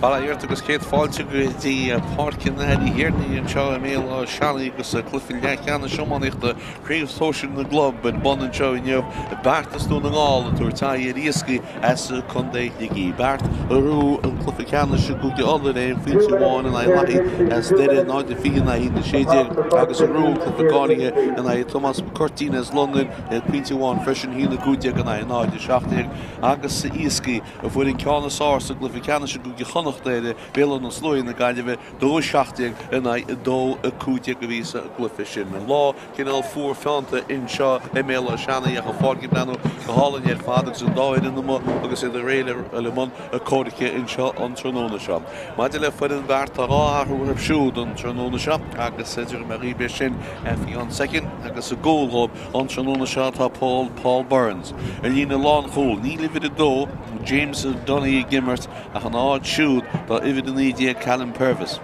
Bail ó Dhia ort agus céad fáilte go dtí Páirc an Athar Uí Thiarnaigh anseo i mBéal Átha Seanaidh agus cluiche leathcheannais iománaíochta Craobh Sóisir na gClub ar bun anseo inniu. Beart as Dún na nGall ag tabhairt aghaidh ar Iascaigh as Contae Shligigh. Beart a bhuaigh an cluiche ceannais i gCúige Uladh ar aon phointe amháin in aghaidh Lathaí as Doire, 0-20 in aghaidh 1-16 agus a bhuaigh an cluiche cáilithe in aghaidh Tomás Mac Cuirtín as Londain ar phointe amháin freisin, 1-15 in aghaidh 0-17 agus Iascaigh a fuair an ceann is fearr sa gcluiche ceannais i gCúige Chonnacht ar Bhéal Átha na Sluaighe na Gaillimhe, 2-17 in aghaidh 2-15 a bhí sa gcluiche sin. An lá cineál fuar feannta anseo i mBéal Átha Seanaidh ach an pháirc ag breathnú go hálainn ar fad agus an dá fhoireann amuigh agus iad réidh le dul i mbun comhraic anseo an tráthnóna seo. Maidir le foireann Bheart tá dhá athrú orthu siúd an tráthnóna seo agus déarfaidh mé dhaoibh é sin faoi cheann soicind agus sa gcúl dhóibh An tráthnóna seo tá Paul Paul Burns i líne lánchúil. Níl uimhir 2, James Dunne ag imirt ach ina áit siúd tá uimhir 19 Callum Purvis.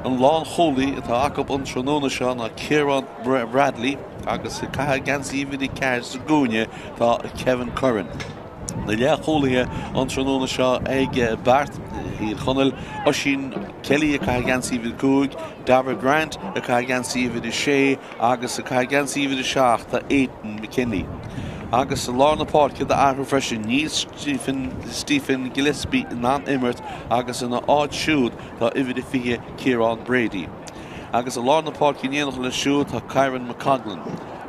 An lánchúlaí atá acu an tráthnóna seo ná Ciarán Bradley agus ag caitheamh geansaí uimhir 4 sa gcúinne tá Kevin Curran. Na leathchúlaithe an tráthnóna seo ag Beart Thír Chonaill, Oisín Kelly ag caitheamh geansaí uimhir 5, Dara Grant ag caitheamh geansaí uimhir 6, Agus ag caitheamh geansaí uimhir 7 tá Aidan McKinley. Agus i lár na páirce d'athrú freisin, níl Stephen Stephen Gillespie in ann imirt agus ina áit siúd tá uimhir 20 Ciarán Brady. Agus i lár na páirce in éineacht leis siúd tá Kyran McCoglin.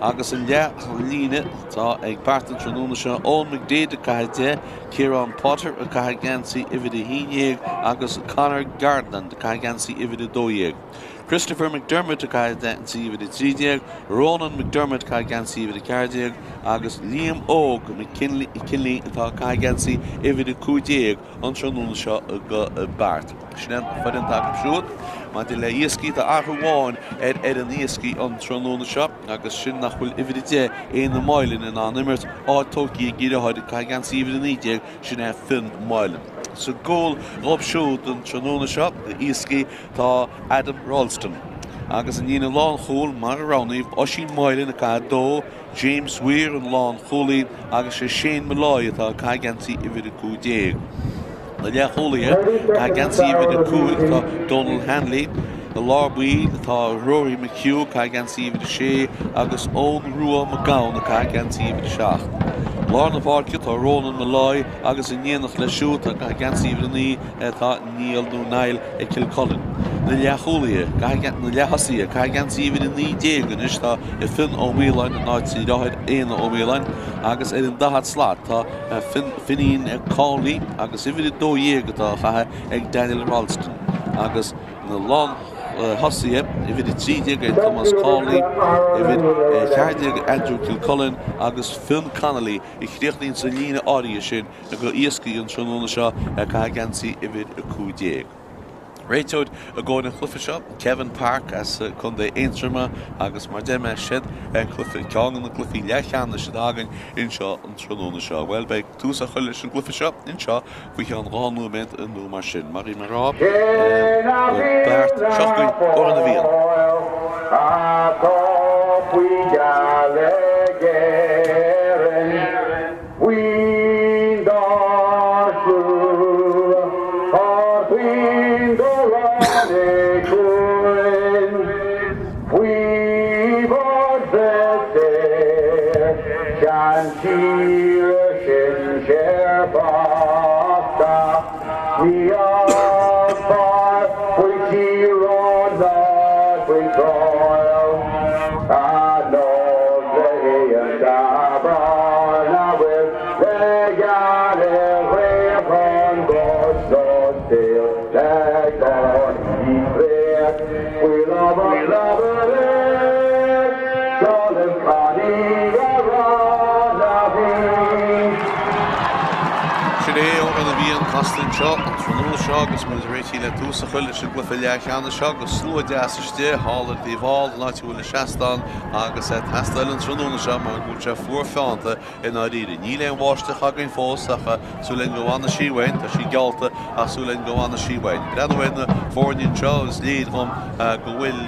Agus an leath-líne atá ag Beart an tráthnóna seo, Eoin McDaid ag caitheamh 10, Ciarán Potter ag caitheamh geansaí uimhir 11 agus Conor Gartland ag caitheamh geansaí uimhir 12. Christopher McDermott ag caitheamh geansaí uimhir 13, Ronan McDermott ag caitheamh geansaí uimhir 14 agus Liam Óg McKinley atá ag caitheamh geansaí uimhir 15 an tráthnóna seo do Beart. Sin an fhoireann atá acu siúd. Maidir le Iascaigh, tá athrú amháin ar fhoireann Iascaigh an tráthnóna seo agus sin nach bhfuil uimhir 10, Éanna Moylan, in ann imirt, áit tógtha ag a dheartháir ag caitheamh geansaí uimhir 19, sin é Fionn Moylan. Sa gcúl dhóibh siúd an tráthnóna seo, Iascaigh, Tá Adam Ralston agus an líne lánchúil mar a roghnaíodh, Oisín Moylan ag caitheamh 2, James Weir an lánchúlaí agus sé Shane Molloy atá ag caitheamh geansaí uimhir 15. Na leathchúlaithe ag caitheamh geansaí uimhir 5 tá Donal Hanley, i lár baill tá Rory McHugh ag caitheamh geansaí uimhir 6 agus Eoin Rua McGowan ag caitheamh geansaí uimhir 7. Lár na páirce tá Ronan Molloy agus in éineacht leis siúd tá ag caitheamh geansaí uimhir 9 tá Niall nó Niall Kilcullen. Na leathchúlaithe, na leath-thosaithe, ag caitheamh geansaí uimhir 19 anois tá Fionn Ó Maoláin in áit a dheartháir Éanna Ó Maoláin agus ar an daichead slat tá Finín Cawley agus uimhir 12 atá á chaitheamh ag Daniel Ralston agus na lán-thosaithe, uimhir 13 ag Tomás Cawley, uimhir 14 Andrew Kilcullen agus Fionn Connolly a chríochnaíonn sa líne áirithe sin. do Iascaigh an tráthnóna seo ag caitheamh geansaí uimhir 15. Réiteoir i gcomhair an chluiche seo, Kevin Park as Contae Aontroma agus mar deir mé siad an cluiche, ceann de na cluichí leathcheannais atá againn anseo an tráthnóna seo. Bhuel, beidh tús á chur leis an gcluiche seo anseo faoi cheann 2 nóiméad nó mar sin. Mar bhí mé ag rá, Beart, seo chugainn Amhrán na bhFiann. Buíon dár slua, ár bpuinn do ráinig chugainn, faoi bhord bheith saor, seantíre sinsear fachta, ní fhágfar faoi tíorán ná faoi thriail, a nós le haon Sin é Amhrán na bhFiann casta anseo an tráthnóna seo agus muid réitithe le tús a chur leis an gcluiche leathcheannais seo agus slua deas istigh thall ar an taobh thall, an áit a bhfuil na seastáin agus ag teastáil an tráthnóna seo mar go bhfuil sé fuar feannta i ndáiríre. Níl aon bháisteach againn fós ach súil againn go bhfanfaidh sí uainn. Tá sí geallta ach súil againn go bhfanfaidh sí uainn. Breathnú ar na foirne anseo is léir dhom go bhfuil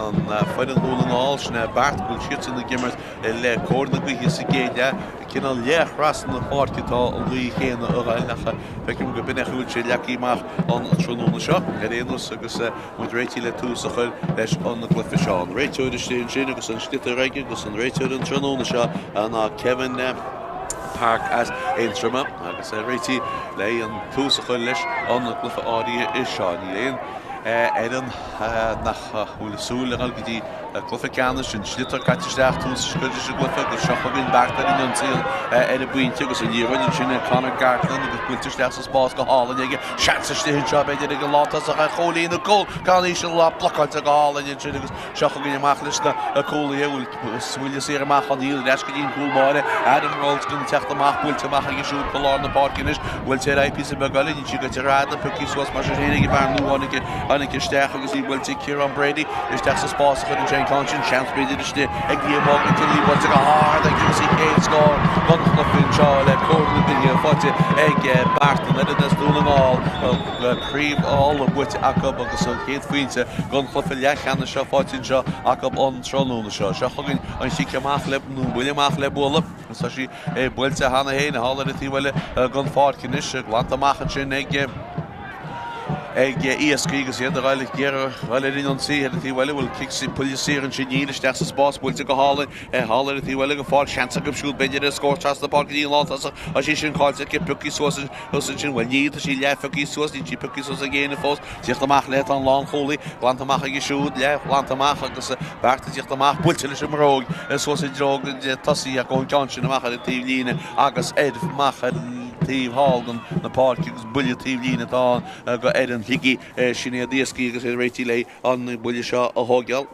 an foireann Dhún na nGall, sin é Beart, go bhfuil siadsan ag imirt le cóir na gaoithe sa gcéad leath. Cineál leath thrasna na páirce atá an ghaoth chéanna a ghoil ach feicim go b'in é a bhfuil sé leagtha amach an tráthnóna seo ar aon nós agus muid réitithe le tús a chur leis an gcluiche seo. An réiteoir istigh ansin agus an sliotar aige agus an réiteoir an tráthnóna seo ná Kevin Park as Aontroma agus é réitithe le an tús a chur leis an gcluiche áirithe seo. Níl aon fhoireann nach bhfuil ag súil le dhul go dtí cluiche ceannais, an sliotar caite isteach, tús a chur leis an gcluiche agus seo chugainn Beart ar an ionsaí ar an bpointe agus an liathróid ansin ag Conor Gartland agus buailte isteach sa spás go hálainn aige. Seans istigh anseo b'fhéidir ag an lántosach ar chúilín an cúl gan íseal lá blocáilte go hálainn ansin agus seo chugainn amach leis na cúlaithe bhfuil buille saor amach ann níl ar ais go dtí an cúl báire Adam Ralston ag teacht amach buailte amach aige siúd go lár na páirce anois buailte ar aghaidh píosa beag eile níl sí goite ar fad pioctha suas mar sin féin ag an bhfear nua a tháinig isteach agus í buailte ag Ciarán Brady isteach sa spás a chuireann sé an ceann sin seans b'fhéidir istigh ag Liam Óg McKinley buailte go hard aige agus a chéad scór don chluiche anseo le cóir na gaoithe faighte ag Beart an fhoireann as Dún na nGall craobh Uladh buaite acu agus an chéad phointe don chluiche leathcheannais seo faighte anseo acu an tráthnóna seo. Seo chugainn an chic amach le, nó buille amach le bualadh agus tá sí buailte cheana féin thall ar an taobh eile den pháirc anois, glanta amach ansin ag ag Iascaigh agus iad ag dul ag iarraidh dul ar an ionsaí ar an taobh eile bhfuil cic buille saor ansin níl isteach sa spás buailte go hálainn thall ar an taobh eile den pháirc seans acu siúd b'fhéidir ar scór trasna páirce go dtí an lántosach tá sí sin caillte aici pioctha suas ansin bhuel níl tá sí leath-phioctha suas níl sí pioctha suas ag éinne fós Tíocht amach léi tá an lánchúlaí glanta amach aige siúd, leath ghlanta amach agus Beart ag tíocht amach, buailte leis an mbróg suas i dtreo tosaí ach ón gceann sin amach ar an taobh líne agus ar amach ar an taobh thall den na páirce agus buille taobh líne atá ann go fhoireann Shligigh. Sin iad Iascaigh agus iad réitithe le an buille seo a thógáil.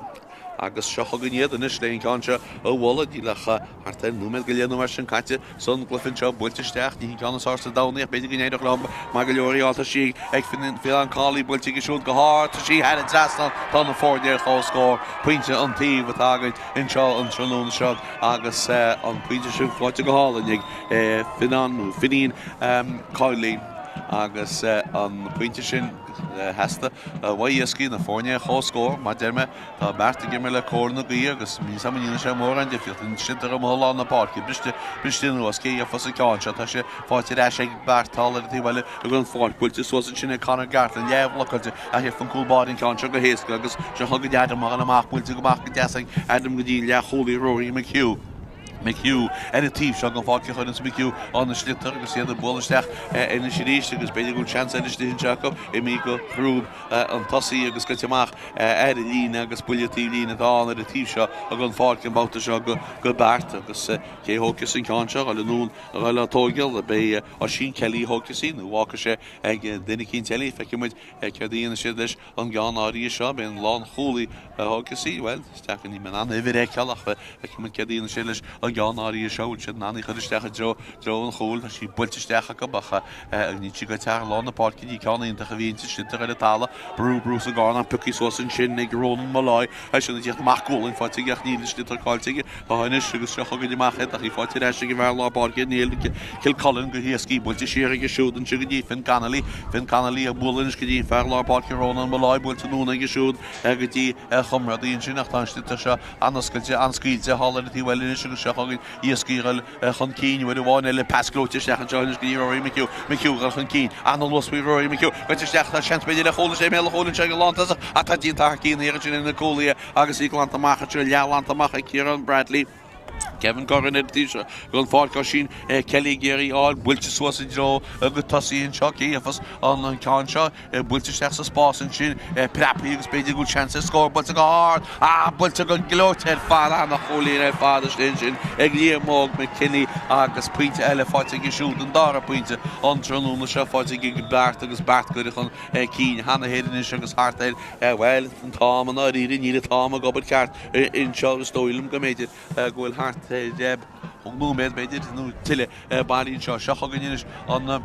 Agus seo chugainn iad anois le an ceann seo a bhualadh. Níl ach thart ar nóiméad go leith nó mar sin caite san gcluiche anseo. Buailte isteach, ní hin ceann is fearr sa domhan í ach b'fhéidir go n-éireodh leo maith go leor í fháil. Tá sí ag Fionán Cawley buailte aige siúd go hard. Tá sí thar an trasnán. Tá na foirne ar comhscór. Pointe an taobh atá againn anseo an tráthnóna seo agus an pointe sin faighte go hálainn ag Fionán nó Finín Cawley agus an pointe sin Theastaigh uaidh Iascaigh na foirne ar comhscór. Mar a deir mé, tá Beart ag imirt le cóir na gaoithe agus níl 's a'm an ndéanfaidh sé mórán difríocht. An sliotar amuigh i lár na páirce, briste, briste anuas, cé a gheofas an ceann seo? Tá sé faighte ar ais ag Beart thall ar an taobh eile den pháirc. Buailte suas ansin ag Conor Gartland, leathbhlocáilte ach gheofas an cúl báire an ceann seo go héasca agus seo chugainn Adam a dhul amach, buailte amach go deas ag Adam go dtí an leathchúlaí Rory McHugh. McHugh ar an taobh seo den pháirc a chuireanns McHugh an sliotar agus iad ag bualadh isteach anois arís agus b'fhéidir go bhfuil seans eile istigh anseo acu imithe go chrúb an tosaí agus goite amach ar an líne agus buille taobh líne atá ann ar an taobh seo den pháirc an babhta seo go Beart agus cé a thógfas an ceann seo dhul anonn a dhul á tóigeáil beidh Oisín Kelly a thógfas í nó fágfaidh sé ag duine eicínt eile feicfidh muid céard a dhéanfaidh siad leis An gceann áirithe seo, b'é an lánchúlaí a thógfas í, bhuel, is deacair, níl mé in ann uimhir a fheiceáil ach feicfidh muid céard a dhéanfaidh siad leis an gceann áirithe seo, bhfuil siad in ann í a chur isteach i dtreo, dtreo an chúil, tá sí buailte isteach acu ach níl sí goite thar lár na páirce, ní ceann iontach a bhí inti, sliotar ar an talamh, brú, brú sa gcornán, pioctha suas ansin ag Ronan Molloy, eisean ag tíocht amach, gualainn faighte aige ach níl an sliotar caillte aige, tá anois agus seo chugainn amach é, tá í faighte ar ais ag an bhfear lár páirce, Neil Kilcullen go héasca, buailte siar aige siúd anseo go dtí Finn Connolly, Finn Connolly ag bualadh anois go dtí an fear lár páirce Ronan Molloy, buailte anonn aige siúd go dtí a chomrádaí ansin ach tá an sliotar seo an-oscailte, an-scaoilte thall ar an taobh eile anois agus seo chugainn Iascaigh ag dul chun cinn uair amháin eile, pas gleoite isteach anseo anois go dtí Rory McHugh, McHugh ag dul chun cinn, an-luas faoi Rory McHugh, goite isteach, tá seans b'fhéidir ar chúl is é i mbéal an chúil anseo ag an lántosach ach tá déanta thar cionn iarraidh sin ar na cúlaithe agus í glanta amach anseo, leathghlanta amach ag Ciarán Bradley. Kevin Curran ar an taobh seo den pháirc Oisín Kelly ag iarraidh í a fháil buailte suas i dtreo go tosaí anseo cé gheofas an ceann seo buailte isteach sa spás ansin preabtha agus b'fhéidir go bhfuil seans ar scór buailte go hard ah buailte go gleoite ar fad ana-chúilín ar fad istigh ansin ag Liam Óg McKinney agus pointe eile faighte aige siúd an dara pointe an tráthnóna seo faighte ag Beart agus Beart curtha chun cinn cheana féin anois agus thart ar bhuel an t-am i ndáiríre níl an t-am ag obair ceart anseo is dóigh liom go mb'fhéidir go bhfuil thart ar nóiméad b'fhéidir nó tuilleadh bailí anseo. Seo chugainn anois an.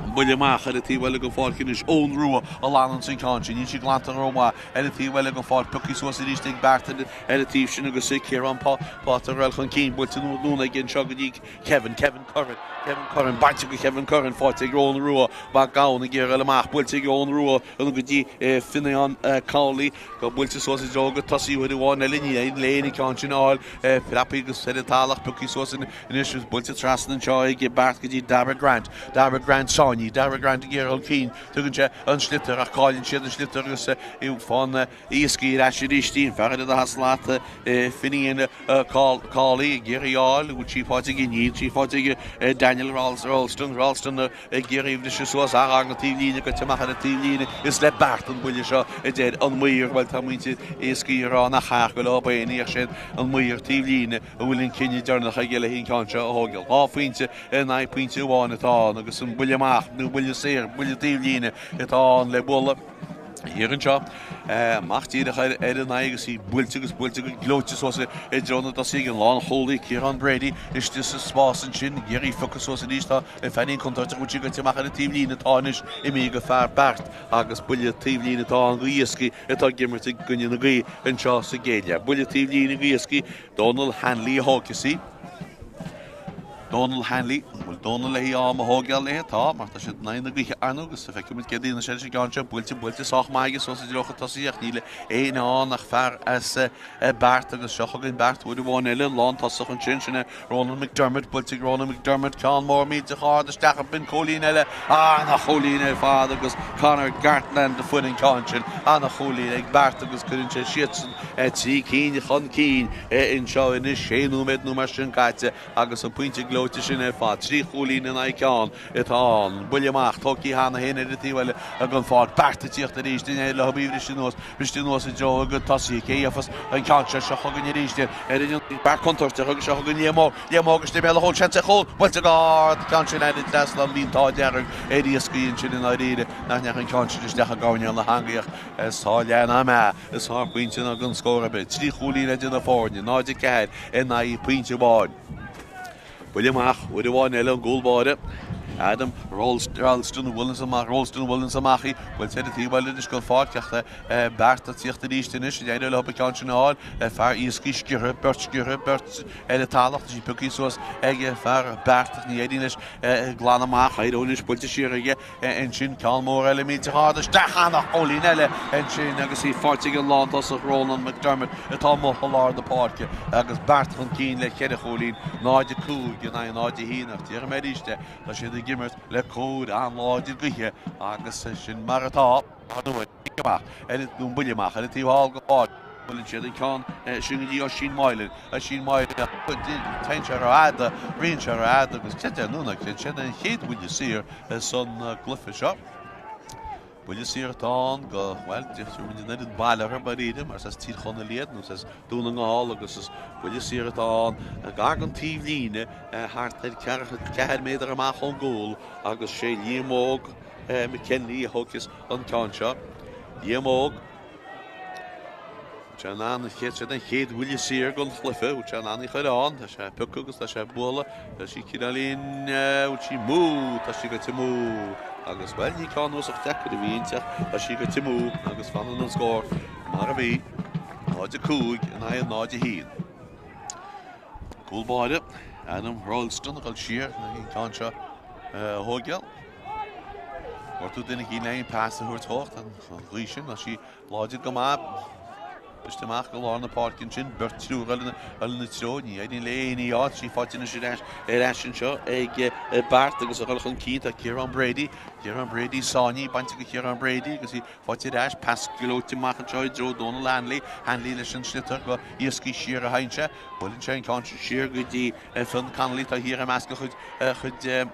An buille amach ar an taobh eile den pháirc anois. Eoin Rua a ghlananns an ceann sin. Níl sí glanta rómhaith ar an taobh eile den pháirc. Pioctha suas arís ag Beart ar an taobh sin agus Ciarán Páter ag dul chun cinn. Buailte anonn aige anseo go dtí Kevin. Kevin Curran. Kevin Curran. Bainte go Kevin Curran. Faighte ag Eoin Rua. Mac Gabhann ag iarraidh dul amach. Buailte ag Eoin Rua anonn go dtí Finian Cowley. Go buailte suas i dtreo go tosaí uair amháin eile. Ní éiríonn léi an ceann sin a fháil. Preabtha agus ar an talamh. Pioctha suas anois agus buailte trasna anseo ag Beart go dtí Dara Grant. Dara Grant sáinnithe. Dara Grant ag iarraidh chun cinn. Tugann sé an sliotar ach cailleann siad an sliotar agus faigheann Iascaigh ar ais arís í. An fear ar an slat Finian Cawley ag iarraidh í a fháil. Bhfuil sí faighte aige? Níl sí faighte aige. Daniel Ralston. Ralston ag iarraidh briseadh suas ach ar an taobhlíne, goite amach ar an taobhlíne. Is le Beart an buille seo a deir an maor. Bhuel tá muintir Iascaigh ag rá nach ea go leo féin ach sé an maor taobhlíne a bhfuil an cinneadh deireanach aige le an ceann seo a thógáil. 2 phointe in aghaidh pointe amháin atá ann agus an buille amach nó buille saor, buille taobhlíne atá ann le bualadh thiar anseo. Amach díreach ar an aghaidh agus í buailte agus buailte go gleoite suas i dtreo na dtosaithe ag an lánchúlaí Ciarán Brady istigh sa spás ansin. Ag iarraidh í a phiocadh suas arís tá feairín contúirteach bhfuil sí goite amach ar an taobhlíne atá anois imithe go fear Beart agus buille taobhlíne atá ann go Iascaigh atá ag imirt i gcoinne na gaoithe anseo sa gcéad leath. Buille taobhlíne go Iascaigh Dónal Hanley a thógfas í. Dónal Hanley, an bhfuil Dónal léi am a thógáil léi? Tá, mar tá siad in aghaidh na gaoithe ar ndóigh agus feicfidh muid céard a dhéanfaidh sé leis an gceann seo. Buailte, buailte sách maith aige suas i dtreo a tosaithe ach níl éinne ann ach fear as Beart agus seo chugainn Beart uair amháin eile, lántosach ansin, sin é Ronan McDermott, buailte ag Ronan McDermott, ceann mór millteach ard isteach, b'in cúilín eile, ana-chúilín ar fad agus Conor Gartland a fuair an ceann sin, ana-chúilín ag Beart agus cuireann sé siadsan 3 cinn chun cinn anseo anois, sé nóiméad nó mar sin caite agus an pointe gleoite sin ar fad. 3 chúilín in aghaidh ceann atá ann. Buille amach tógtha cheana féin ar an taobh eile den pháirc. Beart ag tíocht arís, duine eile leo í a bhriseadh anuas, briste anuas i dtreo a gcuid tosaithe. Cé gheofas an ceann seo? Seo chugainn arís iad ar an ionsaí. Fear contúirteach agus seo chugainn Liam Óg. Liam Óg istigh i mbéal an chúil, seans ar chúl, buailte go hard, an ceann sin thar an trasnán. Bhí an t-ádh dearg ar Iascaigh ansin i ndáiríre nach ndeachaigh an ceann sin isteach i gcoirnéal na heangaí ach is leath in am é. Is thar pointe ná gan scór ar bith. 3 chúilín idir na foirne, 0-4 in aghaidh pointe amháin. Buille amach uair amháin eile ón gcúl báire, Adam Ralston, a bhuaileanns amach, Rolston a bhuaileanns amach í. Buailte ar an taobh eile anois den pháirc ach Beart ag tíocht arís anois. An éireoidh leo an ceann sin a fháil? Fear Iascaigh sciorrtha, beirt sciorrtha, beirt ar an talamh. Tá sí pioctha suas ag fear Beart ach ní éiríonn leis glanadh amach. Éireoidh anois buailte siar aige. Ansin ceann mór eile millteach ard isteach, ana-chúilín eile ansin agus í faighte ag an lántosach Ronan McDermott atá amuigh i lár na páirce agus Beart chun cinn le cheithre chúilín, 0-5 in aghaidh 0-1 ach déarfaidh mé arís é, tá siad ag imirt le cóir an-láidir gaoithe agus sin mar atá. Amach ar an nó buille amach ar an taobh thall den pháirc. Buaileann siad an ceann sin go dtí Oisín Moylan. Oisín Moylan téann sé rófhada, ritheann sé rófhada agus creid é nó ná creid sin an chéad bhuille saor san gcluiche seo. Buille saor atá ann go, bhuel, deirtear muid an oiread baile orthu dáiríre mar is as Tír Chonaill iad nó is as Dún na nGall agus is buille saor atá ann gar don taobhlíne thart ar cheathair méadar amach ón gcúl agus sé Liam Óg McKinley a thógfas an ceann seo. Liam Óg. Sé in ann an chéad sé den chéad bhuille saor den chluiche. Bhfuil sé in ann í a chur ann. Tá sé ag piocadh agus tá sé ag bualadh. Tá sí cineáilín, bhfuil sí amú. Tá sí goite amú. Agus, bhuel, ní ceann uasach deacair a bhí inti ach tá sí goite amú agus fanann an scór mar a bhí, 0-5 in aghaidh 0-1. Cúl báire, Adam Rollston ag dul siar le an ceann seo a thógáil. Gortú duine eicínt le aon pas a thabhairt dhó ach an ghaoth sin, tá sí láidir go maith. Briste amach go lár na páirce ansin, beirt triúr ina treo, ní éiríonn le éinne í a fháil, sí faighte anois ar ais, ar ais anseo ag Beart agus a dhul chun cinn tá Ciarán Brady, Ciarán Brady sáinnithe, bainte go Ciarán Brady agus í faighte ar ais, pas gleoite amach anseo i dtreo Donal Hanley, Hanley leis an sliotar go Iascaigh siar a théann sé, buaileann sé an ceann sin siar go dtí Fionn Connolly, tá thiar i measc a chuid, a chuid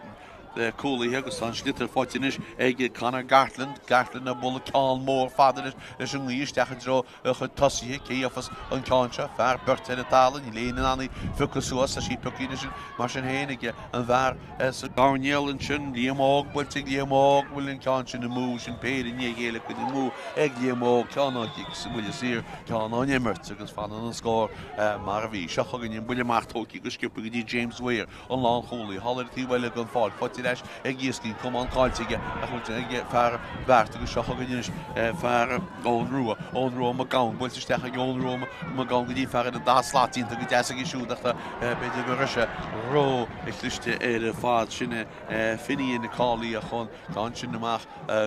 cúlaithe agus tá an sliotar faighte anois ag Conor Gartland. Gartland ag bualadh ceann mór fada leis an ngaoth isteach i dtreo a chuid tosaithe. Cé gheofas an ceann seo? Fear beirt ar an talamh, níl éinne in ann í a phiocadh suas. Tá sí pioctha anois mar sin féin ag an bhfear sa gcoirnéal ansin, Liam Óg, buailte ag Liam Óg. Bhfuil an ceann sin amú? Sin péire i ndiaidh a chéile curtha amú ag Liam Óg. Ceann á chic sa bhuille saor, ceann á n-imirt agus fanann an scór mar a bhí. Seo chugainn an buille amach tógtha go sciobtha go dtí James Weir. an lánchúlaí, thall ar an taobh eile den pháirc, faighte ar ar ais ag Iascaigh. Camán caillte aige ach buailte ag fear Beart agus seo chugainn anois fear Eoghan Rua. Eoghan Rua Mac Gabhann buailte isteach ag Eoghan Rua Mac Gabhann go dtí fear ar an dá slat déanta go deas aige siúd ach tá b'fhéidir go raibh sé ró-chliste ar fad. Sin é Finian Cawley a chun ceann sin amach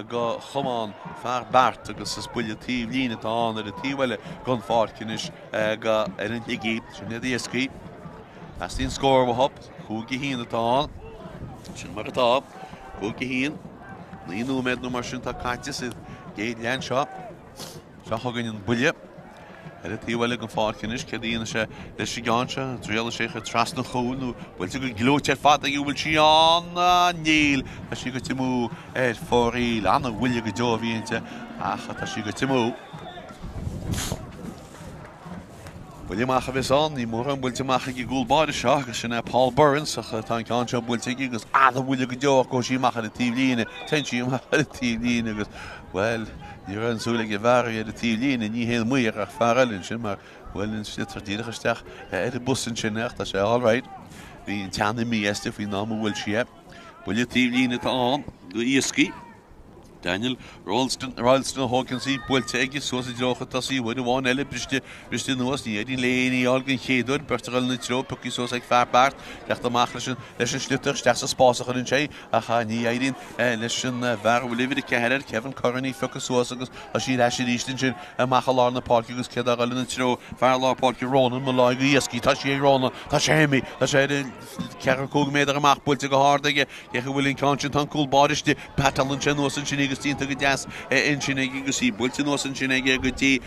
go chamán fear Beart agus is buille taobh líne atá ann ar an taobh eile den pháirc anois go ar an Shligigh. Sin iad Iascaigh. Teastaíonn scór uathu. 5-1 atá ann. Sin mar atá. 5-1. 9 nóiméad nó mar sin atá caite sa gcéad leath anseo. Seo chugainn an buille. Ar an taobh eile den pháirc anois, céard a dhéanfaidh sé leis an gceann seo? Triailfidh sé a chur trasna an chúil nó buailte go gleoite ar fad aige, bhfuil sí ann? Níl. Tá sí goite amú ar fóraoil. An-bhuille go deo a bhí inti ach tá sí goite amú. Buille amach a bheas ann, ní mórán buailte amach ag an gcúl báire seo agus sin é Paul Burns ach tá an ceann seo buailte aige agus an-bhuille go deo ach gabhfaidh sí amach ar an taobh líne. Téann sí amach ar an taobh líne agus, bhuel, ní raibh an súil ag an bhfear ar an taobh líne, ní hé an maor ach fear eile ansin mar bhuail an sliotar díreach isteach ar an bos ansin ach tá sé all right. Bhí an teann imithe aisti faoin am a bhuail sí é. Buille taobh líne atá ann do Iascaigh. Daniel Rollston, Rollston a thógann í, buailte aige suas i dtreo chun tosaigh, uair amháin eile briste, briste anuas, ní éiríonn léi í a fháil den chéad uair, beirt a dhul ina treo, pioctha suas ag fear Beart, teacht amach leis an, leis an sliotar, isteach sa spás a chuireann sé í, ach ní éiríonn leis an bhfear a bhfuil uimhir 4 air, Kevin Curran, í a phiocadh suas agus tá sí ar ais arís ansin amach i lár na páirce agus céard a dhul ina treo, fear lár páirce Ronan Molloy do Iascaigh, tá sí ag Ronan, tá sé imithe, tá sé ar an ceathracha cúig méadar amach, buailte go hard aige, Cé acu a bhfuil an ceann sin, tá an cúl báire istigh, battálann sé anuas ansin í agus déanta go deas ansin aige agus í buailte anuas ansin aige go dtí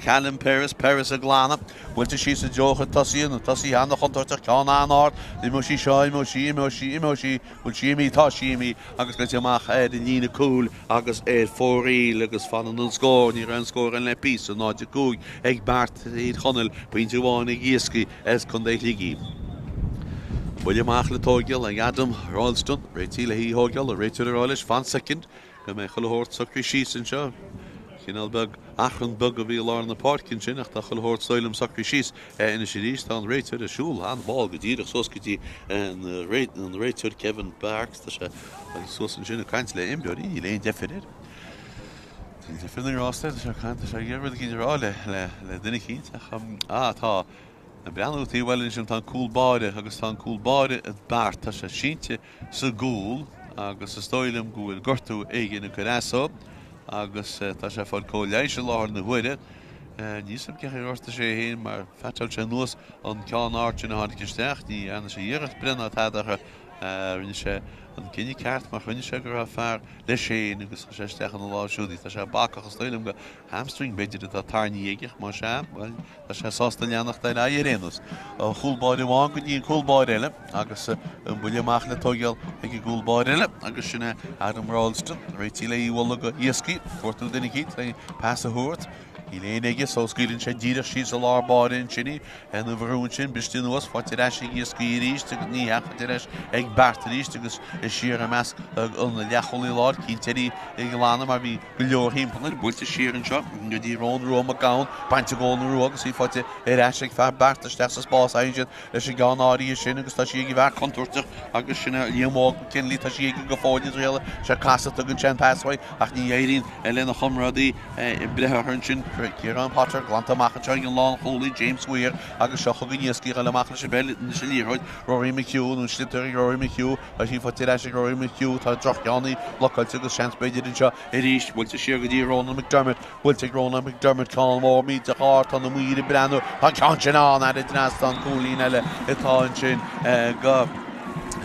Callum Peris, Peris ag glanadh, buailte síos i dtreo chun tosaigh, na tosaithe an-chontúirteach, ceann an-ard, imeoidh sí seo, imeoidh sí, imeoidh sí, imeoidh sí, bhfuil sí imithe, tá sí imithe agus goite amach ar an líne cúil agus ar fóraoil agus fanann an scór, ní raibh an scór ann le píosa, 0-5 ag Beart Thír Chonaill, pointe amháin ag Iascaigh. as Contae Shligigh. Buille amach le tóigeáil ag Adam Rollston, réitithe le hí a thóigeáil, an réiteoir ag rá leis fan soicind go mbeidh chuile shórt socraithe síos anseo. Cineál beag achrann beag a bhí i lár na páirce ansin ach tá chuile shórt is dóigh liom socraithe síos anois arís. Tá an réiteoir ag siúl an-mhall go díreach suas go dtí an réiteoir Kevin Parks. Tá sé suas ansin ag caint le imreoirí, níl aon deifir air. Níl deifir na ngrást air, tá sé ag caint, tá sé ag iarraidh rud éicint a rá le duine eicínt ach ah tá. Ag breathnú taobh eile ansin tá an cúl báire agus tá an cúl báire ag Beart, tá sé sínte sa gcúl agus is dóigh liom go bhfuil gortú éigin ag cur as dó agus tá sé ag fáil cóir leighis i láthair na huaire. Níl 'fhios a'm cén chaoi ar ghortaigh sé é féin mar phatcháil sé anuas an ceann ard sin a tháinig isteach, ní dhearna sé iarracht breith ná tada orthu. Rinne sé an cinneadh ceart mar chruinnigh sé go raibh fear leis féin agus chuir sé isteach ina láimh siúd í. Tá sé bacach, is dóigh liom go hamstring b'fhéidir atá tarraingthe aige, más ea, bhuel, tá sé sásta leanacht ar aghaidh ar aon nós. Ó chúl báire amháin go dtí an cúl báire eile agus an buille amach le tóigeáil ag an gcúl báire eile agus sin é Adam Rollston, réitithe le í a bhualadh go Iascaigh, cuartú duine eicínt le pas a thabhairt. Níl éinne aige so scaoileann sé díreach síos i lár báire ansin í. Ina bhrú ansin, briste anuas, faighte ar ais ag Iascaigh arís agus ní hea, faighte ar ais ag Beart arís agus siar i measc an leathchúlaí láir, cinnte í a ghlanadh mar bhí go leor thimpeall air. Buailte siar anseo go dtí Ronan Rua Mac Gabhann, bainte ag Eoghan Rua agus í faighte ar ais ag fear Beart isteach sa spás. Faigheann siad leis an gceann áirithe sin agus tá sí ag an bhfear contúirteach agus sin é Liam Óg McKinley, tá sí aige go fóill i dtriail sé casadh, tugann sé an pas uaidh ach ní éiríonn lena chomrádaí breith orthu ansin. Ciarán Potter glanta amach anseo ag an lánchúlaí James Weir agus seo chugainn Iascaigh ag dul amach leis an bpeil anois an liathróid Rory McHugh nó an sliotar ag Rory McHugh tá sí faighte ar ais ag Rory McHugh tá droch-cheann blocáilte agus seans b'fhéidir anseo arís buailte siar go dtí Ronan McDermott buailte ag Ronan McDermott ceann mór millteach ard tá na maoir ag breathnú tá an ceann sin ann thar an trasnán cúilín eile atá ansin go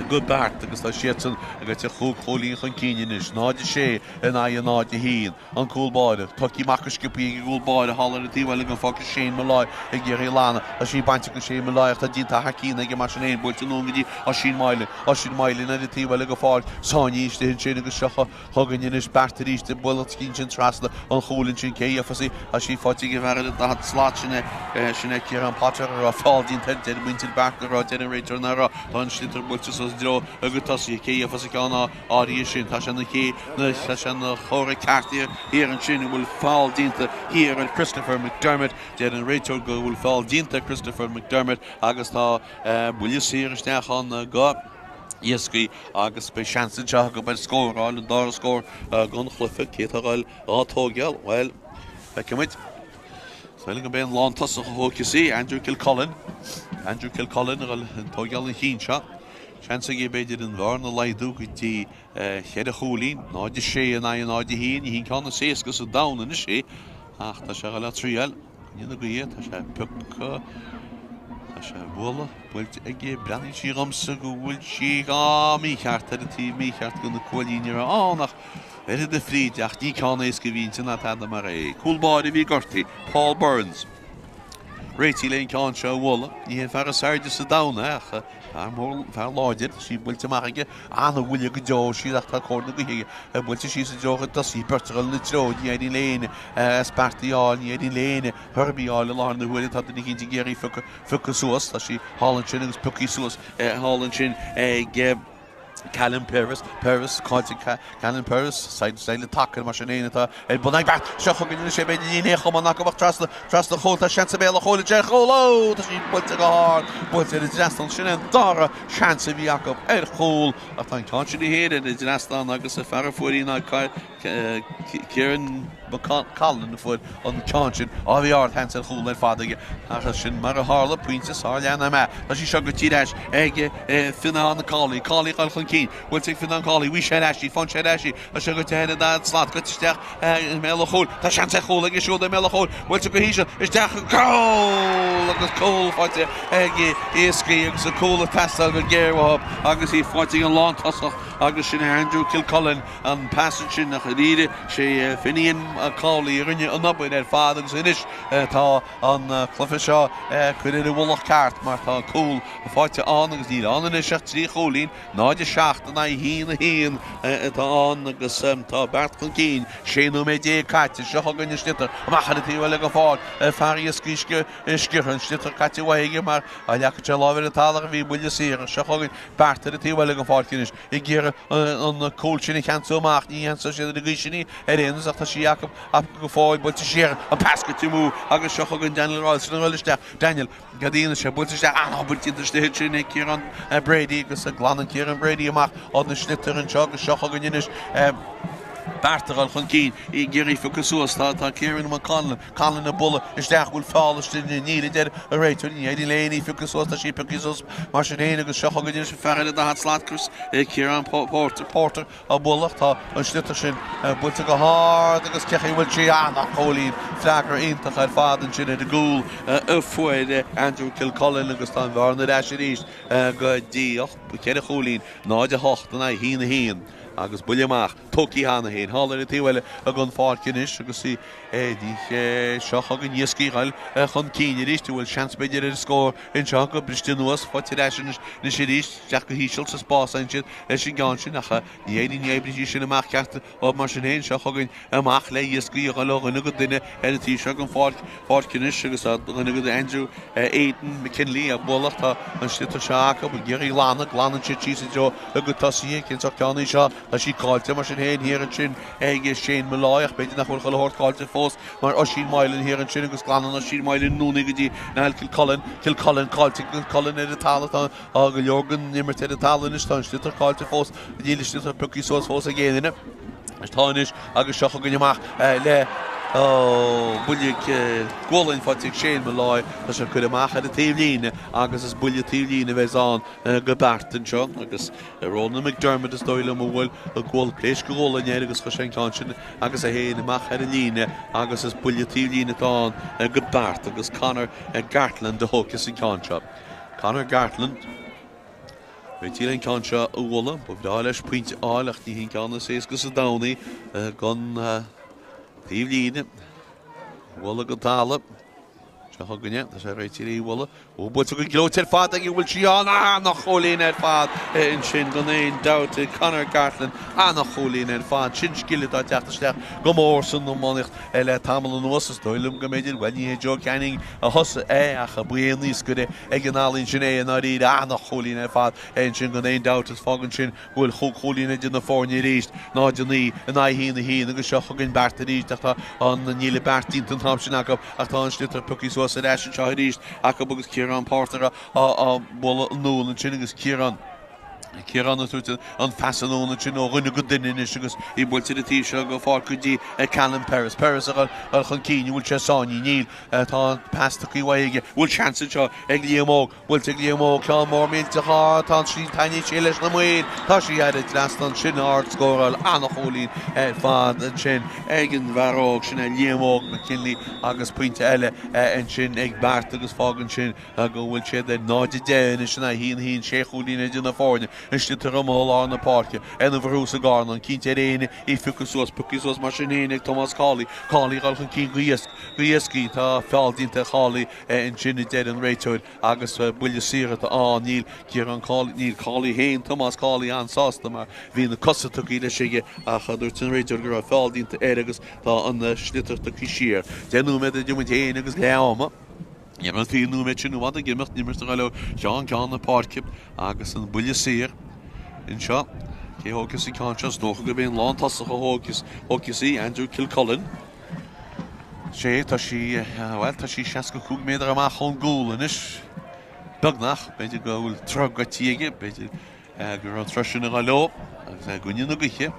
go Beart agus tá siadsan ag goil chúig chúilín chun cinn anois 0-6 in aghaidh 0-1. An cúl báire. Tugtha amach go sciobtha ag an gcúl báire thall ar an taobh eile den pháirc Shane Molloy ag iarraidh a ghlanadh. Tá sí bainte ag Shane Molloy ach tá déanta thar cionn aige mar sin féin. Buailte anonn go dtí Oisín Moylan. Oisín Moylan ar an taobh eile den pháirc. Sáinnithe istigh ansin agus seo chugainn anois Beart arís ag bualadh an ceann sin trasna an chúil ansin. Cé gheofas í? Tá sí faighte ag an bhfear ar an daichead slat. Sin é sin é Ciarán Potter a raibh feall déanta air. Deir muintir Beart go raibh. Deir an réiteoir nach raibh. Tá an sliotar buailte suas i dtreo a gcuid tosaithe. Cé gheofas an ceann áirithe sin? Tá sé ina ché Tá sé ina chomhartha ceart thiar ansin an bhfuil feall déanta thiar ar Christopher McDermott. Deir an réiteoir go bhfuil feall déanta ar Christopher McDermott agus tá buille saor isteach ann go. Iascaigh agus beidh seans anseo acu ar scór a fháil, an dara scór den chluiche. Cé atá ag dul á tógáil? Bhuel, feicfimid. Is dóigh liom gurb é an lántosach a thógfas í, Andrew Kilcullen. Andrew Kilcullen a dhul ag tógáil an chinn seo. Seans aige b'fhéidir an bhearna a laghdú go dtí cheithre chúilín, 0-6 in aghaidh 0-1. Ní hí an ceann is éasca sa domhan anois é ach tá sé ag dul á triail. Coinne na gaoithe, tá sé pioctha, tá sé ag bualadh, buailte aige, breathnaíonn sí dhomsa go bhfuil sí á mícheart ar an taobh mícheart de na cuaillí, ní raibh ann ach oiread na fríde ach ní ceann éasca a bhí inti ná tada mar é. Cúl báire a bhí gortaithe, Paul Burns. Réitithe le an ceann seo a bhualadh. Ní hé an fear is airde sa domhan é ach Fear mór, fear láidir, sí buailte amach aige, an-bhuille go deo siar ach tá cóir na gaoithe aige, buailte síos i dtreo an tosaigh, beirt ag dul ina treo, ní éiríonn le éinne as beart í a fháil, ní éiríonn le éinne chor ar bith í a fháil i láthair na huaire, tá duine eicínt ag iarraidh phiocadh, phiocadh suas, tá sí thall ansin agus pioctha suas thall ansin ag Callum Purvis, Purvis, caillte Callum Purvis, said le tacar mar sin féin atá ar bun ag Beart. Seo chugainn anois é b'fhéidir níl aon chuma acu ach trasna, trasna chúil, tá seans i mbéal an chúil, ar chúl, ó, tá sí buailte go hard, buailte ar an dtrasnán, sin é an dara seans a bhí acu ar chúl ach tá an ceann sin thiar ar an dtrasnán agus an fear a fuair í ná Kieran McConlon a fuair an ceann sin. Á bhí ard-sheans ar chúl ar fad aige ach sin mar a tharla, pointe sár-leath ama. Tá sí seo goite ar ais ag Fionán Cawley. Cawley ag dul chun cinn. Buailte ag Fionán Cawley. Bhí sé ar ais í. Faigheann sé ar ais í. Tá sé goite ar an daichead slat. Goite isteach i mbéal an chúil. Tá seans ar chúl aige siúd i mbéal an chúil. Buailte go híseal. Isteach. Cúl! Agus cúl faighte ag Iascaigh agus an cúl ag teastáil go géar uathu agus í faighte ag an lántosach agus sin é Andrew Kilcullen. An pas ansin ach dáiríre sé Finian Cawley a rinne an obair ar fad agus anois tá an cluiche seo curtha ar a mhullach ceart mar tá cúl faighte ann agus níl ann anois ach 3 chúilín, 0-7 in aghaidh 1-1 atá ann agus tá Beart chun cinn. 16 nóiméad caite, seo chugainn an sliotar amach ar an taobh eile den pháirc, fear Iascaigh sciorrtha, an sliotar caite uaidh aige mar a leagfadh sé lámh ar an talamh a bhí buille saor. Seo chugainn Beart ar an taobh eile den pháirc anois ag iarraidh an cúl sin a cheansú amach. Ní cheansóidh siad ar an gcaoi sin í ar aon nós ach tá sí acu go fóill. Buailte siar, an pas goite amú agus seo chugainn Daniel Roylston ag dul isteach. Daniel, cad a dhéanfaidh sé? Buailte isteach, an-obair déanta istigh ansin ag Ciarán Brady agus glanann Ciarán Brady amach an sliotar anseo agus seo chugainn anois Beart ag dul chun cinn ag iarraidh piocadh suas. Tá Ciarán McConlon Conlon ag bualadh isteach, bhfuil feall istigh, níl, a deir an réiteoir, ní éiríonn le éinne í a phiocadh suas, tá sí pioctha suas mar sin féin agus seo chugainn anois an fear ar an 40 slat, Chris Ciarán Porter, Porter á bualadh, tá an sliotar sin buailte go hard agus cén chaoi a bhfuil sí an-chúilín, freagra iontach ar fad ansin ar an gcúl a fuair Andrew Kilcullen agus tá an bhearna ar ais arís go dtí cheithre chúilín, 0-8 in aghaidh 1-1 agus buille amach. Tógtha cheana féin thall ar an taobh eile den pháirc anois agus í seo chugainn Iascaigh ag dul chun cinn arís. An bhfuil seans b'fhéidir ar scór anseo acu? Briste anuas, faighte ar ais anois arís. Isteach go híseal sa spás ansin leis an gceann sin ach ní éiríonn, ní oibríonn sí sin amach ceart mar sin féin. Seo chugainn amach le Iascaigh ag dul ó dhuine go duine ar an taobh seo den pháirc. Páirc anois agus tá duine go Andrew Aidan McKinley á bualadh. Tá an sliotar seo acu ag iarraidh glanadh. Glanann siad síos i dtreo a gcuid tosaithe. Cén sórt ceann í seo? Tá sí caillte mar sin féin thiar ansin ag Shane Molloy ach b'fhéidir nach bhfuil chuile shórt caillte fós mar Oisín Moylan thiar ansin agus glanann Oisín Moylan anonn í go dtí Niall Kilcullen. Kilcullen caillte Kilcullen ar an talamh. Tá go leor den imirt ar an talamh anois. Tá an sliotar caillte fós. Níl an sliotar pioctha suas fós ag aon duine. Tá anois agus seo chugainn amach le buille gualainn faighte ag Shane Molloy. Tá sé curtha amach ar an taobhlíne agus is buille taobhlíne a bheas ann go Beart anseo agus Ronan McDermott is dóigh liom a bhuail a ghual pléasc a ghualainn air agus chuir sé an ceann sin agus é féin amach ar an líne agus is buille taobhlíne atá ann go Beart agus Conor Gartland a thógfas an ceann seo. Conor Gartland. Réitithe le an ceann seo a bhualadh. Ba bhreá leis pointe a fháil ach ní hí an ceann is éasca sa domhan í don taobhlíne. Bualadh go talamh. Seo chugainn é. Tá sé réitithe le í a bhualadh. Ó, buailte go gleoite ar fad aige. Bhfuil sí ann? Ana-chúilín ar fad ansin gan aon dabht. Conor Gartland, ana-chúilín ar fad. Sin scil atá ag teacht isteach go mór san iománaíocht le tamall anuas. Is dóigh liom go mb'fhéidir, bhuel, ní hé Joe Canning a thosaigh é ach ba é an iascaire ag an ealaín sin é i ndáiríre. Ana-chúilín ar fad é ansin gan aon dabht is fágann sin go bhfuil chúig chúilín idir na foirne arís, 0-9 in aghaidh 1-1 agus seo chugainn Beart arís ach tá an, níl an beart déanta an t-am sin acu ach tá an sliotar pioctha suas ar ais anseo arís acu agus Ciarán Porter á bualadh anall ansin agus Ciarán. Ciarán ag tabhairt an phas anonn ansin ó dhuine go duine anois agus í buailte ar an taobh seo den pháirc go dtí Callum Peris. Peris ag dul chun cinn, an bhfuil sé sáinnithe? Níl. Tá an pas tugtha uaidh aige. Bhfuil seans anseo ag Liam Óg? Buailte ag Liam Óg, ceann mór millteach ard, tá sí taitníonn sí leis na maoir, tá sí thar an trasnán, sin ard-scóráil, an-chúilín ar fad ansin ag an bhfear óg, sin é Liam Óg McKinley agus pointe eile ansin ag Beart agus fágann sin go bhfuil siad ar 0-10 anois in aghaidh 1-1, sé chúilín idir na foirne, an sliotar amuigh i lár na páirce, arna bhrú sa gcarnán, cinnte ar éinne í a phiocadh suas, pioctha suas mar sin féin ag Tomás Cawley, Cawley ag dul chun cinn go héasca, tá feall déanta ar Chawley. Ansin a deir an réiteoir agus buille saor atá ann. Níl Ciarán Cawley, níl Cawley féin, Tomás Cawley an-sásta mar bhí na cosa tugtha leis aige ach dúirt an réiteoir go raibh feall déanta air agus tá an sliotar tugtha siar. 10 nóiméad idir muid féin agus leath ama. Ní raibh an 20 nóiméad sin i bhfad ag imeacht, an imirt ag dul ó cheann ceann na páirce agus an buille saor anseo. Cé a thógfas an ceann seo? Is dócha gurb é an lántosach a thógfas í, Andrew Kilcullen. Sé, tá sí, bhuel, tá sí 65 méadar amach ón gcúl anois. Beagnach. B'fhéidir go bhfuil troigh goití aige, b'fhéidir go raibh an troigh sin ag dul leo agus é i gcoinne na gaoithe.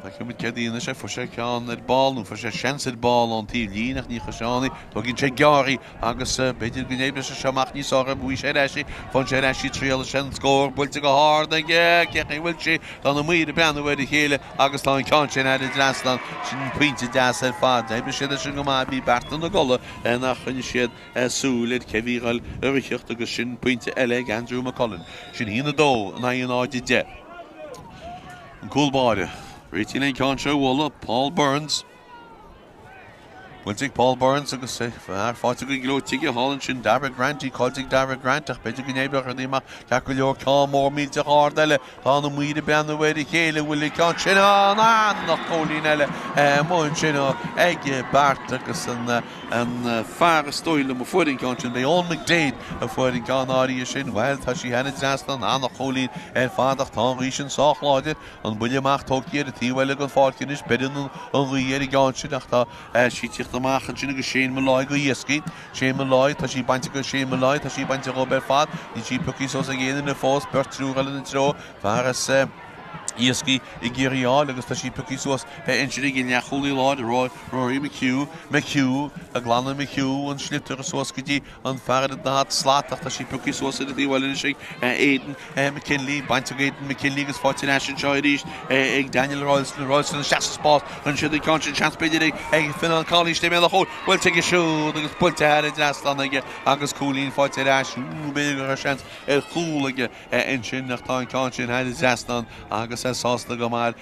Feicfidh muid céard a dhéanfaidh sé. Fuair sé ceann ar ball nó fuair sé seans ar ball ón taobh líne ach ní chuir sé ann í. Tógann sé gearr í agus b'fhéidir go n-oibreoidh sé seo amach níos fearr. Bhuaigh sé ar ais í. Faigheann sé ar ais í triail sé an scór buailte go hard aige. Cén chaoi a bhfuil sí? Tá na maoir ag breathnú ar a chéile. Agus tá an ceann sin thar an dtrasnán. Sin pointe deas ar fad. D'oibrigh siad sin go maith. Bhí Beart ina gcodladh nár choinnigh siad súil ar cé bhí ag dul a ritheacht agus sin pointe eile ag Andrew McCullen. Sin 1-2 in aghaidh 0-10. An cúl báire. Réitigh an ceann seo a bhualadh. Paul Burns. Buailte ag Paul Burns agus fear faighte go gleoite aige thall ansin, Darragh Grant, í caillte ag Darragh Grant ach b'fhéidir go n-oibreodh rudaí amach ceart go leor. Ceann mór millteach ard eile. Tá na maoir ag breathnú ar a chéile. An bhfuil an ceann sin ann? An-chúilín eile amuigh ansin ag Beart agus an fear is dóigh liom a fuair an ceann sin, b'é Eoin McDaid a fuair an ceann áirithe sin. Bhuel, tá sí thar an trasnán, an-chúilín ar fad ach tá an ghaoth sin sách láidir. An buille amach tógtha ar an taobh eile den pháirc anois. Beireann an ghaoth ar an gceann sin ach tá sí ag tíocht amach ansin agus Shane Molloy go iascaigh. Shane Molloy, tá sí bainte go Shane Molloy, tá sí bainte dhób ar fad. Níl sí pioctha suas ag aon duine fós, beirt triúr eile ina treo. Fear as iascaigh ag iarraidh í a fháil agus tá sí pioctha suas ansin ag an leathchúlaí láir, Rory McHugh. McHugh, ag glanadh McHugh an sliotar suas go dtí an fear ar an daichead slat ach tá sí pioctha suas ar an taobh eile anois ag Aidan McKinley. Bainte ag Aidan McKinley agus faighte ar ais anseo arís ag Daniel Roylston. Roylston isteach sa spás. Rinne siad an ceann sin seans b'fhéidir ag Fionán Cawley istigh i mbéal an chúil. Buailte aige siúd agus buailte thar an dtrasnán aige agus cúilín faighte ar ais. B'fhéidir go raibh seans ar chúl aige ansin ach tá an ceann sin thar an dtrasnán agus é sásta go maith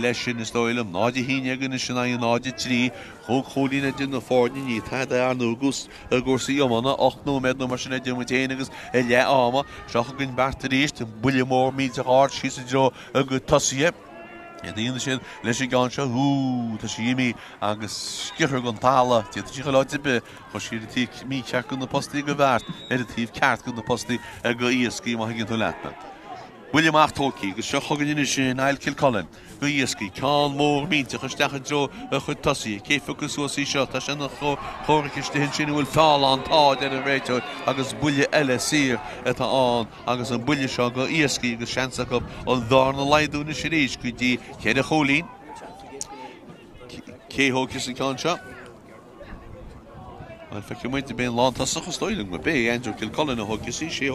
leis sin is dóigh liom. 0-11 anois in aghaidh 0-3. Chúig chúilín idir na foirne ní tada ar ndóigh. I gcúrsaí iomána, 8 nóiméad nó mar sin idir muid féin agus leath ama. Seo chugainn Beart arís, buille mór millteach ard síos i dtreo a gcuid tosaithe. Céard a dhéanfaidh siad leis an gceann seo? Hú, tá sí imithe agus sciorrtha den talamh. D'fhéadfadh sí a dhul áit ar bith. Chuir sí ar an taobh mícheart de na postaí do Bheart, ar an taobh ceart de na postaí do Iascaigh, má thuigeann tú leat mé. Buille amach tógtha agus seo chugainn anois Niall Kilcullen. Go iascaigh. Ceann mór millteach isteach i dtreo a chuid tosaithe. Cé phiocfaidh suas í seo? Tá sé ina chomhrac istigh ansin. An bhfuil feall ann? Tá, a deir an réiteoir, agus buille eile saor atá ann agus an buille seo go iascaigh agus seans acu an bhearna a laghdú anois arís go dtí cheithre chúilín. Cé thógfas an ceann seo? Bhuel, feicfidh muid, b'é an lántosach, is dóigh liom go b'é Andrew Kilcullen a thógfas í, sé a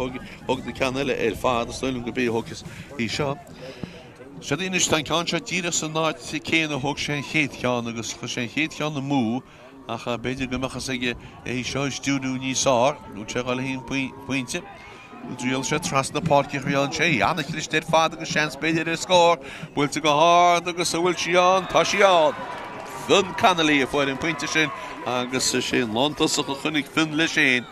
thóg na ceann eile ar fad, is dóigh liom go b'é a thógfas í seo. Seo í anois, tá an ceann seo díreach san áit céanna a thóg sé an chéad cheann agus chuir sé an chéad cheann amú ach b'fhéidir go mbeadh fhios aige é seo a stiúriú níos fearr, nó sé dhul a haon pointe. Thriail sé trasna páirce, thriaileann sé í an-chliste ar fad agus seans b'fhéidir ar scór. Buailte go hard agus an bhfuil sí ann? Tá sí ann! Fionn Connolly a fuair an pointe sin agus is é an lántosach a choinnigh Fionn leis féin.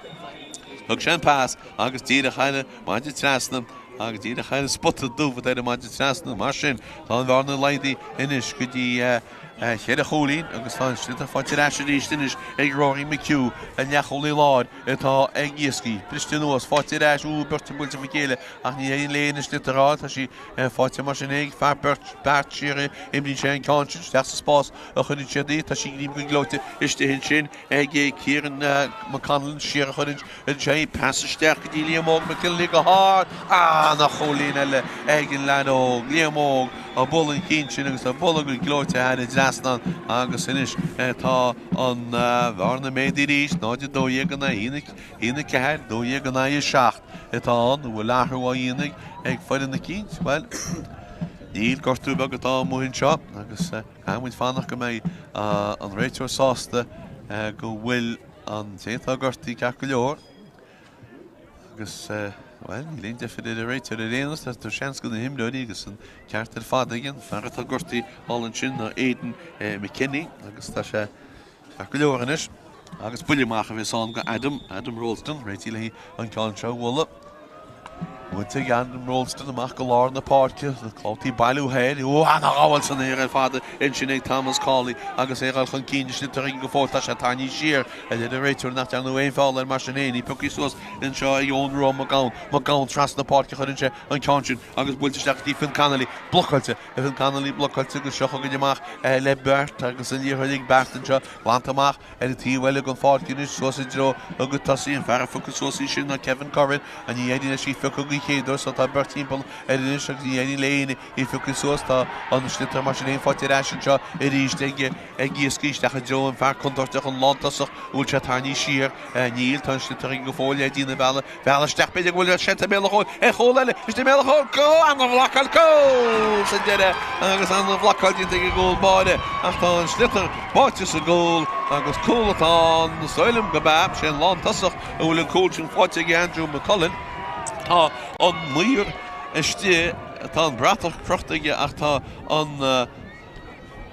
Thug sé an pas agus díreach thar an maide trasna agus díreach thar an spota dubh atá ar an maide trasna. Mar sin, tá an bhearna laghdaithe anois go dtí. cheithre chúilín agus tá an sliotar faighte ar ais arís anois ag Rory McHugh, an leathchúlaí láir atá ag Iascaigh. Briste anuas, faighte ar ais, ú, beirt buailte faoi chéile ach ní éiríonn léi an sliotar a fháil. Tá sí faighte mar sin ag fear Beart siar, imríonn sé an ceann sin isteach sa spás a chuireann siad í. Tá sí go gleoite istigh ansin ag Kieran McConlon, siar a chuireann sé í, pas isteach go dtí Liam Óg McKinley go hard. Ana-chúilín eile ag an leaid óg, Liam Óg, ag bualadh an chinn sin agus ag bualadh go gleoite thar an dtrasnán agus anois tá an bhearna méadaithe arís, 0-12 in aghaidh 1-4, 12 in aghaidh 7 atá ann, an bhfuil athrú á dhéanamh ag foireann eicínt? Bhuel, níl, gortú beag atá amuigh anseo agus caithfidh muid fanacht go mbeidh an réiteoir sásta go bhfuil an té atá gortaithe ceart go leor. Agus, bhuel, níl aon deifir ar an réiteoir ar aon nós, tá seans do na himreoirí agus an ceart ar fad aige, an fear atá gortaithe thall ansin ná Aidan McKinney agus tá sé ceart go leor anois. Agus buille amach a bheas ann go Adam, Adam Rolleston, réitithe le an ceann seo a bhualadh. Buailte ag Adam Rolleston amach go lár na páirce, na clabhtaí bailiú thoir, ó ana-ghabháil san aer ar fad ansin ag Thomas Cawley agus é ag dul chun cinn an sliotar aige go fóill, tá sé tarraingthe siar a deir an réiteoir nach ndearnadh aon feall air mar sin féin, í pioctha suas anseo ag Eoin Rua Mac Gabhann, Mac Gabhann trasna na páirce chuireann sé an ceann sin agus buailte isteach go dtí Finn Connolly, blocáilte, Finn Connolly blocáilte agus seo chugainn amach le Beart agus an liathróid ag Beart anseo, glanta amach. Ar an taobh eile den pháirc anois, suas i dtreo a gcuid tosaí, an fear a phiocadh suas í sin ná Kevin Curran, ach ní éiríonn leis í phiocadh den chéad uair so tá beirt timpeall air anois agus ní éiríonn le éinne í phiocadh suas. Tá an sliotar mar sin féin faighte ar ais anseo arís ag ag Iascaigh isteach i dtreo an fear contúirteach, an lántosach, an bhfuil sé tarraingthe siar? Níl, tá an sliotar aige go fóill é déanamh bealaigh. Bealach isteach, b'fhéidir go bhfuil seans i mbéal an chúil, ar chúl eile, istigh i mbéal an chúil, cúl, an-bhlocáil, cúl sa deireadh agus an-bhlocáil déanta ag an gcúl báire ach tá an sliotar báite sa gcúl agus cúl atá ann, is dóigh liom gurb ea, sé an lántosach a bhfuil an cúl sin faighte ag Andrew McCullen. Tá an maor istigh, tá an bratach crochta aige ach tá an.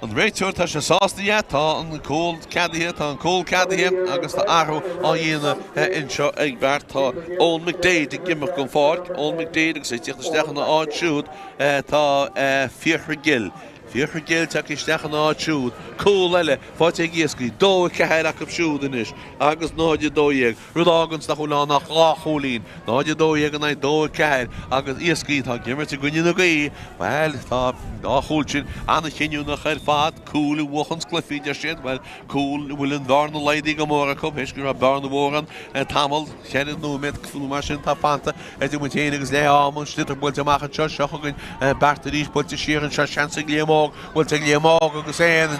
An réiteoir, tá sé sásta, yeah, tá an cúl ceadaithe, tá an cúl ceadaithe agus tá athrú á dhéanamh anseo ag Beart. Tá Eoin McDaid ag imeacht den pháirc, Eoin McDaid agus ag tíocht isteach ina áit siúd tá Fiachra Gill. Fiachra Gill tagtha isteach ina áit siúd. Cúl eile faighte ag Iascaigh, 2-4 acu siúd anois agus 0-12. Rud a fháganns nach bhfuil ann ach 2 chúilín, 0-12 in aghaidh 2-4 agus Iascaigh atá ag imirt i gcoinne na gaoithe, bhuel, tá an dá chúl sin an-chinniúnach ar fad, cúil a bhuachanns cluichí, deir siad, bhuel, cúl a bhfuil an bhearna laghdaithe go mór acu, théis go raibh bearna mhór ann tamall, cheithre nóiméad nó mar sin atá fanta idir muid féin agus leath ama, an sliotar buailte amach anseo, seo chugainn Beart arís, buailte siar anseo, seans ag Liam Óg, Buailte ag Liam Óg agus é an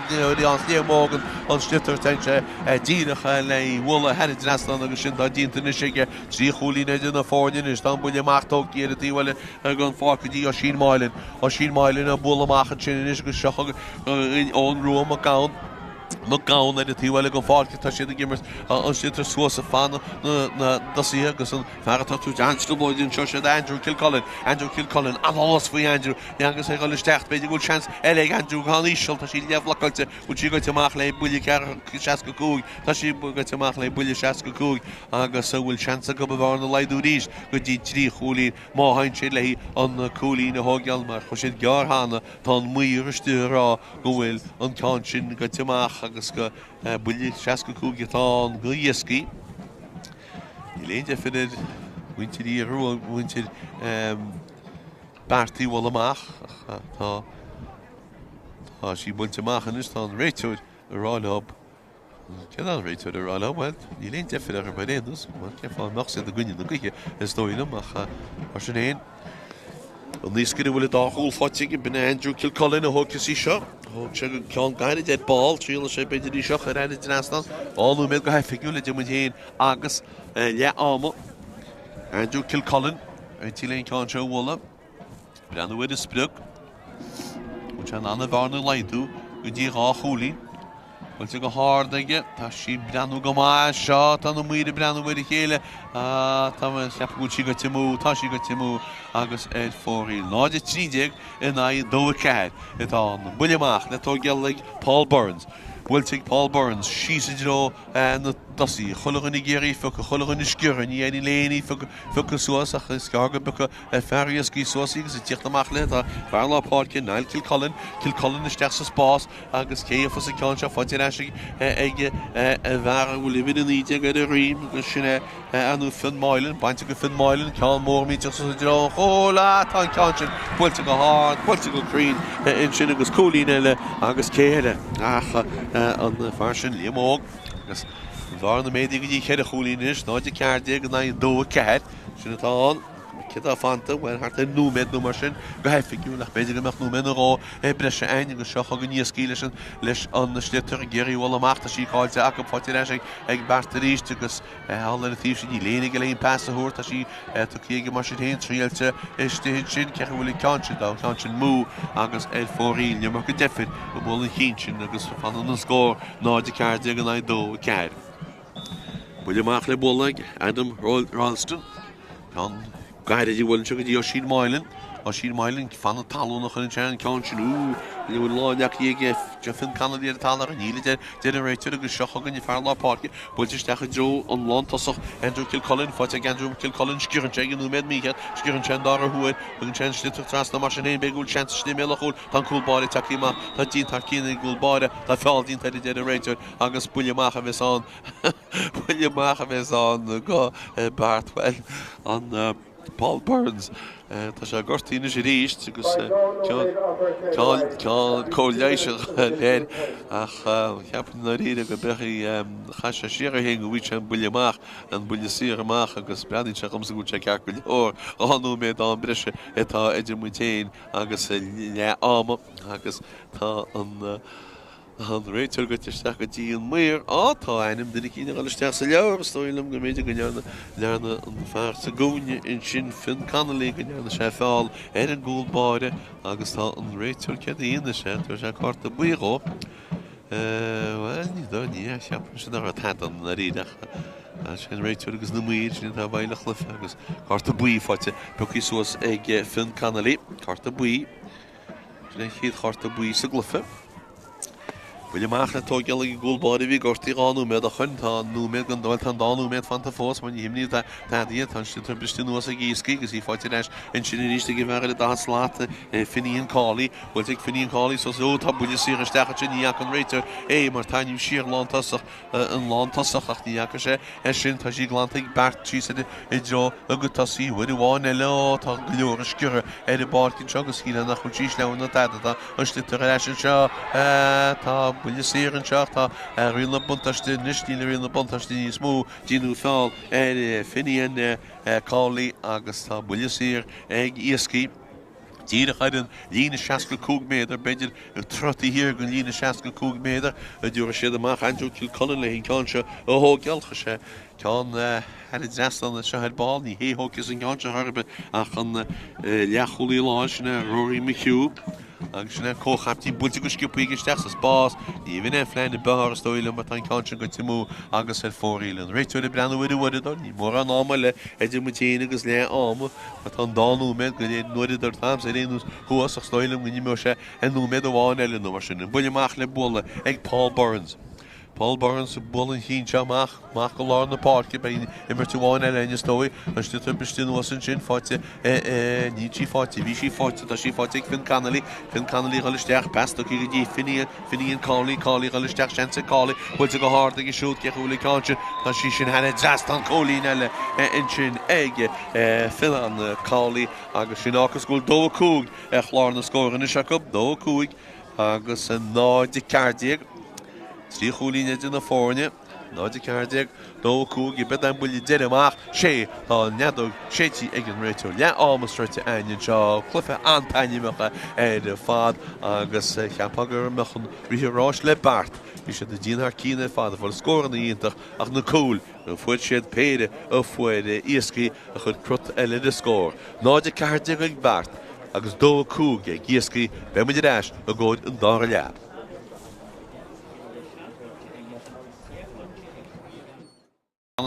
Liam Óg an sliotar téann sé díreach le í bhualadh thar an dtrasnán agus sin atá déanta anois aige. 3 chúilín idir na foirne anois. Tá an buille amach tógtha ar an taobh eile den pháirc go dtí Oisín Moylan. Oisín Moylan ag bualadh amach ansin anois agus seo chugainn Eoin Rua Mac Gabhann. Mac Gabhann ar an taobh eile den pháirc atá siad ag imirt an sliotar suas ag fanacht na dtosaithe agus an fear atá ag tabhairt an-trioblóid anseo siad Andrew Kilcullen. Andrew Kilcullen, an-eolas faoi Andrew agus é ag dul isteach. B'fhéidir go bhfuil seans eile ag Andrew go han-íseal. Tá sí leathbhlocáilte. Bhfuil sí goite amach le buille 65? Tá sí goite amach le buille 65 agus an bhfuil seans acu an bhearna a laghdú arís go dtí 3 chúilín má théann siad léi an cúilín a thógáil mar chuaigh siad gearr cheana. Tá an maor istigh ag rá go bhfuil an ceann sin goite amach agus go buille 65 atá ann go Iascaigh. Níl aon deifir ar mhuintir Aodh Rua, mhuintir Beart í a bhualadh amach ach tá tá sí buailte amach anois, tá an réiteoir ag rá leo. Céard tá an réiteoir ag rá leo? Bhuel, níl aon deifir orthu ar aon nós, mar cén fáth a mbeadh siad i gcoinne na gaoithe, is dóigh liom, ach mar sin féin, an iascaire a bhfuil an dá chúl faighte aige, b'in é Andrew Kilcullen a thógfas í seo. Thóg sé an ceann gairid ar ball, triailfidh sé b'fhéidir í seo a chur thar an dtrasnán. 2 nóiméad go hoifigiúil idir muid féin agus leath ama. Andrew Kilcullen, réitithe le an ceann seo a bhualadh. Breathnú ar an sprioc. Bhfuil sé in ann an bhearna a laghdú go dtí 2 chúilín. Buailte go hard aige. Tá sí ag breathnú go maith seo. Tá na maoir ag breathnú ar a chéile. Tá mé ag ceapadh go bhfuil sí goite amú. Tá sí goite amú agus ar fóraoil. 0-13 in aghaidh 2-4 atá an buille amach le tógáil ag Paul Burns. Buailte ag Paul Burns síos i dtreo na dtosaithe. Chuile dhuine ag iarraidh í a phiocadh, chuile dhuine ag sciorradh, ní éiríonn le éinne í a phiocadh suas ach is gearr go bpiocadh fear Iascaigh suas í agus ag tíocht amach léi tá fear lár páirce, Niall Kilcullen, Kilcullen isteach sa spás agus cé gheofas an ceann seo faighte ar ais ag an bhfear a bhfuil uimhir 19 ar a dhroim agus sin é Ar ndóigh Fionn Moylan, bainte go Fionn Moylan, ceann mór millteach suas i dtreo an chúil, ah tá an ceann sin buailte go hard, buailte go cruinn ansin agus cúilín eile agus cé eile ach an fear sin Liam Óg agus an bhearna méadaithe go dtí cheithre chúilín anois, 0-14 in aghaidh 2-4, sin atá ann. Céard atá fanta? Bhuel, thart ar nóiméad nó mar sin go hoifigiúil, ach b'fhéidir go mbeadh nóiméad nó dhó breise againn agus seo chugainn Iascaigh leis an leis an sliotar ag iarraidh a dhul amach. Tá sí caillte acu, faighte ar ais ag ag Beart arís agus thall ar an taobh sin níl éinne aige le haon pas a thabhairt. Tá sí tugtha aige mar sin féin, triailte istigh ansin. Cé acu a bhfuil an ceann sin? Tá an ceann sin amú agus ar fóraoil. An iomarca deifir a bhuail an ceann sin agus fanann an scór 0-14 in aghaidh 2-4. Buille amach le bualadh ag Adam Rolleston. Ceann gairid a bhuaileann sé go dtí Oisín Moylan. Oisín Moylan, fanadh talún a chuireann sé an ceann sin. Ú, ní bhfuil lámh leagtha ag Fionn Connolly ar an talamh ach níl a deir an réiteoir agus seo chugainn an fear lár páirce. Buailte isteach i dtreo an lántosach Andrew Kilcullen. Faighte ag Andrew Kilcullen. Sciorrann sé ag an nóiméad mícheart. Sciorrann sé an dara huair. Tugann sé an sliotar trasna mar sin féin. B'fhéidir go bhfuil seans istigh i mbéal an chúil. Tá an cúl báire tagtha amach. Tá déanta thar cionn ag an gcúl báire. Tá feall déanta air a deir an réiteoir agus buille amach a bheas ann. Buille amach a bheas ann go Beart. Bhuel, an Paul Burns, tá sé gortaithe anois arís agus ceann cóir leighis a fháil air ach cheapfainn i ndáiríre go mbeadh, chaith sé siar é féin go bhfaighidh sé an buille amach, an buille saor amach agus breathnaíonn sé dhomsa go bhfuil sé ceart go leor. 2 nóiméad am breise atá idir muid féin agus leath ama agus tá an. An réiteoir goite isteach go dtí an maor. Á, tá ainm duine eicínt ag dul isteach sa leabhar. Is dóigh liom go mb'fhéidir go ndearna, ndearna an fear sa gcúinne ansin, Fionn Connolly, go ndearna sé feall ar an gcúl báire agus tá an réiteoir, céard a dhéanfaidh sé? Tabharfaidh sé cárta buí dhó. Bhuel, ní dóigh, ní cheapaimse nach raibh tada ann i ndáiríre ach sé an réiteoir agus na maoir, sin atá i bhfeighil an chluiche agus cárta buí faighte, pioctha suas ag Fionn Connolly. Cárta buí. Sin an chéad chárta buí sa gcluiche. Buille amach le tóigeáil ag an gcúl báire a bhí gortaithe 2 nóiméad ó shoin. Tá nóiméad den bhuel tá an dá nóiméad fanta fós mar ní himní tada. Tá an sliotar briste anuas ag Iascaigh agus í faighte ar ais ansin arís ag an bhfear ar an daichead slat, Finian Cawley. Buailte ag Finian Cawley suas. Ó tá buille saor isteach ansin. Ní fhaca an réiteoir é mar tarraingíodh siar lántosach. an lántosach ach ní fhaca sé é sin. Tá sí glanta ag Beart síos i dtreo a gcuid tosaí. Uair amháin eile, ó, tá go leor ag sciorradh ar an bpáirc anseo agus shílfeá nach bhfuil sí sleamhain ná tada. Tá an sliotar ar ais anseo. Tá buille saor anseo ach tá riail na buntáiste anois. Níl riail na buntáiste níos mó. Déanadh feall ar Finian Cawley agus tá buille saor ag Iascaigh. Díreach ar an líne 65 méadar, b'fhéidir troigh taobh thiar den líne 65 méadar, a dtabharfaidh siad amach Andrew Kilcullen le an ceann seo a thógáil. Chuir sé ceann thar an dtrasnán anseo ar ball. Ní hé a thógfas an ceann seo chor ar bith ach an leathchúlaí láir, sin é Rory McHugh. Agus sin é an comhchaiptín buailte go sciobtha aige isteach sa spás. Ní bheidh aon phlean ar bith air is dóigh liom mar tá an ceann sin goite amú agus ar fóraoil. An réiteoir ag breathnú ar an uaireadóir. Níl mórán ama eile idir muid féin agus leath ama. Mar tá an dá nóiméad go léir an uaireadóir agamsa ar aon nós thuas ach is dóigh liom go n-imeoidh sé ar nóiméad amháin eile nó mar sin. An buille amach le bualadh ag Paul Burns. Paul Burns ag bualadh an chinn seo amach, amach go lár na páirce. Beidh imirt amháin eile againn is dóigh. An sliotar briste anuas ansin, faighte, níl sí faighte, bhí sí faighte, tá sí faighte ag Fionn Connolly. Fionn Connolly a dhul isteach, pas tugtha go dtí Finian, Finian Cawley, Cawley a dhul isteach, seans ag Cawley, buailte go hard aige siúd, cé acu a bhfuil an ceann sin, tá sí sin thar an dtrasnán, cúilín eile ansin ag Finian Cawley agus sin fágfas go bhfuil 2-5 ar chlár na scór anois acu, 2-5 agus 0-14, 3 chúilín idir na foirne. 0, 14, 2, 5, beidh an buille deiridh amach, 6, tá an fheadóg séidte ag an réiteoir. Leath ama sroichte againn anseo, cluiche an-taitneamhach ar fad agus cheapfá go mbeadh an rith ráis le Beart. Bhí siad ag déanamh thar cionn ar fad, ag fáil scóranna iontach ach na cúil a fuair siad, péire a fuair Iascaigh a chuir crot eile ar an scór. 0, 14 ag Beart agus 2, 5 ag Iascaigh. Beidh muid ar ais i gcomhair an dara leath.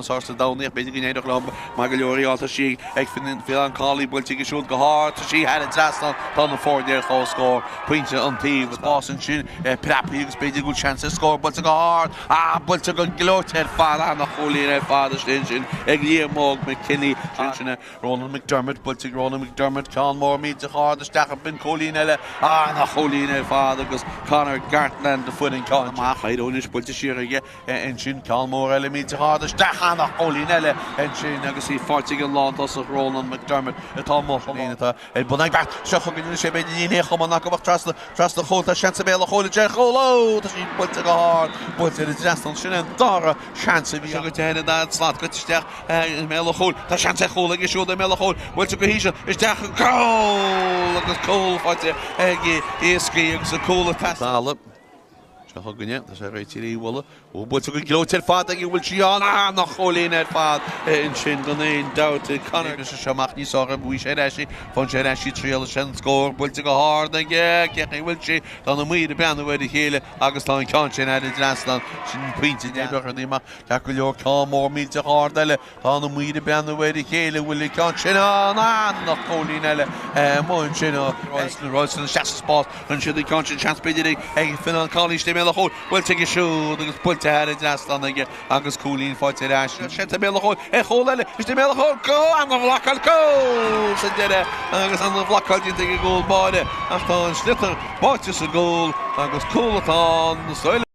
ceann is fearr sa domhan ach b'fhéidir go n-éireodh leo maith go leor í fháil. Tá sí ag Fionán Cawley buailte aige siúd go hard. Tá sí thar an trasnán. Tá na foirne ar comhscór. Pointe an taobh. Spás ansin preabtha agus b'fhéidir go bhfuil seans ar scór buailte go hard. Ah, buailte go gleoite ar fad. Ana-chúilín ar fad istigh ansin ag Liam Óg McKinney. Sin Ronan McDermott, buailte ag Ronan McDermott, ceann mór millteach ard isteach b'in cúilín eile, ana-chúilín ar fad agus Conor Gartland a fuair an ceann amach. Éireoidh anois, buailte siar aige ansin, ceann mór eile millteach ard isteach, ana-chúilín eile ansin agus í faighte ag an lántosach Ronan McDermott atá amuigh. Atá ar bun ag Beart. Seo chugainn anois é, b'fhéidir níl aon chuma acu ach trasna, trasna chúil, tá seans i mbéal an chúil, an chúl, ó, tá sí buailte go hard, buailte ar an dtrasnán, sin é an dara seans a bhí agat ar an dara slat, goite isteach i mbéal an chúil, tá seans ar chúl aige siúd i mbéal an chúil, buailte go híseal, isteach, cúl agus cúl faighte ag Iascaigh agus an cúl ag teastáil. Seo chugainn é, tá sé réitithe le bualadh. Ó, buailte go gleoite ar fad aige, bhfuil sí ann? Ana-chúilín ar fad ansin gan aon dabht. Conor sé seo amach níos fearr, bhuaigh sé ar ais í, faigheann sé ar ais í, triail leis an scór, buailte go hard aige, cén chaoi a bhfuil sí? Tá na maoir ag breathnú ar a chéile agus tá an ceann sin thar an dtrasnán, sin pointe neamh amach. Ceart go leor, ceann mór millteach ard eile. Tá na maoir ag breathnú ar a chéile, bhfuil an ceann sin ann? Ana-chúilín eile amuigh ansin ó Royston isteach sa spás. Rinne siad an ceann sin, seans b'fhéidir ag Fionán Cawley istigh i mbéal an chúil. Buailte aige siúd agus buailte thar an dtrasnán aige agus cúilín faighte ar ais. Seans i mbéal an chúil ar chúl eile istigh i mbéal an chúil. Go! Ana-bhlocáil! Cúl sa deireadh agus ana-bhlocáil déanta ag an gcúl báire ach tá an sliotar báite sa gcúl agus cúl atá ann.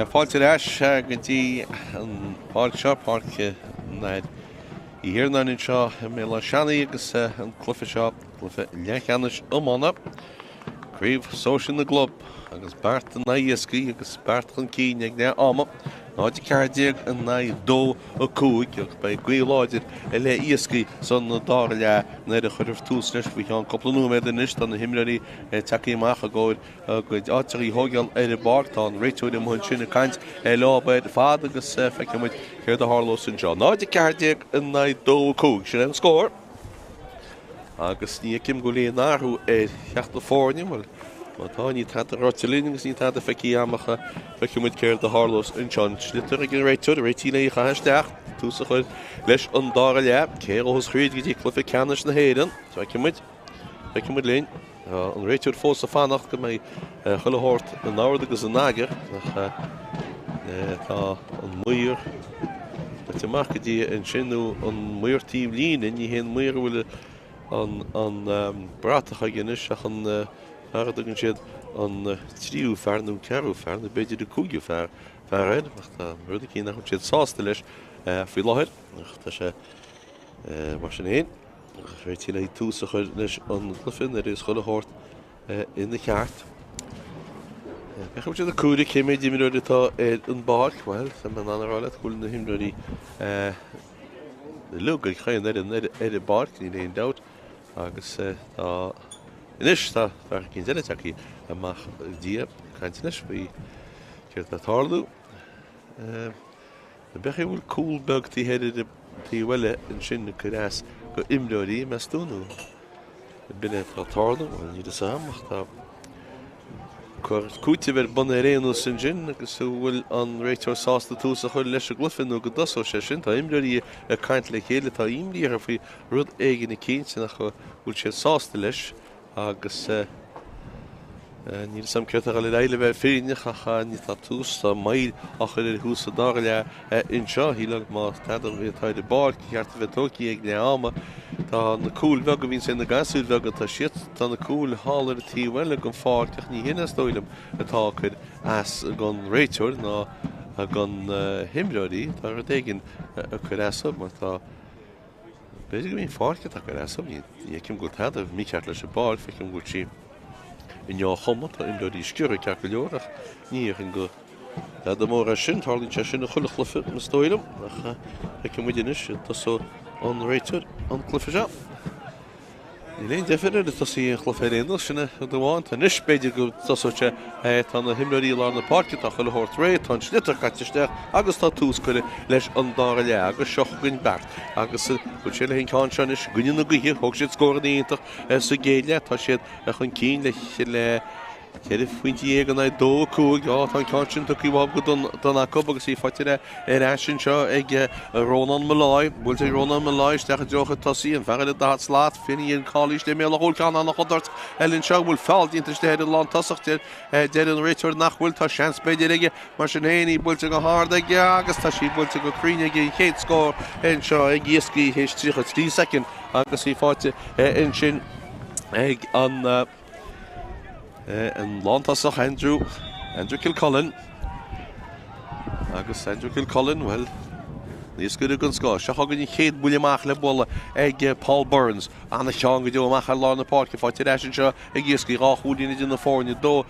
Fáilte ar ais go dtí an pháirc seo, Páirc an Athar Uí Thiarnáin anseo i mBéal Átha Seanaidh agus an cluiche seo, cluiche leathcheannais iomána, Craobh Sóisir na gClub agus Beart in aghaidh Iascaigh agus Beart chun cinn ag leath ama, 0-14 in aghaidh 2-5 ach beidh gaoth láidir i leith Iascaigh san dara leath nuair a chuirfear tús leis faoi cheann cúpla nóiméad anois. Tá na himreoirí tagtha amach i gcomhair a gcuid áiteacha a thógáil ar an bpáirc. Tá an réiteoir amuigh ansin ag caint leo ar fad agus feicfidh muid céard a tharlós anseo. 0-14 in aghaidh 2-5, sin é an scór. Agus ní fheicim go bhfuil aon athrú ar theacht na foirne, bhuel, má tá, níl tada ráite linn agus níl tada feicthe agam ach feicfidh muid céard a tharlós anseo. An sliotar ag an réiteoir, réitithe le í a chaitheamh isteach, tús a chur leis an dara leath. Cé a ghabhfas thríd go dtí cluiche ceannais na hÉireann? Feicfidh muid. Feicfidh muid linn. Tá an réiteoir fós ag fanacht go mbeidh chuile shórt in ord agus in eagar ach tá an maor ag amach go dtí ansin nó an maor taobh líne, ní hé an maor a bhfuil an bratach aige anois ach an fear a dtugann siad an tríú fear nó an ceathrú fear nó b'fhéidir an cúigiú fear air ach tá rud eicínt nach bhfuil siad sásta leis faoi láthair ach tá sé mar sin féin. Réitithe le tús a chur leis an gcluiche nuair is chuile shórt ina cheart. Féachfaidh muid ar na cuaire cé mhéad imreoir atá ar an bpáirc. Bhuel, tá mé in ann a rá leat go bhfuil na himreoirí uilig ag chaon fhoireann ar an bpáirc, níl aon dabht. Agus tá anois tá fear eicínt eile tagtha amach Dia caint anois faoi céard atá ag tarlú. B'fhéidir go bhfuil cúl beag taobh thoir ar an taobh eile ansin ag cur as go imreoirí, meas tú, nó b'in é atá ag tarlú? Bhuel, níl fhios agam ach tá cur cúitimh ar bun ar aon nós ansin agus an bhfuil an réiteoir sásta tús a chur leis an gcluiche nó go dtosóidh sé sin? Tá imreoirí ag caint le chéile, tá imní orthu faoi rud éigin eicínt nach bhfuil siad sásta leis. Agus níl 'fhios a'm céard atá ag dul ar aghaidh le bheith fírinneach ach ní tá tús, tá moill á chur ar thús sa dara leath anseo. Shílfeá má tada a bhí atá ar an bpáirc ba cheart a bheith tógtha ag leath ama. Tá na cúil bheaga a bhíonns ag na gasúir bheaga, tá siad, tá na cúil thall ar an taobh eile den pháirc ach ní hin is dóigh liom atá ag cur as don réiteoir ná don himreoirí. Tá rud éigin ag cur as mar tá. B'fhéidir go mbíonn pháirc atá ag cur as dó, ní fheicim go bhfuil tada mícheart leis an bpáirc, feicim go bhfuil sí i ndea-chuma, tá imreoirí sciorrtha ceart go leor ach ní dhéarfainn go tada mór é sin, tarlaíonn sé sin i chuile chluiche is dóigh liom ach feicfidh muid anois an dtosóidh an réiteoir an cluiche seo. Níl aon deifir air ag tosaí an chluiche ar aon nós, sin rud amháin. Tá anois, b'fhéidir go dtosóidh sé. Tá na himreoirí i lár na páirce, tá chuile shórt réidh, tá an sliotar caite isteach agus tá tús curtha leis an dara leath agus seo chugainn Beart agus bhfuil sé le an ceann seo anois i gcoinne na gaoithe. Thóg siad scóranna iontach sa gcéad leath, tá siad chun cinn le le 14 phointe in aghaidh 2, 5. Á, tá an ceann sin tugtha uathu go dona acu agus í faighte ar ais anseo ag Rónán Molloy. Buailte ag Rónán Molloy isteach i dtreo an tosaí. An fear eile 40 slat. Finian Cawley istigh i mbéal an chúil. Ceann an-chontúirt eile anseo. An bhfuil feall déanta istigh ar an lántosach? Deir an réiteoir nach bhfuil. Tá seans b'fhéidir aige. Mar sin féin, í buailte go hard aige agus tá sí buailte go cruinn aige. An chéad scór anseo ag Iascaigh théis 33 soicind agus í faighte ansin ag an. An lántosach Andrew, Andrew Kilcullen. Agus Andrew Kilcullen, bhuel, naoscaire den scoth. Seo chugainn an chéad bhuille amach le bualadh ag Paul Burns. Ana-cheann go deo amach ar lár na páirce. Faighte ar ais anseo ag Iascaigh. 2 chúilín idir na foirne. 2,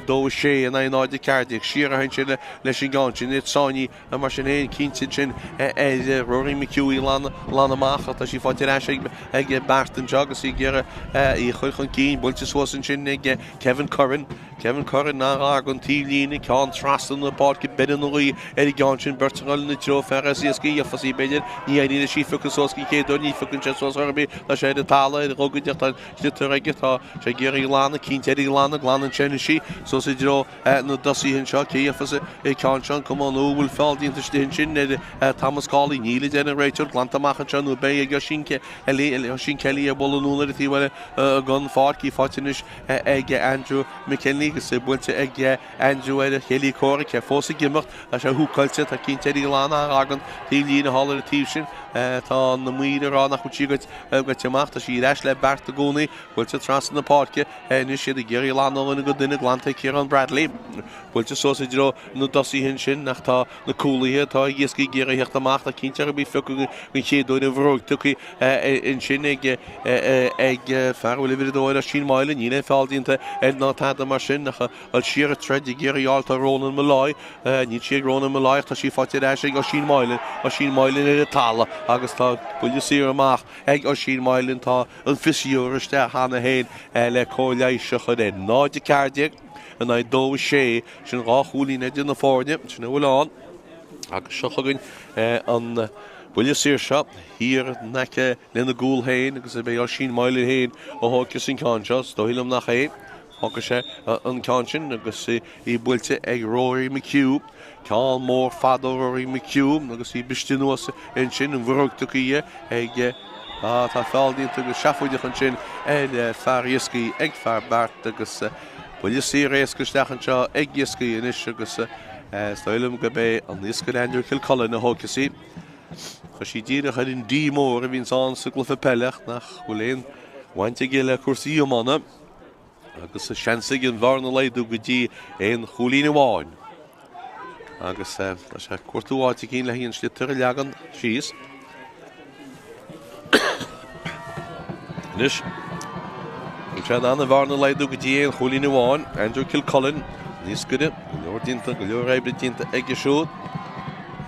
2, 6 in aghaidh 0, 14. Siar a théann sé leis an gceann sin. Iad sáinnithe Mar sin féin, cinnte ansin ar Rory McHugh í ghlanadh amach ach tá sí faighte ar ais ag Beart anseo agus í ag iarraidh í a chur chun cinn. Buailte suas ansin ag Kevin Curran. Kevin Curran an-ghar don taobhlíne, ceann trasna na páirce, beireann an ghaoth ar an gceann sin, beirt ag dul ina treo, fear as Iascaigh. dhéanfas í, b'fhéidir. Ní éiríonn leis í a phiocadh suas den chéad uair, ní phiocann sé suas ar bith. Tá sé ar an talamh, ar an ghogaide, tá an sliotar aige, tá sé ag iarraidh glanadh, cinnte ar ghlanadh, glanann sé anois í, suas i dtreo na dtosaithe anseo. Cé dhéanfas an ceann seo, an cuma nó an bhfuil feall déanta istigh ansin ar Thomas Cawley? Níl, a deir an réiteoir, glanta amach anseo nó beidh ag Oisín Oisín Kelly ag bualadh anonn ar an taobh eile den pháirc, í faighte anois ag Andrew McKinley agus buailte ag Andrew ar a chéile comhraic, é fós ag imeacht, tá sé húcáilte, tá cinnte ar ghlanadh ach an taobh líne thall ar an taobh sin. Tá na maoir ag rá nach bhfuil sí goite amach, tá sí ar ais le Beart i gcónaí, buailte trasna na páirce anois, iad ag iarraidh glanadh ó dhuine go duine, glanta ag Ciarán Bradley, buailte suas i dtreo na dtosaithe ansin ach tá na cúlaithe atá ag Iascaigh ag iarraidh theacht amach, tá cinnte ar bith phiocadh den chéad uair an bhróig tugtha ansin ag fear a bhfuil uimhir a dó air, Oisín Moylan. Níl aon feall déanta air ná tada mar sin ach dul siar ag troid ag iarraidh fháil tá Ronan Molloy. Níl sí ag Ronan Molloy ach tá sí faighte ar ais ag Oisín Moylan. Oisín Moylan ar an talamh agus tá buille saor amach ag Oisín Moylan. Tá an fiseoir isteach cheana féin le cóir leighis a chur air. 0-14 in aghaidh 2-6. Sin dhá chúilín idir na foirne. Sin a bhfuil ann. Agus seo chugainn an buille saor seo thiar in aice lena gcúl féin agus beidh Oisín Moylan féin a thógfas an ceann seo. Is dóigh liom nach é. Thógfaidh sé an ceann sin agus í buailte ag Rory McHugh. Ceann mór fada ó Rory McHugh agus í briste anuas ansin, an bhróg tugtha ag Ah, tá feall déanta go seafóideach ansin ar fear Iascaigh ag fear Beart agus buille saor éasca isteach anseo ag Iascaigh anois agus is dóigh liom gurb é an iascaire Andrew Kilcullen a thógfas í. Chuir sí díreach ar an D mór a bhíonns ann sa gcluiche peile ach nach bhfuil aon bhaint aige le cúrsaí iomána agus seans ag an bhearna laghdú go dtí aon chúilín amháin. Agus tá sé ag cuartú áit eicínt le an sliotar a leagan síos. Anois, bhfuil sé in ann an bhearna a laghdú go dtí aon chúilín amháin. Andrew Kilcullen, an iascaire, go leor déanta, go leor oibre déanta aige siúd.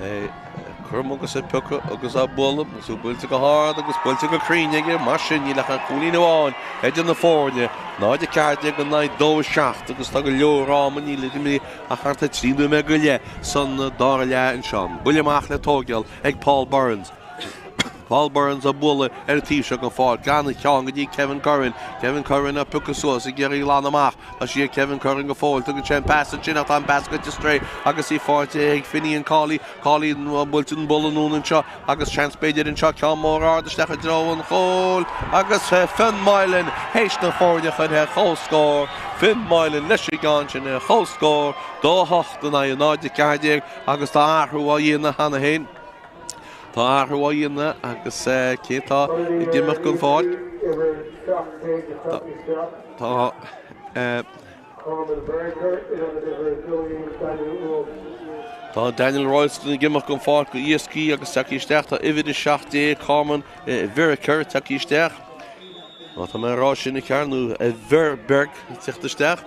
É ag cur agus ag piocadh agus á bualadh, agus buailte go hard agus buailte go cruinn aige, mar sin níl ach an cúilín amháin idir na foirne, 0-14 in aghaidh 2-7 agus tá go leor ama, níl imithe ach thart ar 3 nóiméad go leith san dara leath anseo. Buille amach le tóigeáil ag Paul Burns. Paul Burns á bualadh ar an taobh seo den pháirc. An-cheann go dtí Kevin Curran. Kevin Curran á piocadh suas ag iarraidh glanadh amach. Tá sí ag Kevin Curran go fóill. Tugann sé an pas ansin ach tá an pas goite strae agus í faighte ag Finian Cawley. Cawley buailte an buille anonn anseo agus seans b'fhéidir anseo ceann mór ard isteach i dtreo an chúil agus Fionn Moylan théis na foirne a chur ar comhscór. Fionn Moylan leis an gceann sin ar comhscór. 2-8 in aghaidh 0-14 agus tá athrú á dhéanamh cheana féin. Tá athrú á dhéanamh agus cé atá ag imeacht den pháirc? Tá Tá Daniel Royston ag imeacht den pháirc do Iascaigh agus tagtha isteach tá uimhir 17 Corman Vericker tagtha isteach. Má tá mé ag rá sin i gceart nó Verberg ag teacht isteach.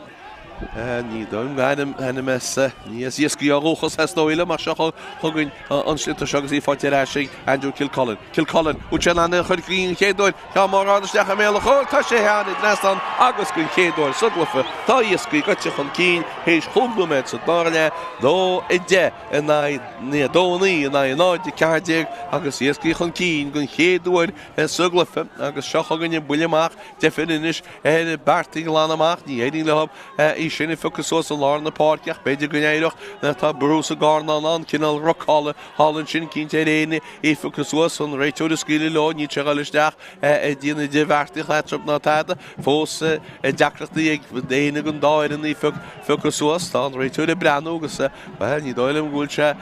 Ní dóigh liom gur ainm as ní as Iascaigh ó dhúchas is dóigh liom ach seo chugainn an sliotar seo agus í faighte ar ais ag Andrew Kilcullen. Kilcullen, bhfuil sé in ann é a chur den chéad uair, ceann mór ard isteach i mbéal an chúil, tá sé thar an trasnán agus den chéad uair sa gcluiche tá Iascaigh gaibhte chun cinn théis chúig nóiméad sa dara leath, 2-10 in aghaidh, 2-9 in aghaidh 0-14 agus Iascaigh chun cinn den chéad uair sa gcluiche agus seo chugainn an buille amach deifir anois ar Beart a ghlanadh amach. Ní éiríonn leo í sin a phiocadh suas i lár na páirce ach b'fhéidir go n-éireodh nuair atá brú sa gcarnán ann, cineál rucála thall ansin cinnte ar éinne í a phiocadh suas. An réiteoir ag scaoileadh leo, níl sé ag dul isteach ag déanamh idirbheartaíocht eatarthu ná tada. Fós deacrachtaí ag éinne den dá fhoireann í a phiocadh suas. Tá an réiteoir ag breathnú agus, bhuel, ní dóigh liom go bhfuil sé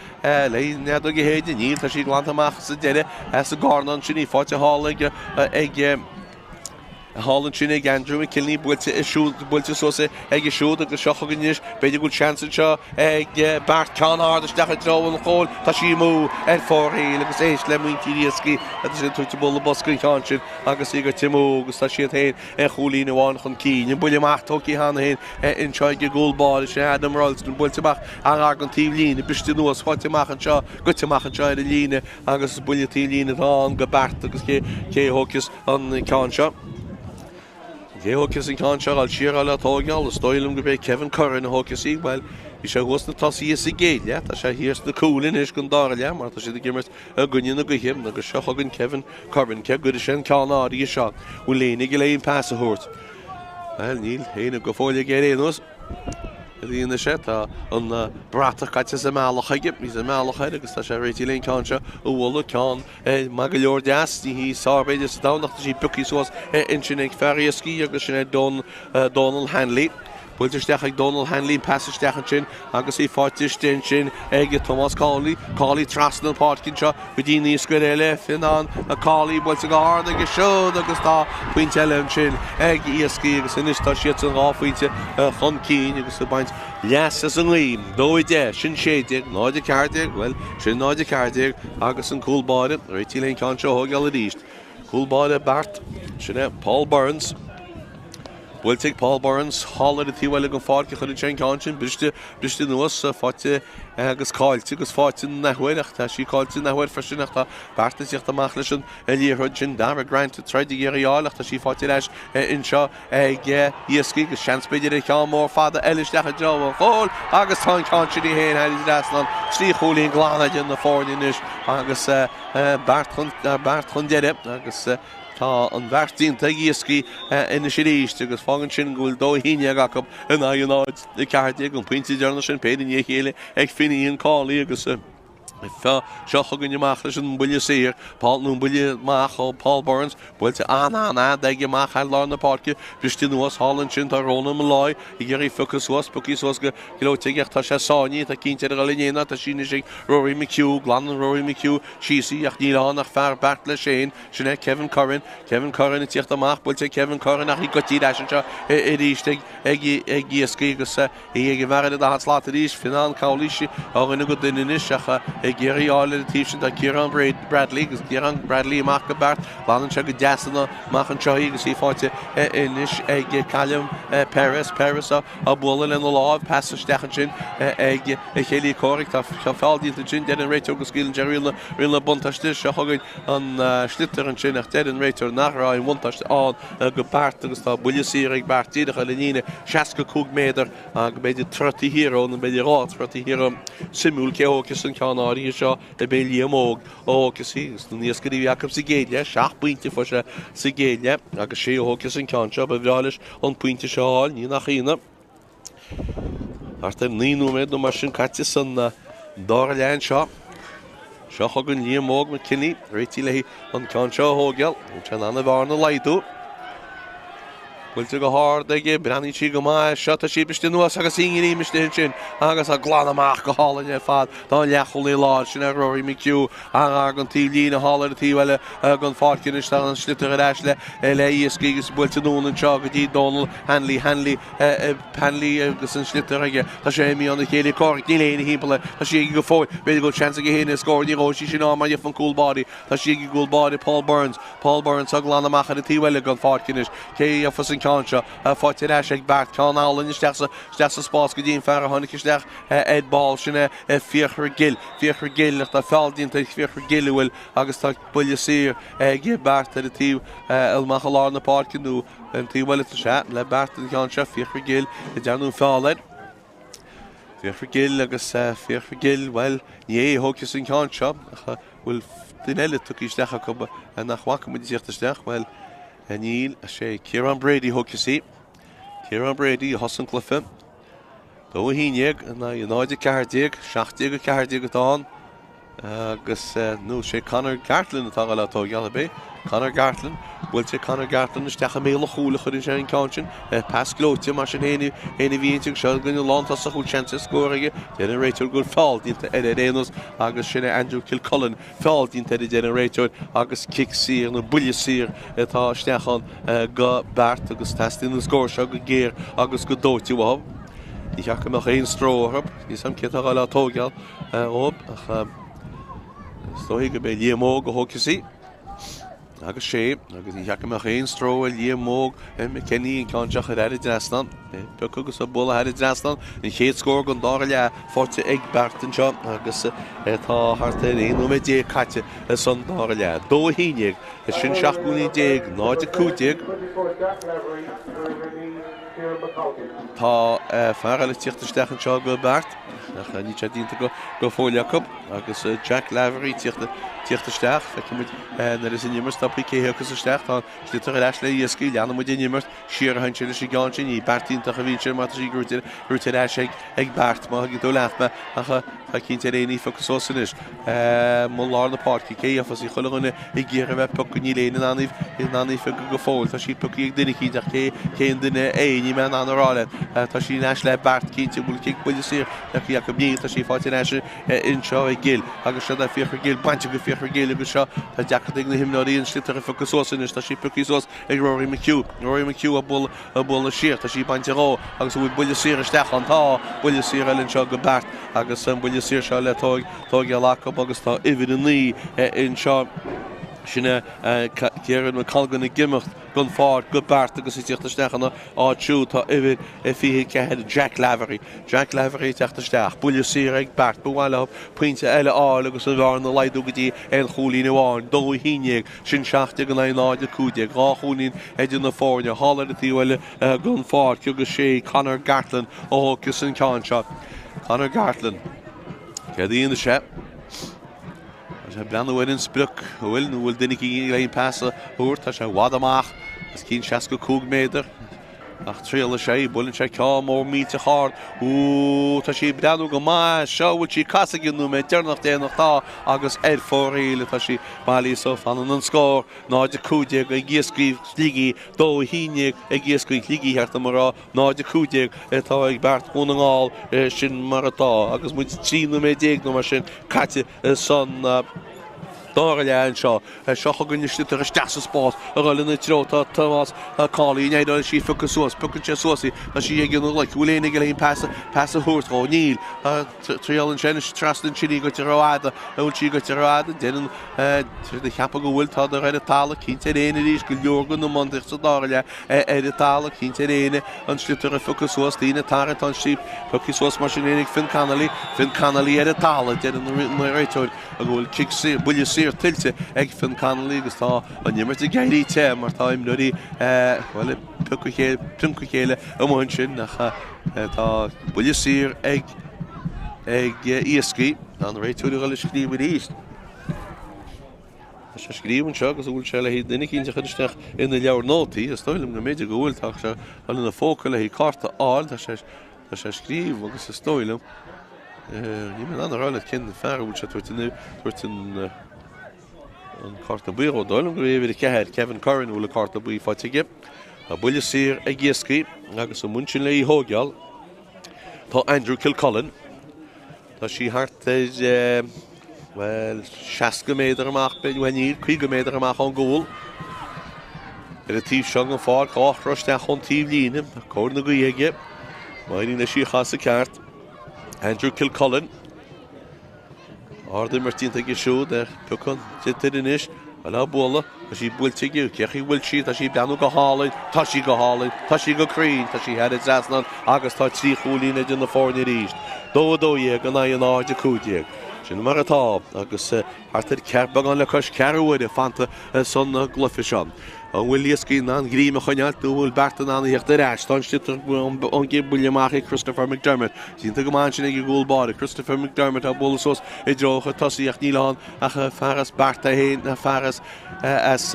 le an fheadóg a shéideadh. Níl, tá sí glanta amach sa deireadh sa gcarnán sin, í faighte thall ag ag thall ansin ag Andrew McKinley, buailte siúd, buailte suas aige siúd agus seo chugainn anois, b'fhéidir go bhfuil seans anseo ag Beart ceann ard isteach i dtreo an chúil, tá sí amú ar fóraoil agus éist le muintir Iascaigh agus iad ag tabhairt bualadh bos don cheann sin agus í goite amú agus tá siad féin ar chúilín amháin chun cinn. An buille amach tógtha cheana féin anseo ag an gcúl báire, sin é Adam Roylston, buailte amach an-ghar don taobh líne, briste anuas, faighte amach anseo, goite amach anseo ar an líne agus buille taobh líne atá ann go Beart agus cé a thógfas an ceann seo. Cé a thógfas an ceann seo, dul siar le tóigeáil? Is dóigh liom gurb é Kevin Curran a thógfas í. Bhuel, bhí sé thuas sna tosaithe sa gcéad leath, tá sé thiar sna cúil anois don dara leath mar tá siad ag imirt i gcoinne na gaoithe agus seo chugainn Kevin Curran. Cé gcuirfidh sé an ceann áirithe seo? Bhfuil éinne aige le aon phas a thabhairt? Bhuel, níl éinne go fóill aige ar aon nós. Anois é, tá an bratach caite sa mbealach aige, bhí sa mbealach air agus tá sé réitithe le an ceann seo a bhualadh, ceann maith go leor deas, ní hí sár-b'fhéidir sa domhan ach tá sí pioctha suas ansin ag fear Iascaigh agus sin é Donal Hanley. Buailte isteach ag Donal Hanley, an pas isteach ansin agus í faighte istigh ansin ag Tomás Cawley, Cawley trasna an pháirc anseo go dtí an iascaire eile, Fionán Cawley buailte go hard aige siúd agus tá pointe eile ansin ag Iascaigh agus anois tá siadsan 2 phointe chun cinn agus ag baint leas as an ngaoth. 2 10, sin 16, 0 14, bhuel, sin 0 14 agus an cúl báire réitithe le an ceann seo a thógáil arís. Cúl báire Beart, sin é Paul Burns. Buailte ag Paul Burns thall ar an taobh eile den pháirc a chuireann sé an ceann sin briste, briste anuas, faighte agus caillte agus faighte an athuair ach tá sí caillte an athuair freisin ach tá Beart ag teacht amach leis an liathróid sin. Dara Grant ag troid ag iarraidh í a fháil ach tá sí faighte ar ais anseo ag Iascaigh agus seans b'fhéidir ar cheann mór fada eile isteach i dtreo an chúil agus tá an ceann sin í féin thar an trasnán. 3 chúilín glan idir na foirne anois agus Beart chun, Beart chun deiridh agus Tá an bheart déanta ag Iascaigh anois arís agus fágann sin go bhfuil 2-11 acu in aghaidh 0-14, an pointe deireanach sin péire i ndiaidh a chéile ag Finian Cawley agus seo chugainn amach leis an mbuille saor, Paul nó an buille amach ó Paul Burns, buailte an-an-fhada aige amach thar lár na páirce, briste anuas thall ansin tá Ronan Molloy ag iarraidh piocadh suas, pioctha suas go gleoite aige ach tá sé sáinnithe, tá cinnte ar a dhul in éineacht, tá sí anois ag Rory McHugh, glanann Rory McHugh síos í ach níl ann ach fear Beart leis féin. Sin é Kevin Curran. Kevin Curran ag tíocht amach, buailte ag Kevin Curran ach í goidte ar ais anseo arís ag ag Iascaigh agus í ag an bhfear ar an daichead slat arís, Fionán Cowley, ó dhuine go duine anois ach ag iarraidh í a fháil ar an taobh sin tá Ciarán Bradley agus Ciarán Bradley amach go Beart. Glanann sé go deas amach anseo í agus í faighte anois ag Callum Perez. Perez á bualadh lena láimh, pas isteach ansin ag a chéile comhraic. Tá feall déanta ansin, deir an réiteoir go scaoileann sé riail na buntáiste. Seo chugainn an sliotar ansin ach deir an réiteoir nach raibh aon bhuntáiste ann go Beart agus tá buille saor ag Beart díreach ar an líne 65 méadar go mb'fhéidir troigh taobh thiar nó b'fhéidir dhá throigh taobh thiar. Suimiúil cé a thógfas an ceann áirithe seo ab é Liam Óg a thógfas í agus na iascairí a bhí acu sa gcéad leath, seacht bpointe a fuair sé sa gcéad leath agus sé a thógfas an ceann seo. Ba bhreá leis an pointe seo a fháil, ní nach ionadh. Thart ar 9 nóiméad nó mar sin caite san dara leath anseo. Seo chugainn Liam Óg McKinney, réitithe le an ceann seo a thógáil. Bhfuil sé in ann an bhearna a laghdú? Buailte go hard aige, breathnaíonn sí go maith seo, tá sí briste anuas agus í ngreim istigh ansin agus á glanadh amach go hálainn ar fad. Tá an leathchúlaí láir, sin é Rory McHugh, an-ghar don taobh líne thall ar an taobh eile den pháirc anois. Tá an sliotar ar ais le le Iascaigh agus buailte anonn anseo go dtí Donal Hanley. Hanley Hanley agus an sliotar aige. Tá sé imithe óna chéile comhraic, níl éinne thimpeall air. Tá sí aige go fóill. B'fhéidir go bhfuil seans aige féin ar scór. Ní gheobhaidh sí sin ann mar gheobhaidh an cúl báire. Tá sí ag an gcúl báire Paul Burns. Paul Burns á glanadh amach ar an taobh eile den pháirc anois. Cé a gheofas an ceann seo? Faighte ar ais ag Beart. Ceann álainn isteach sa isteach sa spás go dtí an fear a tháinig isteach ar ball. Sin é Fiachra Gill. Fiachra Gill ach tá feall déanta ar Fiachra Gill a bhfuil agus tá buille saor ag Beart ar an taobh amach i lár na páirce nó An taobh eile tá sé le Beart an ceann seo, Fiachra Gill a ndearnadh an feall air. Fiachra Gill agus Fiachra Gill, bhuel, ní hé a thógfas an ceann seo ach bhfuil duine eile tugtha isteach acu nach bhfaca muid ag tíocht isteach, bhuel, níl, sé Ciarán Brady a thógfas í. Ciarán Brady a thosaigh an cluiche. 2 1 in aghaidh 0 14, 17 14 atá ann. Agus nó sé Conor Gartland atá le tógáil, ab é? Conor Gartland, buailte Conor Gartland isteach i mbéal an chúil a chuireann sé an ceann sin. Pas gleoite mar sin féin a bhí inti seo againn an lántosach bhfuil seans ar scór aige. Deir an réiteoir go bhfuil feall déanta air ar aon nós agus sin é Andrew Kilcullen. Feall déanta air a deir an réiteoir agus cic saor nó buille saor atá isteach ann go Beart agus teastaíonn an scór seo go géar agus go dóite uathu. Ní cheart go mbeadh aon stró orthu. Níl 's agam cé atá le tógáil dhóibh ach is dóigh go mbeidh Liam Óg a thógfas í. Agus sé, agus ní cheart go mbeadh aon stró ar Liam Óg McKennie an ceann seo a chur thar an dtrasnán. Piocadh agus á bualadh thar an dtrasnán. An chéad scór den dara leath faighte ag Beart anseo agus tá thart ar 11 nóiméad caite san dara leath. 2-11, sin 17 cúilín, 0-15. Tá fear eile ag tíocht isteach anseo go Beart ach níl sé déanta go fóill acu agus Jack Lavery ag tíocht isteach. Feicfidh muid nuair is an imirt stoptha cé a thiocfas isteach. Tá sliotar ar ais le Iascaigh. Leanann muid an imirt. Siar a théann sé leis an gceann sin. Ní beart iontach a bhí ansin mar tá sí gnóite ar ais ag Beart má thuigeann tú leat mé ach tá cinnte ar éinne phiocadh suas anois. Amuigh lár na páirce cé a gheofas í? Chuile dhuine ag iarraidh a bheith pioctha níl éinne in ann í in ann í phiocadh go fóill. Tá sí pioctha ag duine eicínt ach cé cén duine é níl mé in ann a rá leat. Tá sí in ais le Beart cinnte bhfuil cic buille saor acu acu níl tá sí faighte ar ais anseo ag Gill agus seo Fiachra Gill bainte go Fiachra Gill agus seo tá deacracht ag na himreoirí an sliotar a phiocadh suas anois tá sí pioctha suas ag Rory McHugh. Rory McHugh á bualadh á bualadh siar. Tá sí bainte dhó agus an bhfuil buille saor isteach ann? Tá buille saor eile anseo go Beart agus an buille saor seo le tógáil acu agus tá uimhir 9 anseo. Sin é Kieran McColgan ag imeacht den pháirc go Beart agus ag tíocht isteach ina áit siúd tá uimhir 24 Jack Lavery. Jack Lavery ag teacht isteach. Buille saor ag Beart. Ba mhaith leo pointe eile a fháil agus an bhearna a laghdú go dtí aon chúilín amháin. 2-11. Sin 17 in aghaidh 0, 15. 2 chúilín idir na foirne. Thall ar an taobh eile den pháirc agus sé Conor Gartland a thógfas an ceann seo. Conor Gartland. Céard a dhéanfaidh sé? Tá sé ag breathnú ar an sprioc. An bhfuil nó an bhfuil duine éicint le pas a thabhairt? Tá sé i bhfad amach. Os cionn 65 méadar. Ach triailfidh sé í, buaileann sé ceann mór millteach ard. Úúú, tá sí ag breathnú go maith seo, bhfuil sí ag casadh ag an nóiméad deireanach déanach tá agus ar fóraoil atá sí bailithe so fanann an scór 0-15 ag Iascaigh Shligigh, 2-11 ag Iascaigh Shligigh cheart dom a rá, 0-15 atá ag Beart Dhún na nGall, sin mar atá agus muid 13 nóiméad nó mar sin caite san dara leath anseo. Seo chugainn an sliotar isteach sa spás a dhul ina treo. Tá Tomás Cawley in éineacht leis í a phiocadh suas. Piocann sé suas í. Tá sí ag an ngloic. Bhfuil éinne aige le pas pas a thabhairt dhó? Níl. Triaileann sé anois trasna ansin í goite rófhada. An bhfuil sí goite rófhada? Déanann siad a cheapadh go bhfuil. Tá ar an talamh. Cinnte ar éinne arís go leor den iománaíocht sa dara leath ar an talamh. Cinnte ar éinne an sliotar a phiocadh suas. Daoine tarraingt. Tá an sliotar pioctha suas mar sin ag Finn Connolly. Finn Connolly ar an talamh. Deireann an réiteoir. go bhfuil cic saor, buille saor tuillte ag Finn Connolly agus tá an imirt ag éirí te mar tá imreoirí, bhuel, ag piocadh a chéile, prionncadh a chéile amuigh ansin ach tá buille saor ag ag Iascaigh. Tá an réiteoir ag dul ag scríobh arís. Tá sé ag scríobh anseo agus an bhfuil sé le haghaidh duine eicínt a chur isteach ina leabhar nótaí? Is dóigh liom go mb'fhéidir go bhfuil, tá sé ag dul ina phóca le haghaidh cárta a fháil, tá sé Tá sé ag scríobh agus is dóigh liom, níl mé in ann a rá leat cén fear a bhfuil sé ag tabhairt an an cárta buí dhó. Dóigh liom gurb é uimhir 4, Kevin Curran, a bhfuil an cárta buí faighte aige. Tá buille saor ag Iascaigh agus amuigh ansin le í thóigeáil tá Andrew Kilcullen. Tá sí thart ar, bhuel, 60 méadar amach, bhuel níl, 50 méadar amach ón gcúl. Ar an taobh seo den pháirc, dhá throigh isteach ón taobhlíne, cóir na gaoithe aige. Má éiríonn leis í a chasadh ceart. Andrew Kilcullen. Ard-imirt déanta aige siúd ar piocadh an tsliotair anois. Bhuel á bualadh, tá sí buailte aige, cé chaoi bhfuil sí, tá sí ag breathnú go hálainn, tá sí go hálainn, tá sí go cruinn, tá sí thar an trasnán agus tá 3 chúilín idir na foirne arís. 2 12 in aghaidh 0 15. Sin mar atá agus thart ar ceathrú beagán le cois ceathrú uaire fanta san gcluiche seo. An bhfuil Iascaigh in ann greim a choinneáil nó an bhfuil Beart in ann a theacht ar ais? Tá an sliotar ón gcéad buille amach ag Christopher McDermott. Déanta go maith ansin ag an gcúl báire. Christopher McDermott á bualadh suas i dtreo a chuid tosaí ach níl ann ach fear as Beart é féin, fear as as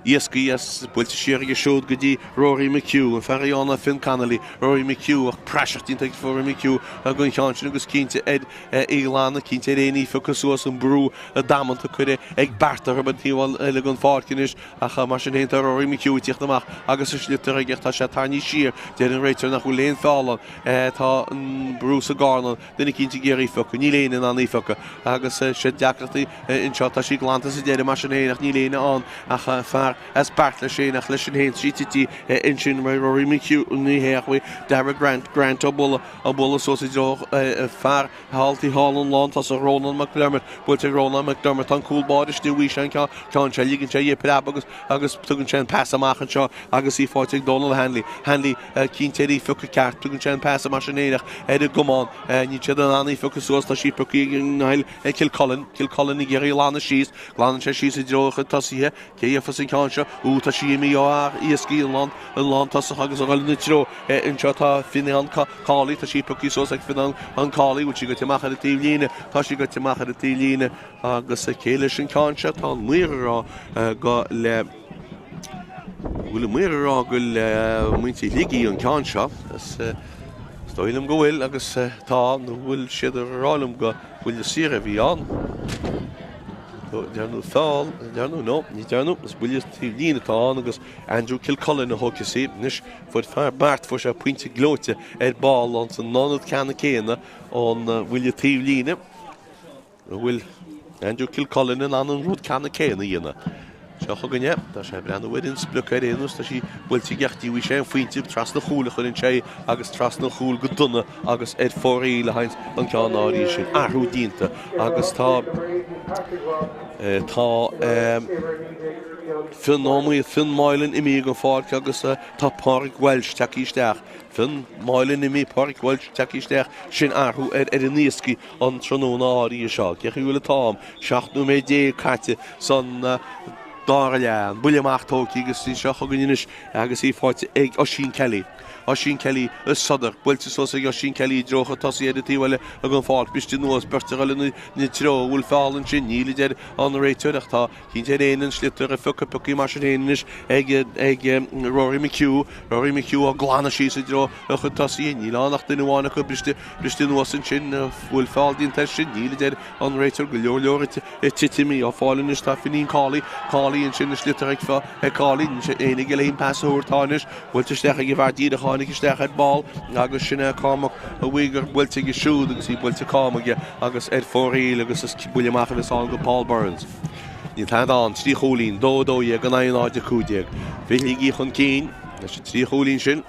Iascaigh as buailte siar aige siúd go dtí Rory McHugh, an fear a dhearna Finn Connolly, Rory McHugh ach praiseach déanta ag Rory McHugh den cheann sin agus cinnte ar í ghlanadh, cinnte ar éinne í phiocadh suas an brú damanta curtha ag Beart orthu an taobh eile den pháirc anois ach mar sin féin tá Rory McHugh ag tíocht amach agus an sliotar aige ach tá sé tarraingthe siar, deir an réiteoir nach bhfuil aon feall ann, tá an brú sa gcarn ann. Duine eicínt ag iarraidh í phiocadh, níl éinne in ann í phiocadh agus sé deacrachtaí anseo. Tá sí glanta sa deireadh mar sin féin ach níl éinne ann ach fear. as Beart leis féin ach leis sin féin sí tite ansin by Rory McHugh, ní hé ach Darragh Grant, Grant á bualadh, á bualadh suas i dtreo fear thall taobh thall an lántosach Rónán McDermott, buailte ag Rónán McDermott, tá an cúl báire istigh uaidh sé an ceann seo, ligeann sé dhe preab agus agus tugann sé an pas amach anseo agus í faighte ag Donal Hanley, Hanley cinnte ar í a phiocadh ceart, tugann sé an pas amach sin éireach ar an gcamán, níl siad in ann í a phiocadh suas, tá sí pioctha ag an nGael Kilcullen, Kilcullen ag iarraidh glanadh síos, glanann sé síos i dtreo a chuid tosaithe, Cé gheofas an ceann seo? Ó, tá sí imithe ó fhear Iascaigh an lán, an lántosach agus a dhul ina treo. Anseo tá Finian Cawley, tá sí pioctha suas ag Finian Cawley, bhfuil sí goite amach ar an taobh líne? Tá sí goite amach ar an taobh líne agus cé leis an ceann seo? Tá an maor ag rá go le, bhfuil an maor ag rá go le muintir Shligigh an ceann seo? Is dóigh liom go bhfuil agus tá, nó bhfuil siad ag rá liom go bhfuil saor a bhí ann. Dearnadh feall, dearnadh, no, ní dearnadh, is buille taobh líne atá ann agus Andrew Kilcullen a thógfas í. Anois, fuair fear Beart, fuair sé pointe gleoite ar ball ins an ionad ceanna céanna ón bhuille taobh líne. An bhfuil Andrew Kilcullen in ann an rud ceanna céanna a dhéanamh? Seo chugainn é. Tá sé ag breathnú ar an sprioc ar aon nós. Tá sí buailte aige ach gheobhaidh sé an phointe. Trasna an chúil a chuireann sé í agus trasna an chúil go dona agus ar fóraoil a théanns an ceann áirithe sin. Athrú déanta agus tá tá Fionn Ó Muir, Fionn Moylan imithe den pháirc agus tá Pádraig Walsh tagtha isteach. Fionn Moylan imithe, Pádraig Walsh tagtha isteach. Sin athrú ar fhoireann Iascaigh an tráthnóna áirithe seo. Cén chaoi a bhfuil an t-am? 17 nóiméad caite san dara leath. An buille amach tógtha agus í seo chugainn anois agus í faighte ag Oisín Kelly. Oisín Kelly i sodar, buailte suas ag Oisín Kelly i dtreo a chuid tosaithe ar an taobh eile den pháirc. Briste anuas, beirt ag dul ina treo. An bhfuil feall ansin? Níl, a deir an réiteoir ach tá Cinnte ar aon an sliotar a phiocadh pioctha mar sin féin anois ag ag Rory McHugh. Rory McHugh á glanadh síos i dtreo a chuid tosaithe. Níl ann ach duine amháin acu briste briste anuas ansin. Bhfuil feall déanta air sin? Níl, a deir an réiteoir. Go leor leor ag titim í á fáil anois tá Finín Cawley. Cawley ansin an sliotar ag ag Cawley. Níl sé éinne aige le an pas a thabhairt. Tá anois buailte isteach ag an bhfear díreach a tháinig isteach ar ball agus sin é Cormac Ó Íogair buailte aige siúd agus í buailte cam aige agus ar fóraoil agus is buille amach a bheas ann go Paul Burns. Níl tada ann, 3 chúilín, 2 12 in aghaidh 0 15. Bhí Shligigh chun cinn leis an 3 chúilín sin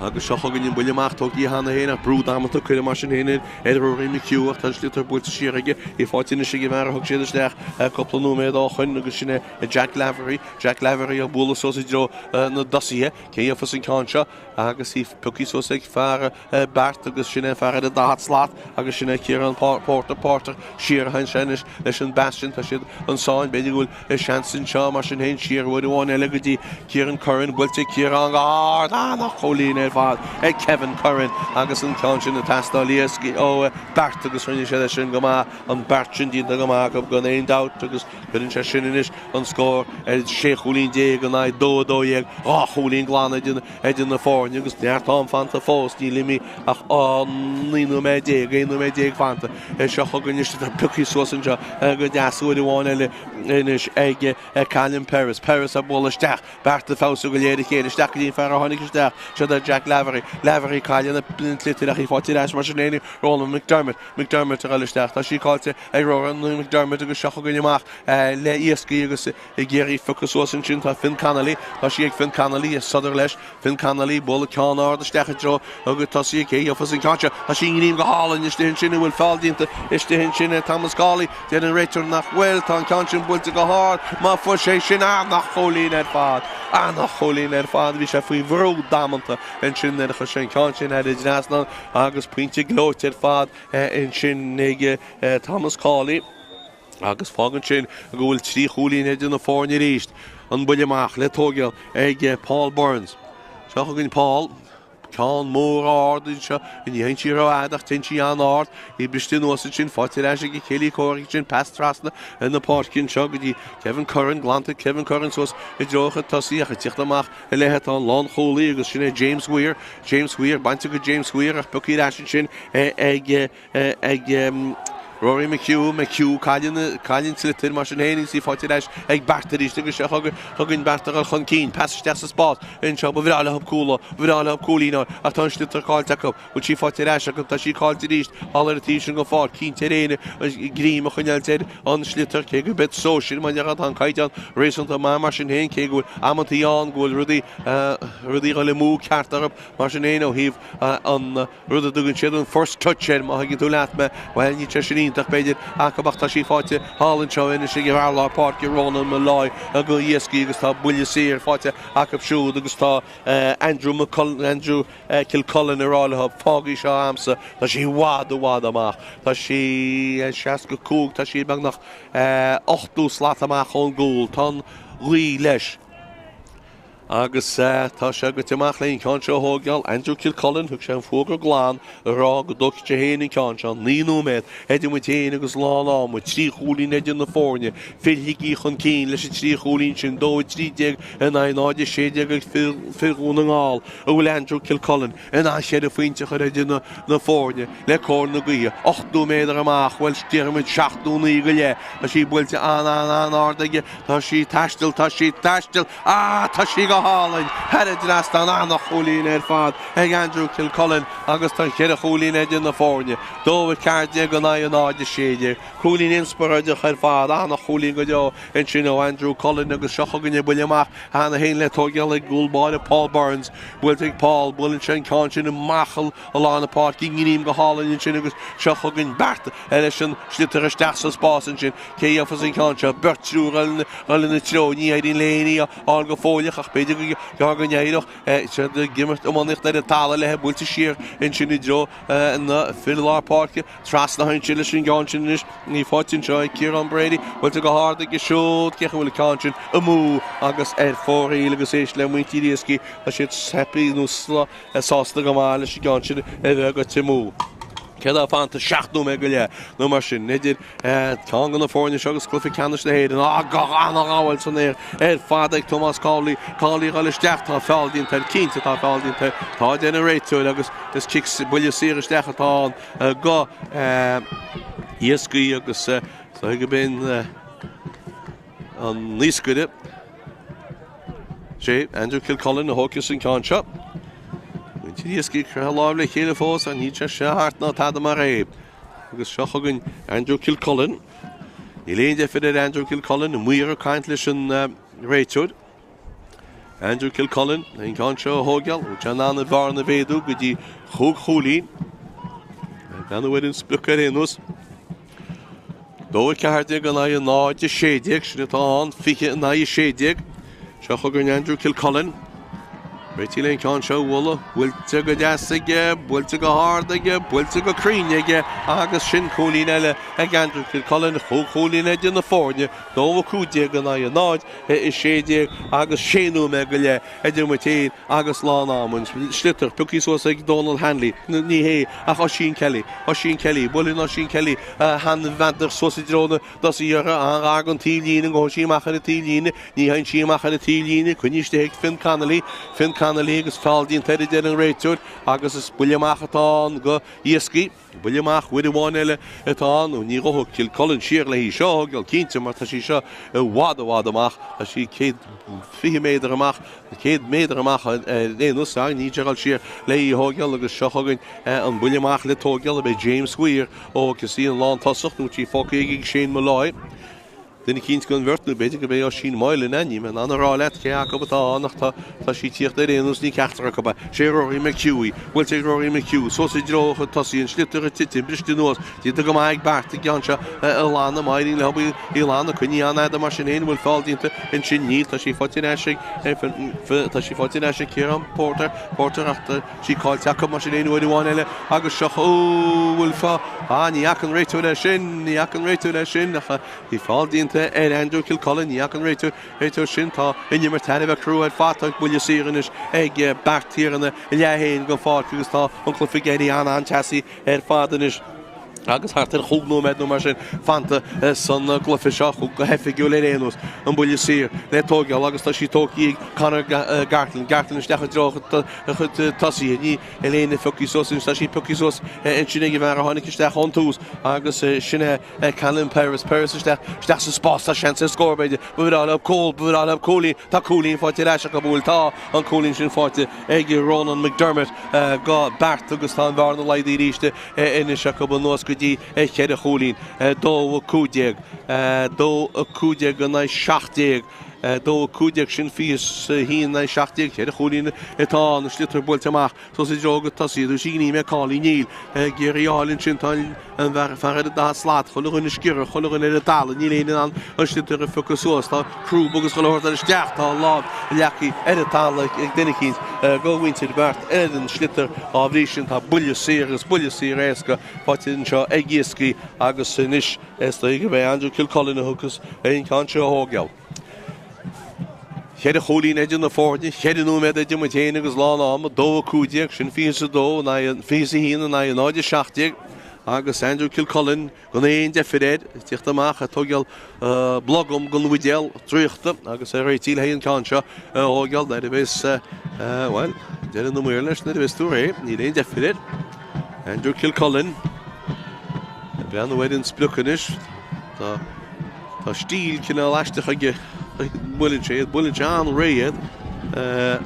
agus seo chugainn an buille amach tógtha cheana féin ach brú damanta curtha mar sin féin ar Rory McHugh ach tá an sliotar buailte siar aige í faighte anois ag an bhfear a thug siad isteach cúpla nóiméad ó shoin agus sin é Jack Lavery. Jack Lavery á bualadh suas i dtreo na dtosaithe. Cé gheofas an ceann seo agus í pioctha suas ag fear Beart agus sin é fear ar an daichead slat agus sin é Ciarán Porter, Porter siar a théann sé anois leis an bpas sin. Tá siad ansan, b'fhéidir go bhfuil seans anseo mar sin féin siar uair amháin eile go dtí Ciarán Curran, buailte Ciarán go hard, an-chúilín ar fad ag Kevin Curran agus an ceann sin ag teastáil iascaigh ó Beart agus rinne sé sin go maith, an beart sin déanta go maith acu gan aon dabht agus cuireann sé sin anois an scór ar 16 chúilín in aghaidh 2 12, 2 chúilín glan idir idir na foirne agus neart am fanta fós, níl imithe ach 19 nóiméad, 11 nóiméad fanta. Seo chugainn anois, tá pioctha suas anseo go deas uair amháin eile anois ag Callum Peris. Peris ag bualadh isteach, Beart ag feabhsú go léir a chéile, isteach go dtí an fear a tháinig isteach, seo é Jack Lavery. Lavery cailleann an tsliotar ach í faighte ar ais mar sin féin ag Ronan McDermott. McDermott a dhul isteach, tá sí caillte ag Ronan McDermott agus seo chugainn amach le iascaigh agus Ag iarraidh piocadh suas ansin tá Finn Connolly. Tá sí ag Finn Connolly, is sodar leis. Finn Connolly, bualadh ceann ard isteach i dtreo agus tosaí cé gheofas an ceann seo. Tá sí i ngreim go hálainn istigh ansin an bhfuil feall déanta istigh ansin ar Thomas Cawley. Deir an réiteoir nach bhfuil. Tá an ceann sin buailte go hard. Má fuair sé sin an-chúilín ar fad. An-chúilín ar fad. Bhí sé faoi bhrú damanta ansin nuair a chuir sé an ceann sin thar an dtrasnán agus pointe gleoite ar fad ansin ag Thomas Cawley. Agus fágann sin go bhfuil 3 chúilín idir na foirne arís. An buille amach le tógáil ag Paul Burns. Seo chugainn Paul. Ceann mór ard anseo. Ní théann sí rófhada ach téann sí an-ard. Í briste anuas ansin. Faighte ar ais ag a céilí comhraic ansin. Pas trasna ar na páirce anseo go dtí Kevin Curran. Glanta Kevin Curran suas i dtreo a chuid tosaí ach ag tíocht amach i leith atá an lánchúlaí agus sin é James Weir. James Weir bainte go James Weir ach pioctha ar ais ansin ag ag Rory McHugh, McHugh, cailleann, cailleann an sliotar mar sin féin agus í faighte ar ais ag Beart arís agus seo chugainn Beart ag dul chun cinn. Pas isteach sa spás anseo, ba bhreá leo cúl, ba bhreá leo cúilín ach tá an sliotar caillte acu. Bhfuil sí faighte ar ais acu? Tá sí caillte arís thall ar an taobh sin den pháirc. Cinnte ar éinne greim a choinneáilt ar an sliotar cé go mbeidh sóisir mar tá an caighdeán réasúnta maith mar sin féin cé go bhfuil amantaí ann go bhfuil rudaí rudaí ag dul amú ceart orthu mar sin féin ó thaobh an rud a dtugann siad an first touch air má thuigeann tú leat mé. Bhuel níl sé sin iontach b'fhéidir acu ach tá sí faighte thall anseo anois ag an bhfear lár páirce Ronan Molloy do Iascaigh agus tá buille saor faighte acu siúd agus tá Andrew McCullen Andrew Kilcullen ag rá leo, fág í seo a'msa, tá sí i bhfad, i bhfad amach. Tá sí 65, tá sí beagnach 80 slat amach ón gcúl. Tá an ghaoth leis. Agus tá sé goite amach le an ceann seo a thógáil. Andrew Kilcullen, thug sé an fuagra glan ag rá go dtógfaidh sé féin an ceann seo. 9 nóiméad idir muid féin agus lán ama, 3 chúilín idir na foirne. Fir Shligigh chun cinn leis an 3 chúilín sin, 2 13 in aghaidh 0 16 ag fir Dhún na nGall. An bhfuil Andrew Kilcullen in ann cheithre phointe a chur idir na foirne le cóir na gaoithe? 80 méadar amach, bhuel, déarfaidh muid 79 go leith. Tá sí buailte an-an-an-ard aige. Tá sí ag taisteal, tá sí ag taisteal, ah, tá sí go hálainn! Thar an dtrasnán, an-chúilín ar fad ag Andrew Kilcullen agus tá cheithre chúilín idir na foirne. 2 14 in aghaidh 0 16. Cúilín inspioráideach ar fad, an-chúilín go deo ansin ó Andrew Cullen agus seo chugainn an buille amach cheana féin le tógáil ag gcúl báire Paul Burns. Buailte ag Paul, buaileann sé an ceann sin amach i lár na páirce, greim go hálainn ansin agus seo chugainn Beart leis an sliotar isteach sa spás ansin. Cé a gheofas an ceann seo? Beirt triúr ag dul ina treo, ní éiríonn le éinne í a fháil go fóilleach ach b'fhéidir go gearr go n-éireodh siad ag imirt iománaíocht ar an talamh léi, buailte siar ansin i dtreo na fir lár páirce. Trasna ansin leis an gceann sin anois. Í faighte anseo ag Ciarán Brady. Buailte go hard aige siúd. Cén chaoi a bhfuil an ceann sin amú agus ar fóraoil agus éist le muintir Iascaigh. Tá siad happy nó sásta go maith leis an gceann sin a bheith goite amú. Céard atá fanta? 7 nóiméad go leith nó mar sin idir ceann de na foirne seo agus cluiche ceannais na hÉireann. Á, an-ghabháil san aer ar fad ag Tomás Cawley. Cawley ag dul isteach. Tá feall déanta air. Cinnte tá feall déanta air. Tá a deir an réiteoir agus is cic buille saor isteach atá ann. do Iascaigh agus is gurb é an naoscaire sé Andrew Kilcullen a thógfas an ceann seo. Muintir Iascaigh ag croitheadh lámh le chéile fós ach níl sé seo thart ná tada mar é. Agus seo chugainn Andrew Kilcullen. Níl aon deifir ar Andrew Kilcullen, an maor ag caint leis an réiteoir. Andrew Kilcullen, an ceann seo a thógáil, bhfuil sé in ann an bhearna a mhéadú go dtí chúig chúilín. Ag breathnú ar an sprioc ar aon nós. 2 14 in aghaidh 0 16, sin atá ann, 20 in aghaidh 16. Seo chugainn Andrew Kilcullen. Réitithe le an ceann seo a bhualadh, buailte go deas aige, buailte go hard aige, buailte go cruinn aige agus sin cúilín eile ag Andrew Kilcullen, chúig chúilín idir na foirne, 2 15 in aghaidh 0. 16 agus sé nóiméad go leith idir muid féin agus lán ama. An sliotar pioctha suas ag Donal Hanley. Ní hé ach Oisín Kelly. Oisín Kelly. Buaileann Oisín Kelly an-mheadar suas i dtreo na dtosaithe. An-ghar don taobhlíne. An ngabhfaidh sí amach ar an taobhlíne? Ní théann sí amach ar an taobhlíne. Coinnithe istigh ag Finn Connolly. Finn Connolly agus feall déanta air a deir an réiteoir agus is buille amach atá ann do Iascaigh. Buille amach uair amháin eile atá ann, ní ghabhfaidh Kilcullen siar léi seo a thógáil, cinnte, mar tá sí seo i bhfad, i bhfad amach, tá sí 120 méadar amach, 100 méadar amach ar aon nós, ach níl sé ag dul siar léi a thógáil agus seo chugainn an buille amach le tógáil, ab é James Weir a thógfas í, an lántosach, nó tá sí fágtha ag Shane Molloy. Duine eicínt den bheirt, nó b'fhéidir gurb é Oisín Moylan é, níl mé in ann a rá leat cé acu atá ann ach tá tá sí ag tíocht ar aon nós, ní ceachtar acu é. Sé Rory McHugh í. Buailte ag Rory McHugh, suas i dtreo a chuid tosaí, an sliotar ag titim, briste anuas, déanta go maith ag Beart an ceann seo a ghlanadh, má éiríonn leo í a ghlanadh, coinnithe an-fhada mar sin féin, an bhfuil feall déanta ansin? Níl, tá sí faighte ar ais ag, tá sí faighte ar ais ag Ciarán Porter, Porter ach tá sí caillte acu mar sin féin uair amháin eile agus seo, ó, bhfuil feall, ah, ní fhaca an réiteoir é sin, ní fhaca an réiteoir é sin ach. Bhí feall déanta ar Andrew Kilcullen, ní fhaca an réiteoir réiteoir sin. Tá an imirt thar a bheith crua ar fad. Tá buille saor anois ag Beart thiar ina leath féin den pháirc agus tá an cluiche ag éirí an-an-teasaí ar fad anois. Agus thart ar chúig nóiméad nó mar sin fanta san gcluiche seo, go hoifigiúil ar aon nós, an buille saor le tóigeáil agus tá sí tógtha ag Conor Gartland. Gartland isteach i dtreo a chuid tosaithe. Níl éinne pioctha suas anois, tá sí pioctha suas ansin ag an bhfear a tháinig isteach ón tús agus sin é Callum Peris. Peris isteach, isteach sa spás, tá seans ar scór b'fhéidir. Ba bhreá leo cúl, ba bhreá leo cúilín. Tá cúilín faighte ar ais acu, bhuel tá an cúilín sin faighte ag Ronan McDermott go Beart agus tá an bhearna laghdaithe arís. anois acu anuas go dtí cheithre chúilín, 2, 15, 2, 15 in aghaidh 17, 2, 15, sin 21 in aghaidh 17, cheithre chúilín atá ann, an sliotar buailte amach suas i dtreo go tosaí, dúirt sí ní mé Collie Níl ag iarraidh a fháil ansin, tá an fear ar an dá slat, chuile dhuine ag sciorradh, chuile dhuine ar an talamh, níl éinne in ann an sliotar a phiocadh suas, tá crúb agus chuile shórt air isteach, tá a lámh leagtha ar an talamh ag duine eicínt go mhuintir Beart ar an sliotar, dá bhrí sin tá buille saor agus buille saor éasca faighte anseo ag Iascaigh agus anois is dóigh go mbeidh Andrew Kilcullen a thiocfas an ceann seo a thógáil. Cheithre chúilín idir na foirne, cheithre nóiméad idir muid féin agus lán ama, 2 15, sin 22 in aghaidh 21 in aghaidh 0 17 agus Andrew Kilcullen gan aon deifir air, ag tíocht amach, ag tógáil blogam den bhuidéal draíochta agus é réitithe le haghaidh an ceann seo a thógáil nuair a bheas, bhuel, deireadh na maoir leis nuair a bheas tú réidh, níl aon deifir air. Andrew Kilcullen ag breathnú ar an sprioc anois. Tá tá stíl cineál aisteach aige, buaileann sé iad, buaileann sé an-réidh iad.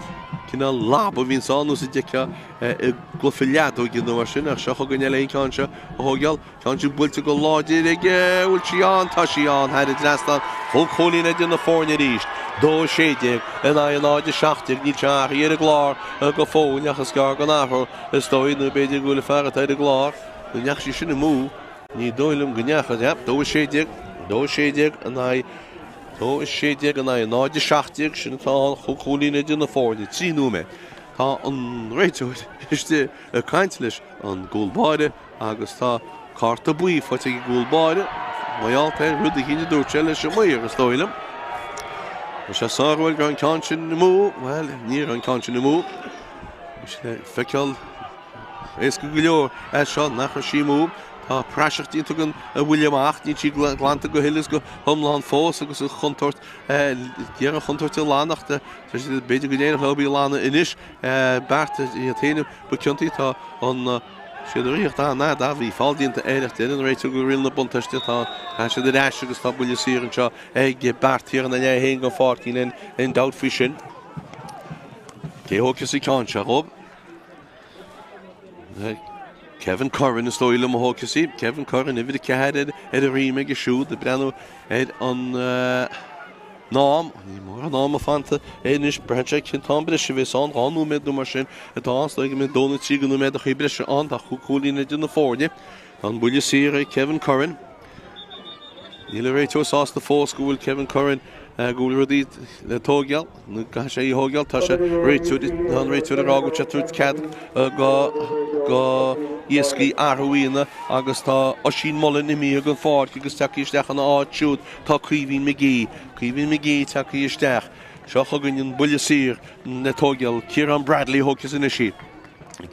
Cineál lob a bhíonns ann nós a d'fheicfeá i gcluiche leadóige nó mar sin, ach seo chugainn eile an ceann seo a thógáil. Ceann sin buailte go láidir aige, bhfuil sí ann? Tá sí ann, thar an dtrasnán. Chúig chúilín idir na foirne arís. 2 16 in aghaidh 0 17. Níl sé athraithe ar an gclár go fóill ach is gearr go n-athróidh, is dóigh, nó b'fhéidir go bhfuil an fear atá ar an gclár, nó ndeachaigh sí sin amú, ní dóigh liom go ndeachaigh. Yep, 2 16, 2 16 in aghaidh 2 16 in aghaidh 0 17, sin atá ann, chúig chúilín idir na foirne, 3 nóiméad. Tá an réiteoir istigh ag caint leis an gcúl báire. Agus tá cárta buí faighte ag an gcúl báire, mar gheall ar rud eicínt a dúirt sé leis an maor, is dóigh liom. Tá sé sármhaith go raibh an ceann sin amú. Bhuel, ní raibh an ceann sin amú. Bhí sé le feiceáil éasca go leor é seo nach raibh sí amú. Tá praiseach déanta den bhuille amach, níl sí glanta go huile is go hiomlán fós agus an chontúirt, iarraidh an chontúirt a ghlanadh. Tá siad, b'fhéidir go n-éireodh leo í a ghlanadh anois. Beart iad féin ba ciontaí, tá an. Siad ag ritheacht an-fhada, bhí feall déanta air ach deir an réiteoir gur riail na buntáiste atá tá siad ar ais agus tá buille saor anseo ag Beart thiar ina leath féin den pháirc, níl aon dabht faoi sin. Cé a thógfas an ceann seo dhóibh? Kevin Curran is dóigh liom a thógfas í. Kevin Curran, uimhir 4 ar a dhroim aige siúd ag breathnú ar an n-am. Níl mórán ama fanta anois. Braitheann sé cén t-am breise a bheas ann, 2 nóiméad nó mar sin atá ann. Is dóigh go mbeidh dó nó trí nóiméadachaí breise ann. Tá chúig chúilín idir na foirne. Tá an buille saor ag Kevin Curran. Níl an réiteoir sásta fós go bhfuil Kevin Curran go bhfuil rudaí le tóigeáil. Nó caithfidh sé í a thóigeáil. Tá sé réiteoir, tá an réiteoir ag rá go bhfuil sé ag tabhairt cead go go Iascaigh athrú a dhéanamh agus tá Oisín Mullin imithe den pháirc agus tagtha isteach ina áit siúd tá Caoimhín McGee. Caoimhín McGee tagtha isteach. Seo chugainn an buille saor le tóigeáil. Ciarán Bradley a thógfas anois í.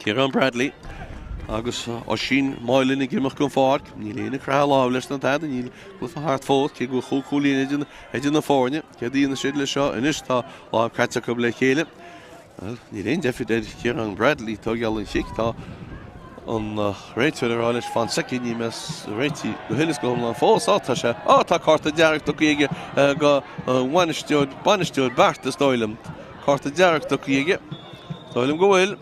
Ciarán Bradley agus Oisín Moylan ag imeacht den pháirc. Níl éinne ag croitheadh lámh leis ná tada, níl cluiche thart fós, cé go bhfuil chúig chúilín idir idir na foirne. Céard a dhéanfaidh siad leis seo anois? Tá lámh caite acu le chéile. Bhuel, níl aon deifir ar Chiarán Bradley tóigeáil an chic. Tá an réiteoir ag rá leis fan soicind, níl mé réitithe go huile is go hiomlán fós. Á, tá sé. Á, tá cárta dearg tugtha aige go bhainisteoir, bainisteoir Beart, is dóigh liom. Cárta dearg tugtha aige. Is dóigh liom go bhfuil.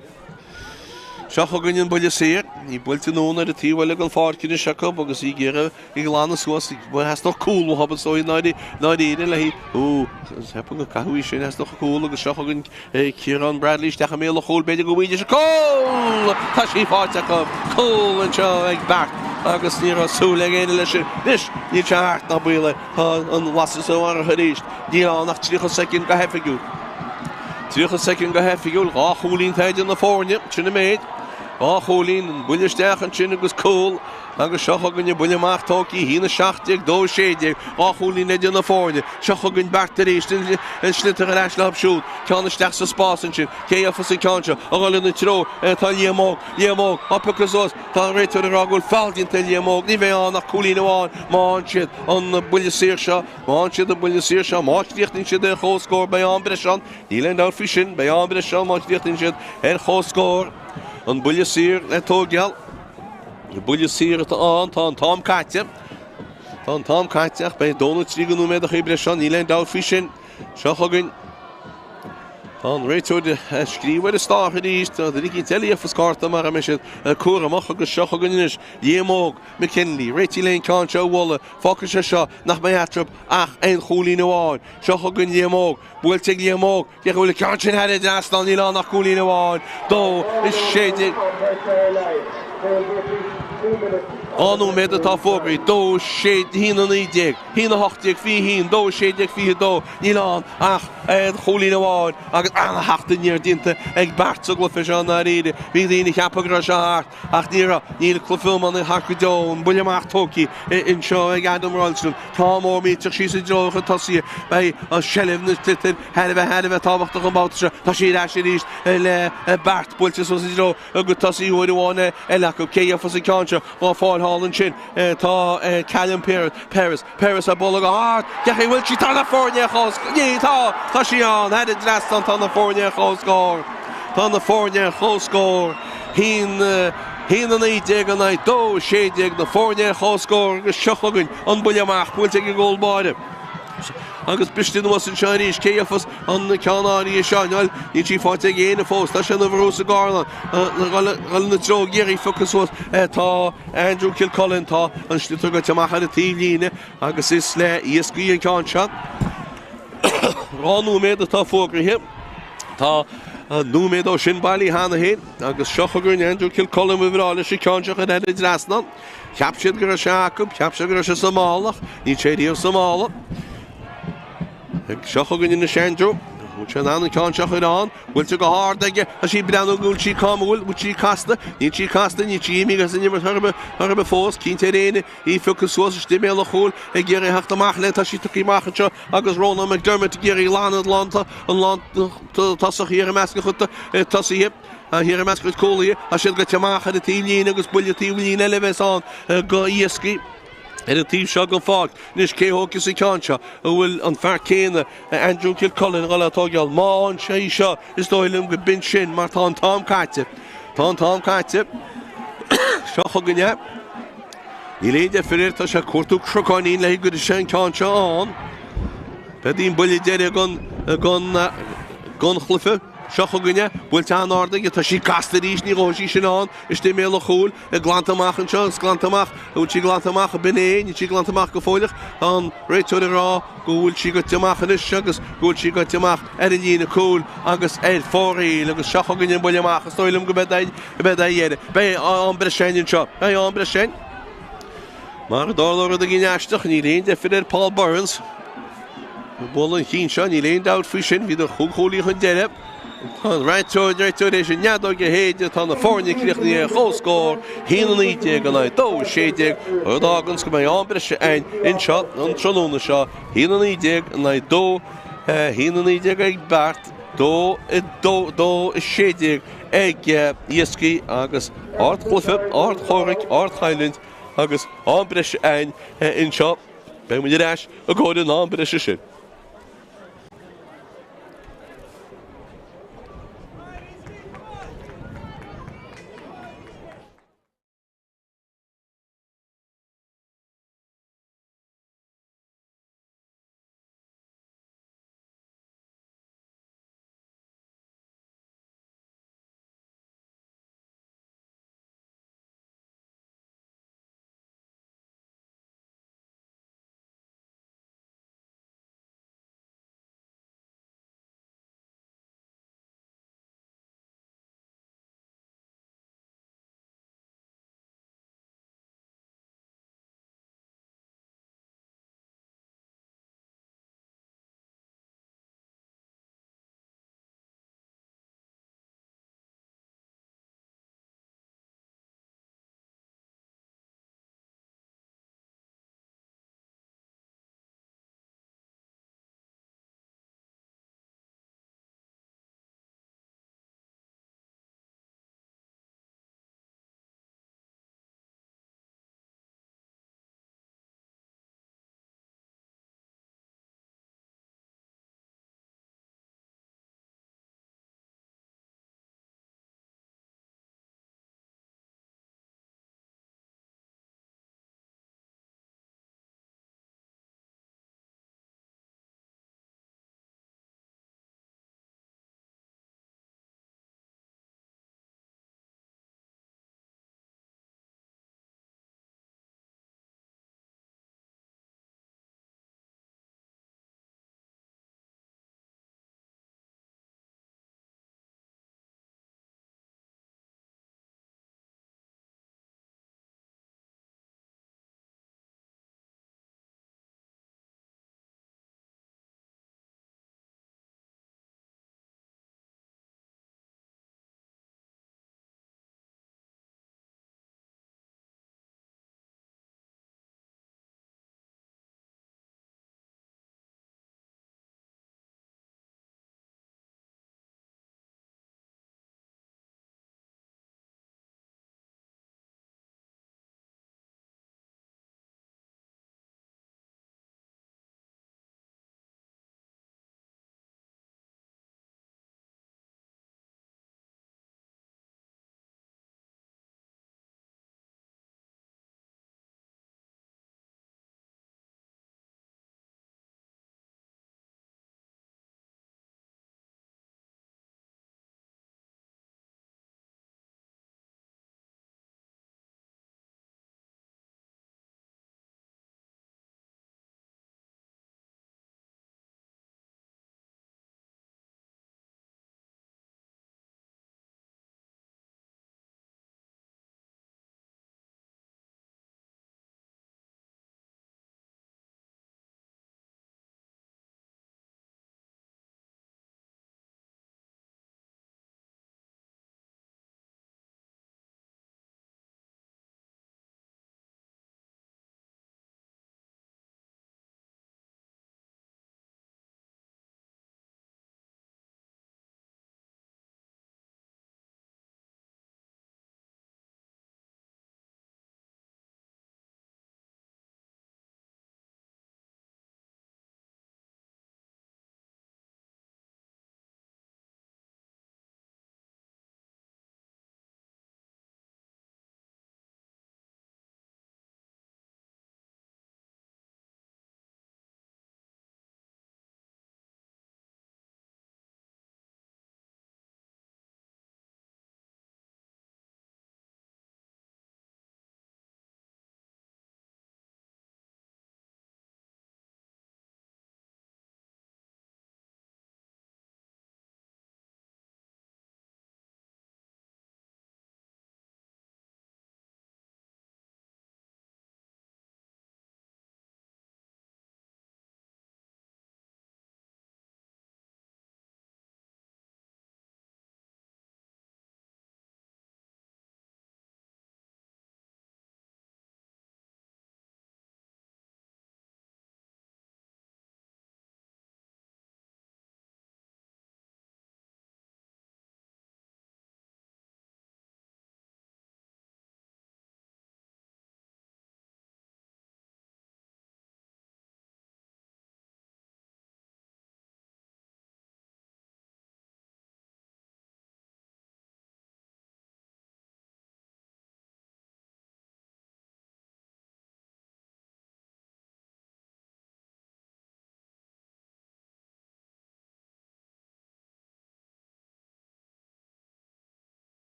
Seo chugainn an buille saor. Í buailte anonn ar an taobh eile den pháirc anois acu agus í ag iarraidh í ghlanadh suas. Theastódh cúl uathu is dóigh i ndáiríre léi. Ó, ceapaim gur caitheadh í sin, theastódh cúl agus seo chugainn Ciarán Bradley isteach i mbéal an chúil. B'fhéidir go bhfaighidís an cúl! Tá sí faighte acu. Cúl anseo ag Beart agus ní raibh súil ag éinne leis sin. Anois, níl sé thart ná baol air. Tá an lasair sa bharrach arís. Níl ann ach 30 soicind go hoifigiúil. 30 soicind go hoifigiúil, 2 chúilín atá idir na foirne, sin an méid. Dhá chúilín, an buille isteach ansin agus cúl agus seo chugainn an buille amach tógtha, 1-17, 2-16, dhá chúilín idir na foirne. Seo chugainn Beart arís, an sliotar ar ais leo siúd, ceann isteach sa spás ansin, cé a gheofas an ceann seo, ag dul ina treo tá Liam Óg, Liam Óg á phiocadh suas, tá an réiteoir ag rá go bhfuil feall déanta ar Liam Óg, ní bheidh ann ach cúilín amháin má fhaigheann siad an buille saor seo, má fhaigheann siad an buille saor seo, má chríochnaíonn siad ar chomhscór beidh am breise ann. Níl aon dabht faoi sin, beidh am breise ann má chríochnaíonn siad ar chomhscór. An buille saor le tógáil. An buille saor atá ann, tá an t-am caite. Tá an t-am caite ach beidh dó nó trí de nóiméadachaí breise ann, níl aon dabht faoi sin. Seo chugainn. Tá an réiteoir ag scríobh ar an státhair arís, tá duine eicínt eile a gheofas cárta mara mbeidh siad cúramach agus seo chugainn anois Liam Óg McKinley, réitithe le an ceann seo a bhualadh, fágfaidh sé seo nach mbeidh eatarthu ach aon chúilín amháin. Seo chugainn Liam Óg. Buailte ag Liam Óg, cé go bhfuil an ceann sin thar an dtrasnán, níl ann ach cúilín amháin, 2, 16. 2 nóiméad atá fógraithe, 2, 6, 1, 19, 1, 18, 21, 2, 16, 22, níl ann ach aon chúilín amháin agus an-theacht aniar déanta ag Beart sa gcluiche seo i ndáiríre. Bhí daoine ag ceapadh go raibh seo thart. Ach ní raibh, níl cluiche iomána thart go deo, an buille amach tógtha anseo ag Adam Ralston. Ceann mór millteach síos i dtreo a chuid tosaithe. Beidh an seilbh na sliotair thar a bheith thar a bheith tábhachtach an babhta seo. Tá sí ar ais arís le Beart buailte suas i dtreo a gcuid tosaithe uair amháin eile acu. Cé a gheofas an ceann seo? Á fáil thall ansin tá Callum Peris. Peris á bualadh go hard. Cén chaoi a bhfuil sí? Tá na foirne ar comhscór. Ní, tá! Tá sí ann. Thar an dtrasnán tá na foirne ar comhscór. Tá na foirne ar comhscór. Haon, 1, 19 in aghaidh 2, 16 na foirne ar comhscór agus seo chugainn an buille amach buailte ag an gcúl báire. Agus briste anuas anseo arís, cé a gheofas an ceann áirithe seo? Níl, níl sí faighte ag éinne fós. Tá sé ina bhrú sa gcárna. Dul ina treo ag iarraidh phiocadh suas. Tá Andrew Kilcullen, tá an sliotar goite amach ar an taobhlíne agus is le Iascaigh an ceann seo. 2 nóiméad atá fógraithe. Tá nóiméad ó sin bailithe cheana féin agus seo chugainn Andrew Kilcullen ba bhreá leis an ceann seo a chur thar an dtrasnán. Cheap siad go raibh sé acu, cheap siad go raibh sé sa mála ach níl sé riamh sa mála. Seo chugainn anois Andrew. Bhfuil sé in ann an ceann seo a chur ann? Buailte go hard aige. Tá sí ag breathnú go bhfuil sí cam, bhfuil sí casta? Níl sí casta, níl sí imithe as an imirt chor ar bith fós. Cinnte ar éinne í a phiocadh suas istigh i mbéal an chúil ag iarraidh theacht amach léi. Tá sí tugtha amach anseo agus Ronan McDermott ag iarraidh glanadh an lán tosach thiar i measc a chuid tosaithe. Thiar i measc a chuid cúlaithe. Tá siad goite amach ar an taobhlíne agus buille taobhlíne eile a bheas ann go Iascaigh. Ar an taobh seo den pháirc anois, cé thógfas an ceann seo? An bhfuil an fear céanna, Andrew Kilcullen, ag dul é a thógáil? Má fhaigheann sé í seo, is dóigh liom go b'in sin mar tá an t-am caite. Tá an t-am caite. Seo chugainn é. Níl aon deifir air, tá sé ag cuartú crocáinín le go gcuirfidh sé an ceann seo ann. Beidh an buille deiridh den chluiche. Seo chugainn é. Buailte an-ard aige. Tá sí casta arís, ní ghabhfaidh sí sin ann. Istigh i mbéal an chúil. Glanta amach anseo agus glanta amach. An bhfuil sí glanta amach? B'in é. Níl sí glanta amach go fóilleach. Tá an réiteoir ag rá go bhfuil sí goite amach anois agus go bhfuil sí goite amach ar an líne cúil agus ar fóraoil agus seo chugainn an buille amach. Is dóigh liom go mbeidh é a dheireadh. Beidh am breise againn anseo. Beidh am breise againn. Mara dtarlóidh rud éigin aisteach, níl aon deifir ar Paul Burns. Bualadh an chinn seo, níl aon dabht faoi sin, bhíodar chúig chúilín chun deiridh. Tá an réiteoir tar éis an fheadóg a shéideadh, tá na foirne críochnaithe ar comhscór, 1-19 in aghaidh 2-16, rud a fháganns go mbeidh am breise againn anseo an tráthnóna seo, 1-19 in aghaidh 2, 1-19 ag Beart, 2-16 ag Iascaigh agus ardchluiche, ardchomhrac, ardchoimhlint agus am breise againn anseo. Beidh muid ar ais i gcomhair an am breise sin.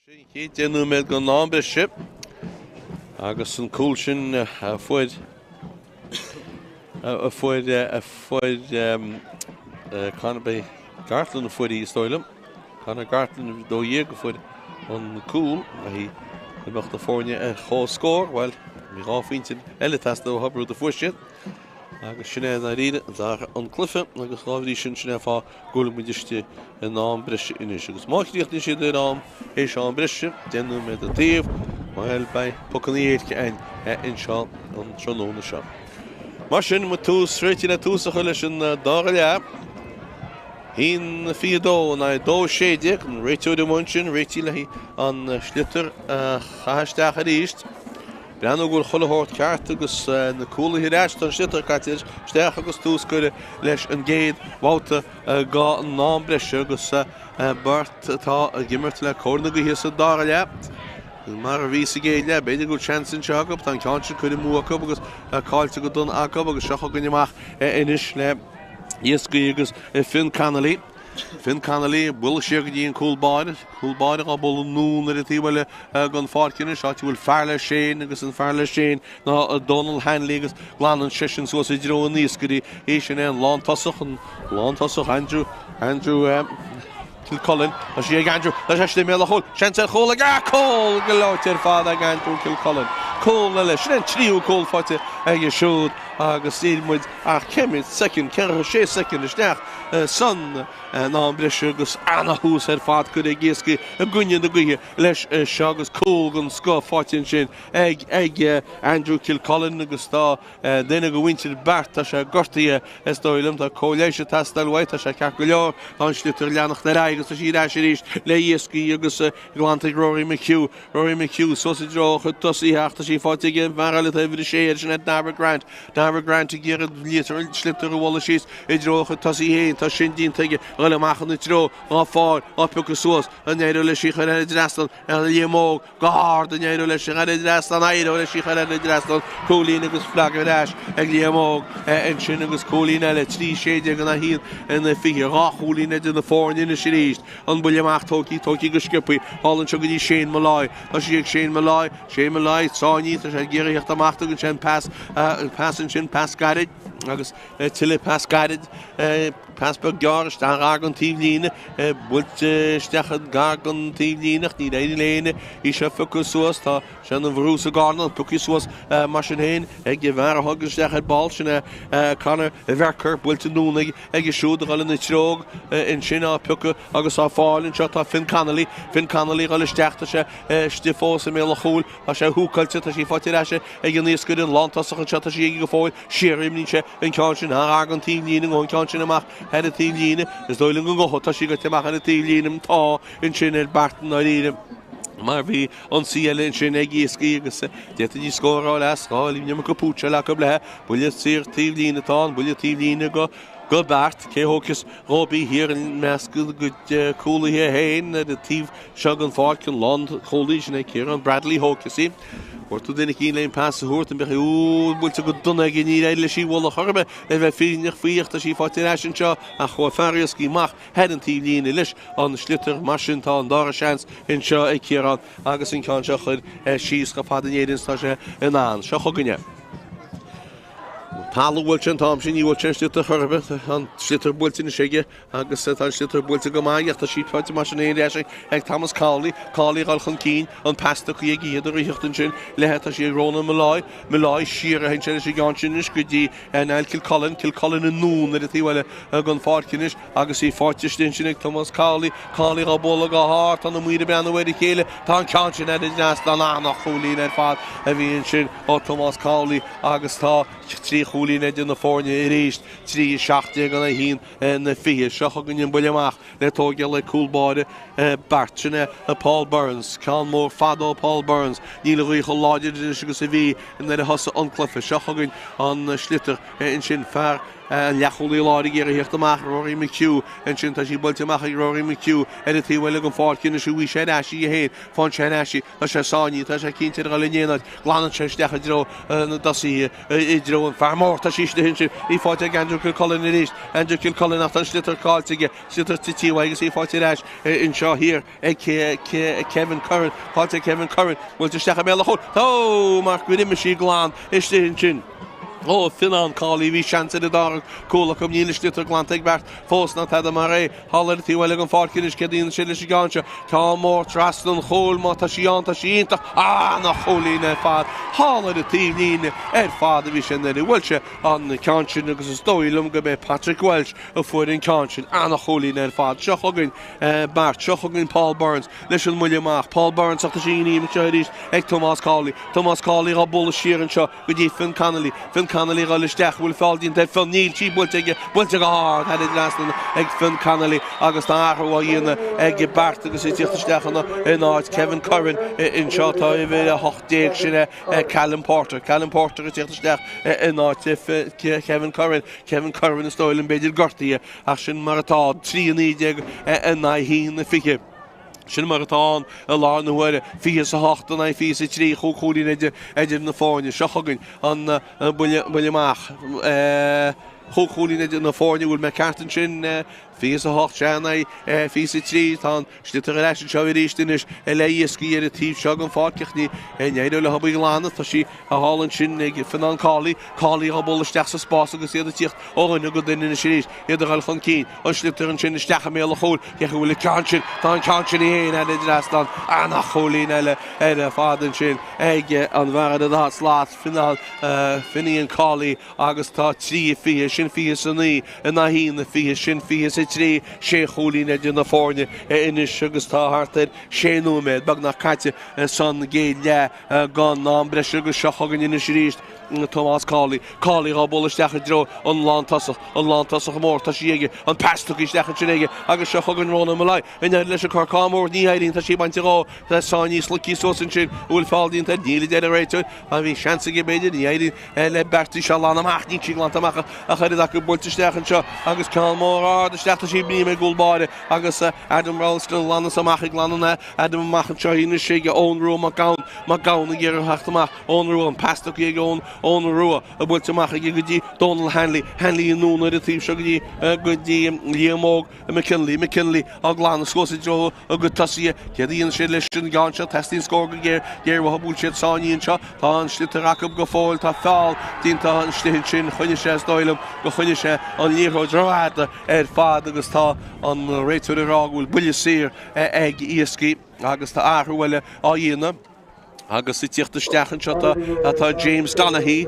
Sin an chéad 10 nóiméad den am breise agus an cúl sin a fuair a fuair a fuair Conor ba é Gartland a fuair í is dóigh liom. Conor Gartland 12 a fuair an cúl le go mbeadh na foirne ar comhscór. Bhuel, bhí dhá phointe eile ag teastáil uathu, rud a fuair siad. Agus sin é i ndáiríre an cluiche agus dá bhrí sin sin é an fáth go bhfuil muid istigh in am breise anois. Agus má chríochnaíonn siad ar am théis am breise, 10 nóiméad an taobh, bhuel beidh pocanna éirice againn anseo an tráthnóna seo. Mar sin, muid tús réitithe le tús a chur leis an dara leath. 1-22 in aghaidh 2-16, an réiteoir amuigh ansin, réitithe le an sliotar a chaitheamh isteach arís. Breathnú go bhfuil chuile shórt ceart agus na cúlaithe ar ais, tá an sliotar caite isteach agus tús curtha leis an gcéad bhabhta den am breise agus Beart atá ag imirt le cóir na gaoithe sa dara leath. Mar a bhí sa gcéad leath, b'fhéidir go bhfuil seans anseo acu, tá an ceann sin curtha amú acu agus caillte go dona acu agus seo chugainn amach anois le Iascaigh agus Finn Connolly. Finn Connolly ag bualadh siar go dtí an cúl báire. Cúl báire á bualadh anonn ar an taobh eile den pháirc anois, áit a bhfuil fear leis féin agus an fear leis féin ná Donal Hanley agus glanann seisean suas i dtreo an iascaire é sin é an lántosach, an lántosach Andrew, Andrew Kilcullen. Tá sí ag Andrew, tá sé i mbéal an chúil, seans ar chúl ag, ah, cúl gleoite ar fad ag Andrew Kilcullen. Cúl eile, sin an tríú cúl faighte aige siúd agus níl muid ach ceithre soicind, ceathracha sé soicind isteach san am breise agus ana-thús ar fad curtha ag Iascaigh i gcoinne na gaoithe leis seo agus cúl den scoth faighte ansin ag ag Andrew Kilcullen agus tá duine de mhuintir Beart, tá sé gortaithe is dóigh liom, tá cóir leighis ag teastáil uaidh, tá sé ceart go leor, tá an sliotar ag leanacht ar aghaidh agus tá sí ar ais arís le Iascaigh agus glanta ag Rory McHugh. Rory McHugh suas i dtreo a chuid tosaithe ach tá sí faighte ag an bhfear eile atá uimhir a sé air, sin é Darragh Grant. Darragh Grant ag iarraidh an sliotar a bhualadh síos i dtreo a chuid tosaithe féin. Tá sin déanta aige, a dhul amach ina treo, á fáil, á piocadh suas. An éireoidh leis í a chur thar an dtrasnán? Ar Liam Óg go hard, an éireoidh leis í a chur thar an dtrasnán? Éireoidh leis í a chur thar an dtrasnán. Cúilín agus flag ar ais ag Liam Óg ansin agus cúilín eile, 3, 16 in aghaidh 1, 20. Dhá chúilín idir na foirne anois arís. An buille amach tógtha, tógtha go sciobtha thall anseo go dtí Shane Molloy. Tá sí ag Shane Molloy, Shane Molloy, sáinnithe, tá sé ag iarraidh theacht amach, tugann sé an pas, an pas ansin, pas gairid agus tuilleadh pas gairid, pas beag gearr isteach gar don taobhlíne, buailte isteach gar don taobhlíne ach níor éirigh le éinne í seo a phiocadh suas. Tá sé ina bhrú sa gcoirnéal, pioctha suas mar sin féin ag an bhfear a thug isteach ar ball, sin é Conor Bhearcair, buailte anonn ag aige siúd a dhul ina treo ansin á piocadh agus á fáil anseo tá Finn Connolly, Finn Connolly a dhul isteach, tá sé istigh fós i mbéal an chúil, tá sé húcáilte, tá sí faighte ar ais ag an iascaire, an lántosach anseo, tá sí aige go fóill, siar imríonn sé an ceann sin thar an taobhlíne, an ceann sin amach thar an taobhlíne, is dóigh liom go ngabhfaidh, tá sí gaibhte amach thar an taobhlíne, tá ansin ar Beart i ndáiríre. Mar bhí ionsaí eile ansin ag Iascaigh agus d'fhéadfaidís scóráil as, an iomarca púitseáil acu le buille saor taobhlíne atá ann, buille taobhlíne go go Beart. Cé thógfas dhóib í thiar i measc a gcuid cúlaithe féin ar an taobh seo den pháirc, an lánchúlaí sin é Ciarán Bradley thógfas í. Fuair tú duine eicínt le an pas a thabhairt, an mbeadh í úúú buailte go dona aige, níor éirigh leis í a bhualadh chor ar bith le bheith fírinneach faoi ach tá sí faighte ar ais anseo ach chuaigh fear Iascaigh amach thar an taobhlíne leis an sliotar. Mar sin tá an dara seans anseo ag Ciarán agus an ceann seo a chur síos chomh fada in Éirinn is atá sé in ann. Seo chugainn é. Talamh buailte an t-am sin, ní bhfuil sé an sliotar chor ar bith. Tá an sliotar buailte anois aige agus tá an sliotar buailte go maith ach tá sí faighte mar sin ar ais ag Thomas Cowley. Cowley ag dul chun cinn, an pas tugtha aige iad ag ritheacht ansin léithe tá sí ag Ronan Molloy. Molloy siar a théann sé leis an gceann sin anois go dtí Niall Kilcullen, Kilcullen anonn ar an taobh eile den pháirc anois agus í faighte istigh ansin ag Tomás Cowley. Cowley á bualadh go hard, tá na maoir ag breathnú ar a chéile, tá an ceann sin thar an dtrasnán, an-chúilín ar fad a bhí ansin ó Tomás Cowley agus tá 3 chúilín idir na foirne arís, 3 17 in aghaidh 1 20. Seo chugainn an buille amach. Le tógáil ag cúl báire Beart. Sin é Paul Burns. Ceann mór fada ó Paul Burns. Níl an ghaoth chomh láidir anois agus a bhí nuair a thosaigh an cluiche. Seo chugainn an sliotar ansin. Fear An leathchúlaí láir ag iarraidh theacht amach, Rory McHugh ansin, tá sí buailte amach ag Rory McHugh ar an taobh eile den pháirc anois, bhí sé ar ais í féin, faigheann sé ar ais í, tá sé sáinnithe, tá sé cinnte ar dhul in aon áit, glanann sé isteach i dtreo na dtosaithe, i dtreo an fear mór, tá sí istigh ansin, í faighte ag Andrew Kilcullen arís, Andrew Kilcullen ach tá an sliotar caillte aige, sliotar tite uaidh agus í faighte ar ais anseo thiar ag Kevin Curran, faighte ag Kevin Curran, buailte isteach i mbéal an chúil, tá mar gur imigh sí glan istigh ansin. Ó Fionán Cawley, bhí seans ar an dara cúl acu, níl an sliotar glanta ag Beart fós ná tada mar é. Thall ar an taobh eile den pháirc anois, céard a dhéanann sé leis an gceann seo? Ceann mór trasna an chúil, má tá sí ann, tá sí iontach. Ana-chúilín ar fad, thall ar an taobhlíne ar fad a bhí sé nuair a bhuail sé an ceann sin agus is dóigh liom go b'é Patrick Walsh a fuair an ceann sin. Ana-chúilín ar fad. Seo chugainn Beart, seo chugainn Paul Burns leis an mbuille amach. Paul Burns ach tá sí imithe anseo arís ag Tomás Cawley. Tomás Cawley á bualadh siar anseo. go dtí Fionn Connolly. Fionn Connolly ag dul isteach, an bhfuil feall déanta ar Fionn? Níl, sí buailte aige, buailte go hard thar an dtrasnán ag Fionn Connolly agus tá athrú á dhéanamh ag Beart agus ag tíocht isteach in áit Kevin Curran anseo tá uimhir 18 sin é Callum Porter. Callum Porter ag tíocht isteach in áit Kevin Curran. Kevin Curran is dóigh liom b'fhéidir gortaithe ach sin mar atá, 3 19 in aghaidh 1 20. Sin mar atá ann i láthair na huaire, 28 in aghaidh 23, chúig chúilín idir na foirne. Seo chugainn an buille amach. Chúig chúilín idir na foirne, bhfuil mé ceart ansin? 28 sea in aghaidh 23. Tá an sliotar ar ais anseo arís anois le Iascaigh ar an taobh seo den pháirc ach ní éireoidh leo í a ghlanadh. Tá sí thall ansin ag Fionán Cawley. Cawley á bualadh isteach sa spás agus iad ag tíocht ó dhuine go duine anois arís. Iad ag dul chun cinn. An sliotar ansin isteach i mbéal an chúil. Cé acu a bhfuil an ceann sin? Tá an ceann sin í féin thar an dtrasnán. Ana-chúilín eile ar fad ansin ag an bhfear ar an dá slat, Fionán, Finian Cawley agus tá 3, 20, sin 29 in aghaidh 1, 20, sin 23, sé chúilín idir na foirne anois agus tá thart ar sé nóiméad beagnach caite san gcéad leath den am breise agus seo chugainn anois arís Tomás Cawley. Cawley á bualadh isteach i dtreo an lántosach, an lántosach mór, tá sí aige, an pas tugtha isteach ansin aige agus seo chugainn Ronan Molloy. An éireoidh leis an corcán mór, ní éiríonn, tá sí bainte dhó, tá sáinnithe sloigthe suas ansin, an bhfuil feall déanta air, níl a deir an réiteoir, ach bhí seans aige b'fhéidir, ní éiríonn le Beart í seo a ghlanadh amach, níl sí glanta amach ach oiread acu buailte isteach anseo agus ceann mór ard isteach, tá sí bríom ag gcúl báire agus Adam Roulston ag glanadh amach, ag glanadh Adam amach anseo anois ag Eoin Rua Mac Gabhann, Mac Gabhann ag iarraidh theacht amach, Eoin Rua, an pas tugtha ag Eoin, Eoin Rua, buailte amach aige go dtí Donal Hanley, Hanley anonn ar an taobh seo go dtí, go dtí Liam Óg McKinley, McKinley á glanadh suas i dtreo a gcuid tosaithe. Céard a dhéanfaidh siad leis an gceann seo? Teastaíonn scór go géar, géar uathu, bhfuil siad sáinnithe anseo? Tá an sliotar acu go fóill, tá feall déanta istigh ansin, choinnigh sé, is dóigh liom gur choinnigh sé an liathróid rófhada ar fad agus tá an réiteoir ag rá go bhfuil buille saor ag Iascaigh agus tá athrú eile á dhéanamh. Agus ag tíocht isteach anseo tá James Donaghy,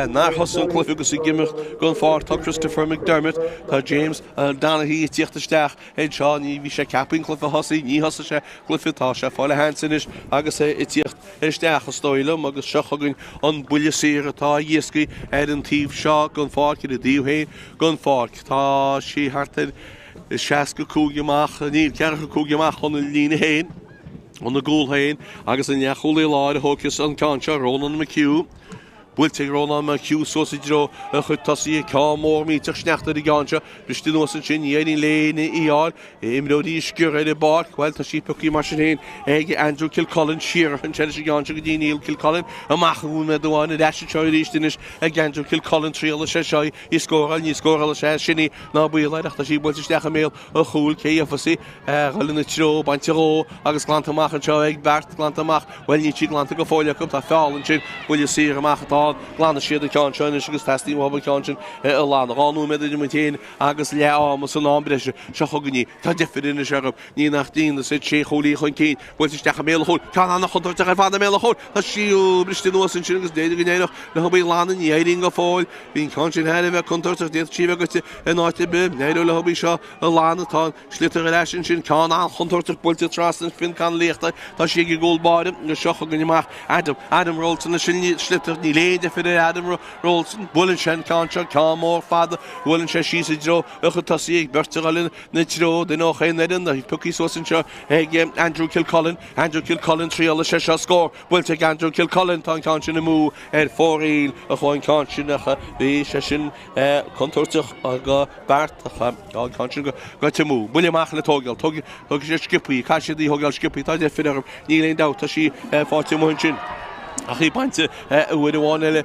nár thosaigh an cluiche agus ag imeacht den pháirc tá Christopher McDermott. Tá James Donaghy ag tíocht isteach anseo. Ní bhí sé ceaptha an cluiche a thosaí, ní thosaigh sé cluiche, tá sé ag fáil a sheans anois agus é ag tíocht isteach is dóigh liom agus seo chugainn an buille saor atá ag Iascaigh ar an taobh seo den pháirc, ar a dtaobh féin den pháirc. Tá sí thart ar 65 amach, níl, 45 amach óna líne féin. Óna gcúl féin agus an leathchúlaí láir a thógfas an ceann seo, Ronan McHugh. Buailte ag Rónán McHugh suas i dtreo a chuid tosaithe. Ceann mór millteach sneachta ar an gceann seo. Briste anuas ansin, ní éiríonn le éinne í a fháil. Imreoirí ag sciorradh ar an bpáirc. Bhuel, tá sí pioctha mar sin féin ag Andrew Kilcullen. Siar ansin leis an gceann seo go dtí Neil Kilcullen. Amach i nóiméad amháin ar ais anseo arís anois ag Andrew Kilcullen. Triailfidh sé seo í scóráil. Ní scórálfaidh sé sin í ná baol air ach tá sí buailte isteach i mbéal an chúil. Cé a gheofas í? Dhul ina treo, bainte dhó agus glanta amach anseo ag Beart, glanta amach, bhuel níl sí glanta go fóill acu, tá feall ansin, buille saor amach atá ann, glanfaidh siad an ceann seo anois agus teastaíonn uathu an ceann sin a ghlanadh. 2 nóiméad idir muid féin agus leath ama san am breise, seo chugainn í, tá deifir anois orthu, ní nach ionadh, is iad sé chúilín chun cinn, buailte isteach i mbéal an chúil, ceann an-chontúirteach ar fad i mbéal an chúil, tá sí briste anuas ansin agus d'fhéadfadh go n-éireodh leo í a ghlanadh, ní éiríonn go fóill, bhí an ceann sin thar a bheith contúirteach, d'fhéadfadh sí a bheith goite in áit ar bith, n-éireoidh leo í seo a ghlanadh. Tá an sliotar ar ais ansin, ceann an-chontúirteach buailte trasna Finn Connolly ach tá sí ag an gcúl báire agus seo chugainn amach Adam, Adam Roulston leis an sliotar, níl aon. aon deifir ar Adam Rolleston. Buaileann sé an ceann seo, ceann mór fada. Buaileann sé síos i dtreo a chuid tosaithe ag beirt a dhul ina treo, duine ó chaon fhoireann. Pioctha suas anseo ag Andrew Kilcullen. Andrew Kilcullen, triailfidh sé seo scór. Buailte ag Andrew Kilcullen. Tá an ceann sin amú ar fóraoil a chuaigh an ceann sin ach bhí sé sin contúirteach do Beart ach tá an ceann sin gaibhte amú. Buille amach le tógáil. Tógfaidh sé sciobthaí. Caithfidh siad í a thógáil sciobthaí. Tá deifir orthu. Níl aon dabht. Tá sí faighte amuigh ansin. Ach í bainte uair amháin eile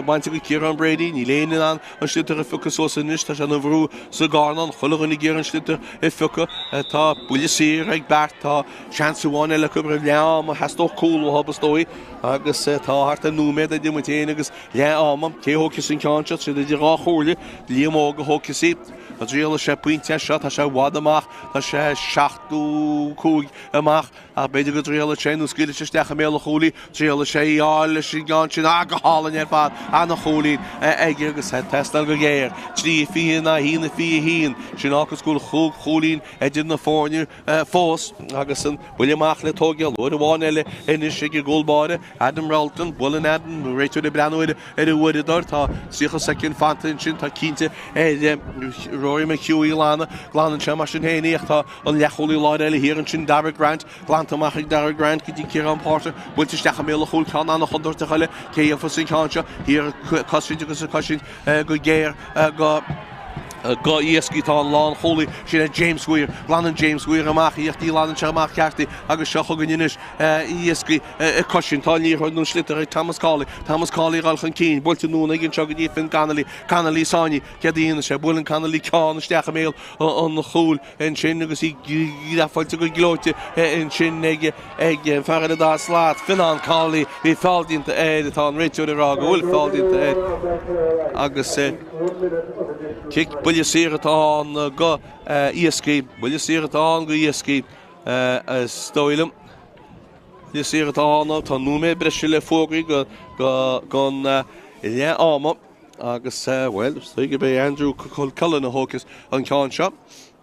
bainte go Ciarán Brady. Níl éinne in ann an sliotar a phiocadh suas anois. Tá sé ina bhrú sa gcarnán. Chuile dhuine ag iarraidh an sliotar a phiocadh. Tá buille saor ag Beart. Tá seans amháin eile acu roimh leath ama. Theastódh cúl uathu is dóigh. Agus tá thart ar nóiméad idir muid féin agus leath ama. Cé a thógfas an ceann seo? Siad idir dhá chomhairle. Liam Óg a thógfas í. An dtriailfidh sé pointe as seo. Tá sé i bhfad amach. Tá sé 75 amach. Ach b'fhéidir go dtriailfidh sé nó scaoilfidh sé isteach i mbéal an chúil í. Triailfidh sé í a fháil leis an gceann sin. Ah, go hálainn ar fad. Ana-chúilín aige agus ag teastáil go géar. 3-20 in aghaidh 1-21. Sin fágfas go bhfuil chúig chúilín idir na foirne fós agus an buille amach le tógáil uair amháin eile anois ag an gcúl báire, Adam Rolleston. Buaileann Adam, réiteoir ag breathnú ar an uaireadóir. Tá 30 soicind fanta ansin. Tá cinnte ar Rory McHugh í a ghlanadh. Glanann sé mar sin féin í ach tá An leathchúlaí láir eile thiar ansin, Darragh Grant, glanta amach ag Darragh Grant go dtí Ciarán Porter, buailte isteach i mbéal an chúil, ceann an-chontúirteach eile, cé a dhéanfas an ceann seo? Thiar ag cosaint agus ag cosaint go géar go go Iascaigh tá an lánchúlaí, sin é James Weir, glanann James Weir amach í ach ní ghlanann sé amach ceart í agus seo chugainn anois Iascaigh ag cosaint, tá an liathróid nó an sliotar ag Thomas Cawley, Thomas Cawley ag dul chun cinn, buailte anonn aige anseo go dtí Finn Connolly, Connolly sáinnithe, céard a dhéanfaidh sé? Buaileann Connolly ceann isteach i mbéal an chúil ansin agus í grafáilte go gleoite ansin ag an fear ar an dá slat, Fionán Cawley. Bhí feall déanta air, tá an réiteoir ag rá go bhfuil feall déanta air agus cic buille saor atá ann go Iascaigh, buille saor atá ann go Iascaigh is dóigh liom. Buille saor atá ann, tá nóiméad breise le fógraí go leath ama. Agus, bhuel, is dóigh gurb é Andrew Kilcullen a thógfas an ceann seo.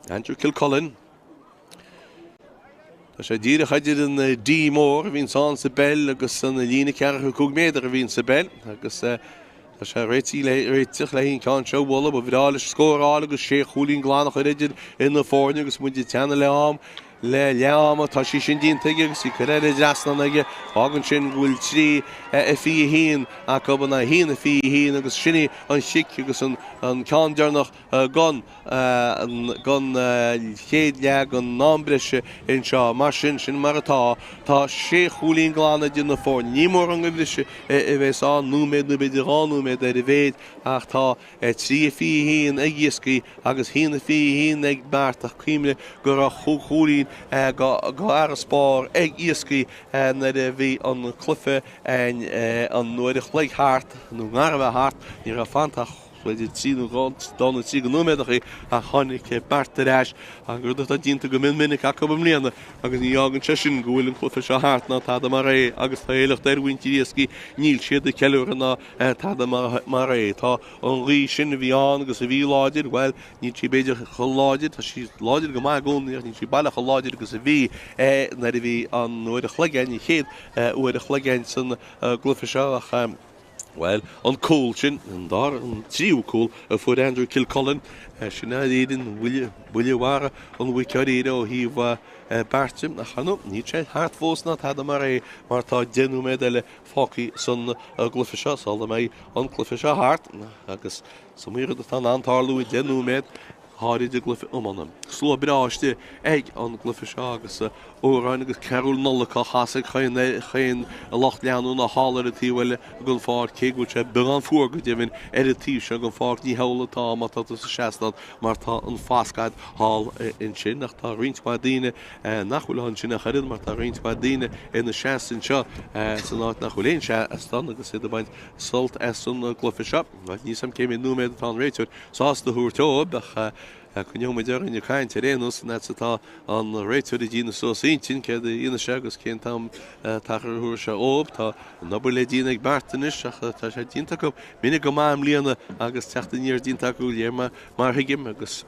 Andrew Kilcullen. Tá sé díreach idir an D mór a bhíonns ann sa bpeil agus an líne 45 méadar a bhíonn sa bpeil. Agus tá sé réitithe le réiteach le an ceann seo a bhualadh. Ba bhreá leis scór a fháil agus sé chúilín glan a chur idir na foirne agus muid ag teannadh le am. Le leath ama tá sí sin déanta aige agus í curtha thar an dtrasnán aige. Fágann sin go bhfuil 3 21 acu in aghaidh 1 21 agus sin í an chic agus an ceann deireanach den chéad leath den am breise anseo. Mar sin, sin mar atá. Tá sé chúilín glan idir na foirne. Ní mórán den bhriseadh a bheas ann, nóiméad nó b'fhéidir dhá nóiméad ar a mhéad, ach tá 3 21 ag Iascaigh agus 1 21 ag Beart ach cuimhnigh go raibh chúig chúilín go fharasbarr ag Iascaigh nuair a bhí an cluiche an uair a chloig thart nó ngar a bheith thart. Ní raibh fanta ach b'fhéidir trí nó dhá nó trí de nóiméadachaí ach tháinig Beart ar ais, an rud atá déanta go mion minic acu i mbliana agus ní fhágann sé sin go bhfuil an cluiche seo thart ná tada mar é agus tá éileacht ar mhuintir Iascaigh, níl siad ag ceiliúradh ná tada mar é. Tá an ghaoth sin a bhí ann agus a bhí láidir, bhuel, níl sí b'fhéidir chomh láidir, tá sí láidir go maith i gcónaí ach níl sí baileach chomh láidir agus a bhí nuair a bhí an uair a chloig ann, an chéad uair a chloig ann san gcluiche seo ach, bhuel, an cúl sin, an dara, an tríú cúl a fuair Andrew Kilcullen, sin é an buille, buille mhara an mhuic dháiríre ó thaobh Beart de ach ar ndóigh níl sé thart fós ná tada mar é mar tá 10 nóiméad eile fágtha san gcluiche seo sula mbeidh an cluiche seo thart agus is iomaí rud atá in ann tarlú i 10 nóiméad, go háirid i gcluiche iomána. Slua breá istigh ag an gcluiche seo agus amhráin agus carúil Nollag á chasadh ag chaon lucht leanúna thall ar an taobh eile den pháirc, cé go bhfuil sé beagán fuar go deimhin ar an taobh seo den pháirc. Ní hamhlaidh atá má tá tú sa seastán mar tá an fasc a'd thall ansin ach tá roinnt mhaith daoine nach bhfuil ansin ach oiread mar tá roinnt mhaith daoine ina seasamh anseo san áit nach bhfuil aon seastán agus iad ag baint sult as an gcluiche seo. Níl 'fhios a'm cé mhéad nóiméad atá an réiteoir sásta a thabhairt dóibh ach coinneoidh muid orainn ag caint ar aon nós an fhad is atá an réiteoir ag déanamh suas a intinn céard a dhéanfaidh sé agus cén t-am tarchur a thabharfaidh sé dhóibh. Tá an obair le déanamh ag Beart anois ach tá sé déanta acu minic go maith i mbliana agus teacht aniar déanta acu léir mar thuigim agus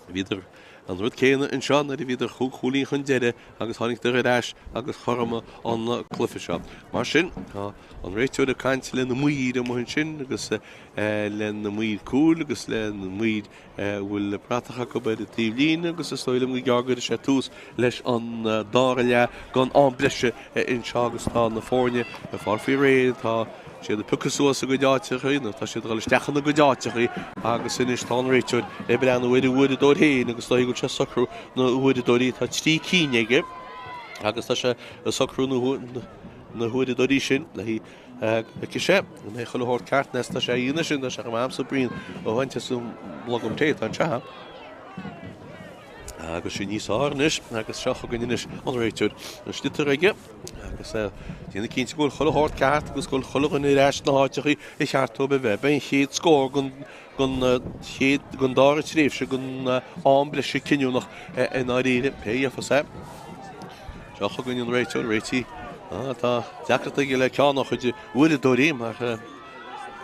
bhíodar. An rud céanna anseo nuair a bhíodar chúig chúilín chun deiridh agus tháinigeadar ar ais agus chothromaigh an cluiche seo. Mar sin, tá an réiteoir ag caint le na maoir amuigh ansin agus le na maoir cúil agus le na maoir a bhfuil bratach acu ar an taobh líne agus is dóigh liom gur gearr go gcuirfidh sé tús leis an dara leath den am breise anseo agus tá na foirne ag fáil faoi réir, tá siad ag piocadh suas a gcuid áiteachaí nó tá siad ag dul isteach ina gcuid áiteachaí agus anois tá an réiteoir ag breathnú ar a uaireadóir féin agus is dóigh go bhfuil sé ag socrú na huaireadóirí, tá 3 cinn aige agus tá sé ag socrú na huaireadóirí sin le haghaidh Feicfidh sé an mbeidh chuile shórt ceart nes tá sé a dhéanamh sin, tá sé chomh maith a'msa braon a bhaint as an mblogam tae atá anseo. Agus sin níos fearr anois agus seo chugainn anois an réiteoir an sliotar aige agus é déanamh cinnte go bhfuil chuile shórt ceart agus go bhfuil chuile dhuine ar ais sna háiteachaí ar cheart dóibh a bheith. Beidh an chéad scór den den chéad, den dara tréimhse den am breise cinniúnach i ndáiríre, pé a gheofas é. Seo chugainn an réiteoir, réitigh. Tá deacracht aige le ceann dá chuid uaireadóirí mar tá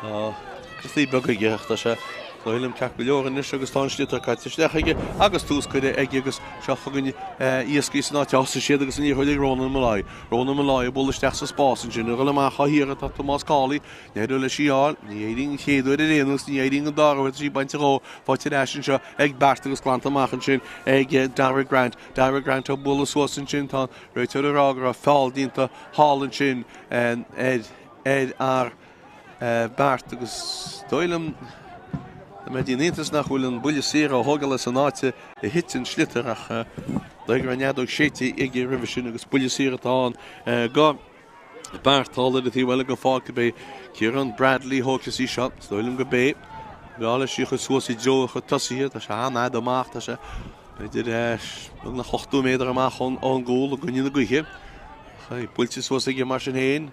deacrachtaí beaga aige ach tá sé dóigh liom ceart go leor anois agus tá an sliotar caite isteach aige agus tús curtha aige agus seo chugainn iascaigh san áit a thosaigh siad agus an liathróid ag Ronan Molloy. Ronan Molloy ag bualadh isteach sa spás ansin, ag dul amach á hiarraidh tá Tomás Cawley D'éirigh leis í a fháil. Ní éiríonn an chéad uair ar aon nós, ní éiríonn an dara huair, tá sí bainte dhó, faighte ar ais anseo ag Beart agus glanta amach ansin ag Darragh Grant. Darragh Grant á bualadh suas ansin, tá an réiteoir ag rá go raibh feall déanta thall ansin ar ar fhear Beart agus is dóigh liom go mbeidh an iontas nach bhfuil an buille saor á thógáil as an áit a thit an sliotar ach dóigh go raibh an fheadóg séidte aige roimhe sin agus buille saor atá ann go Beart thall ar an taobh eile den pháirc ab é Ciarán Bradley a thógfas í seo. Is dóigh liom gurb é. Breá leis í a chur suas i dtreo a chuid tosaithe. Tá sé an-fhada amach, tá sé b'fhéidir beagnach 80 méadar amach ón gcúl i gcoinne na gaoithe. Ach é buailte suas aige mar sin féin.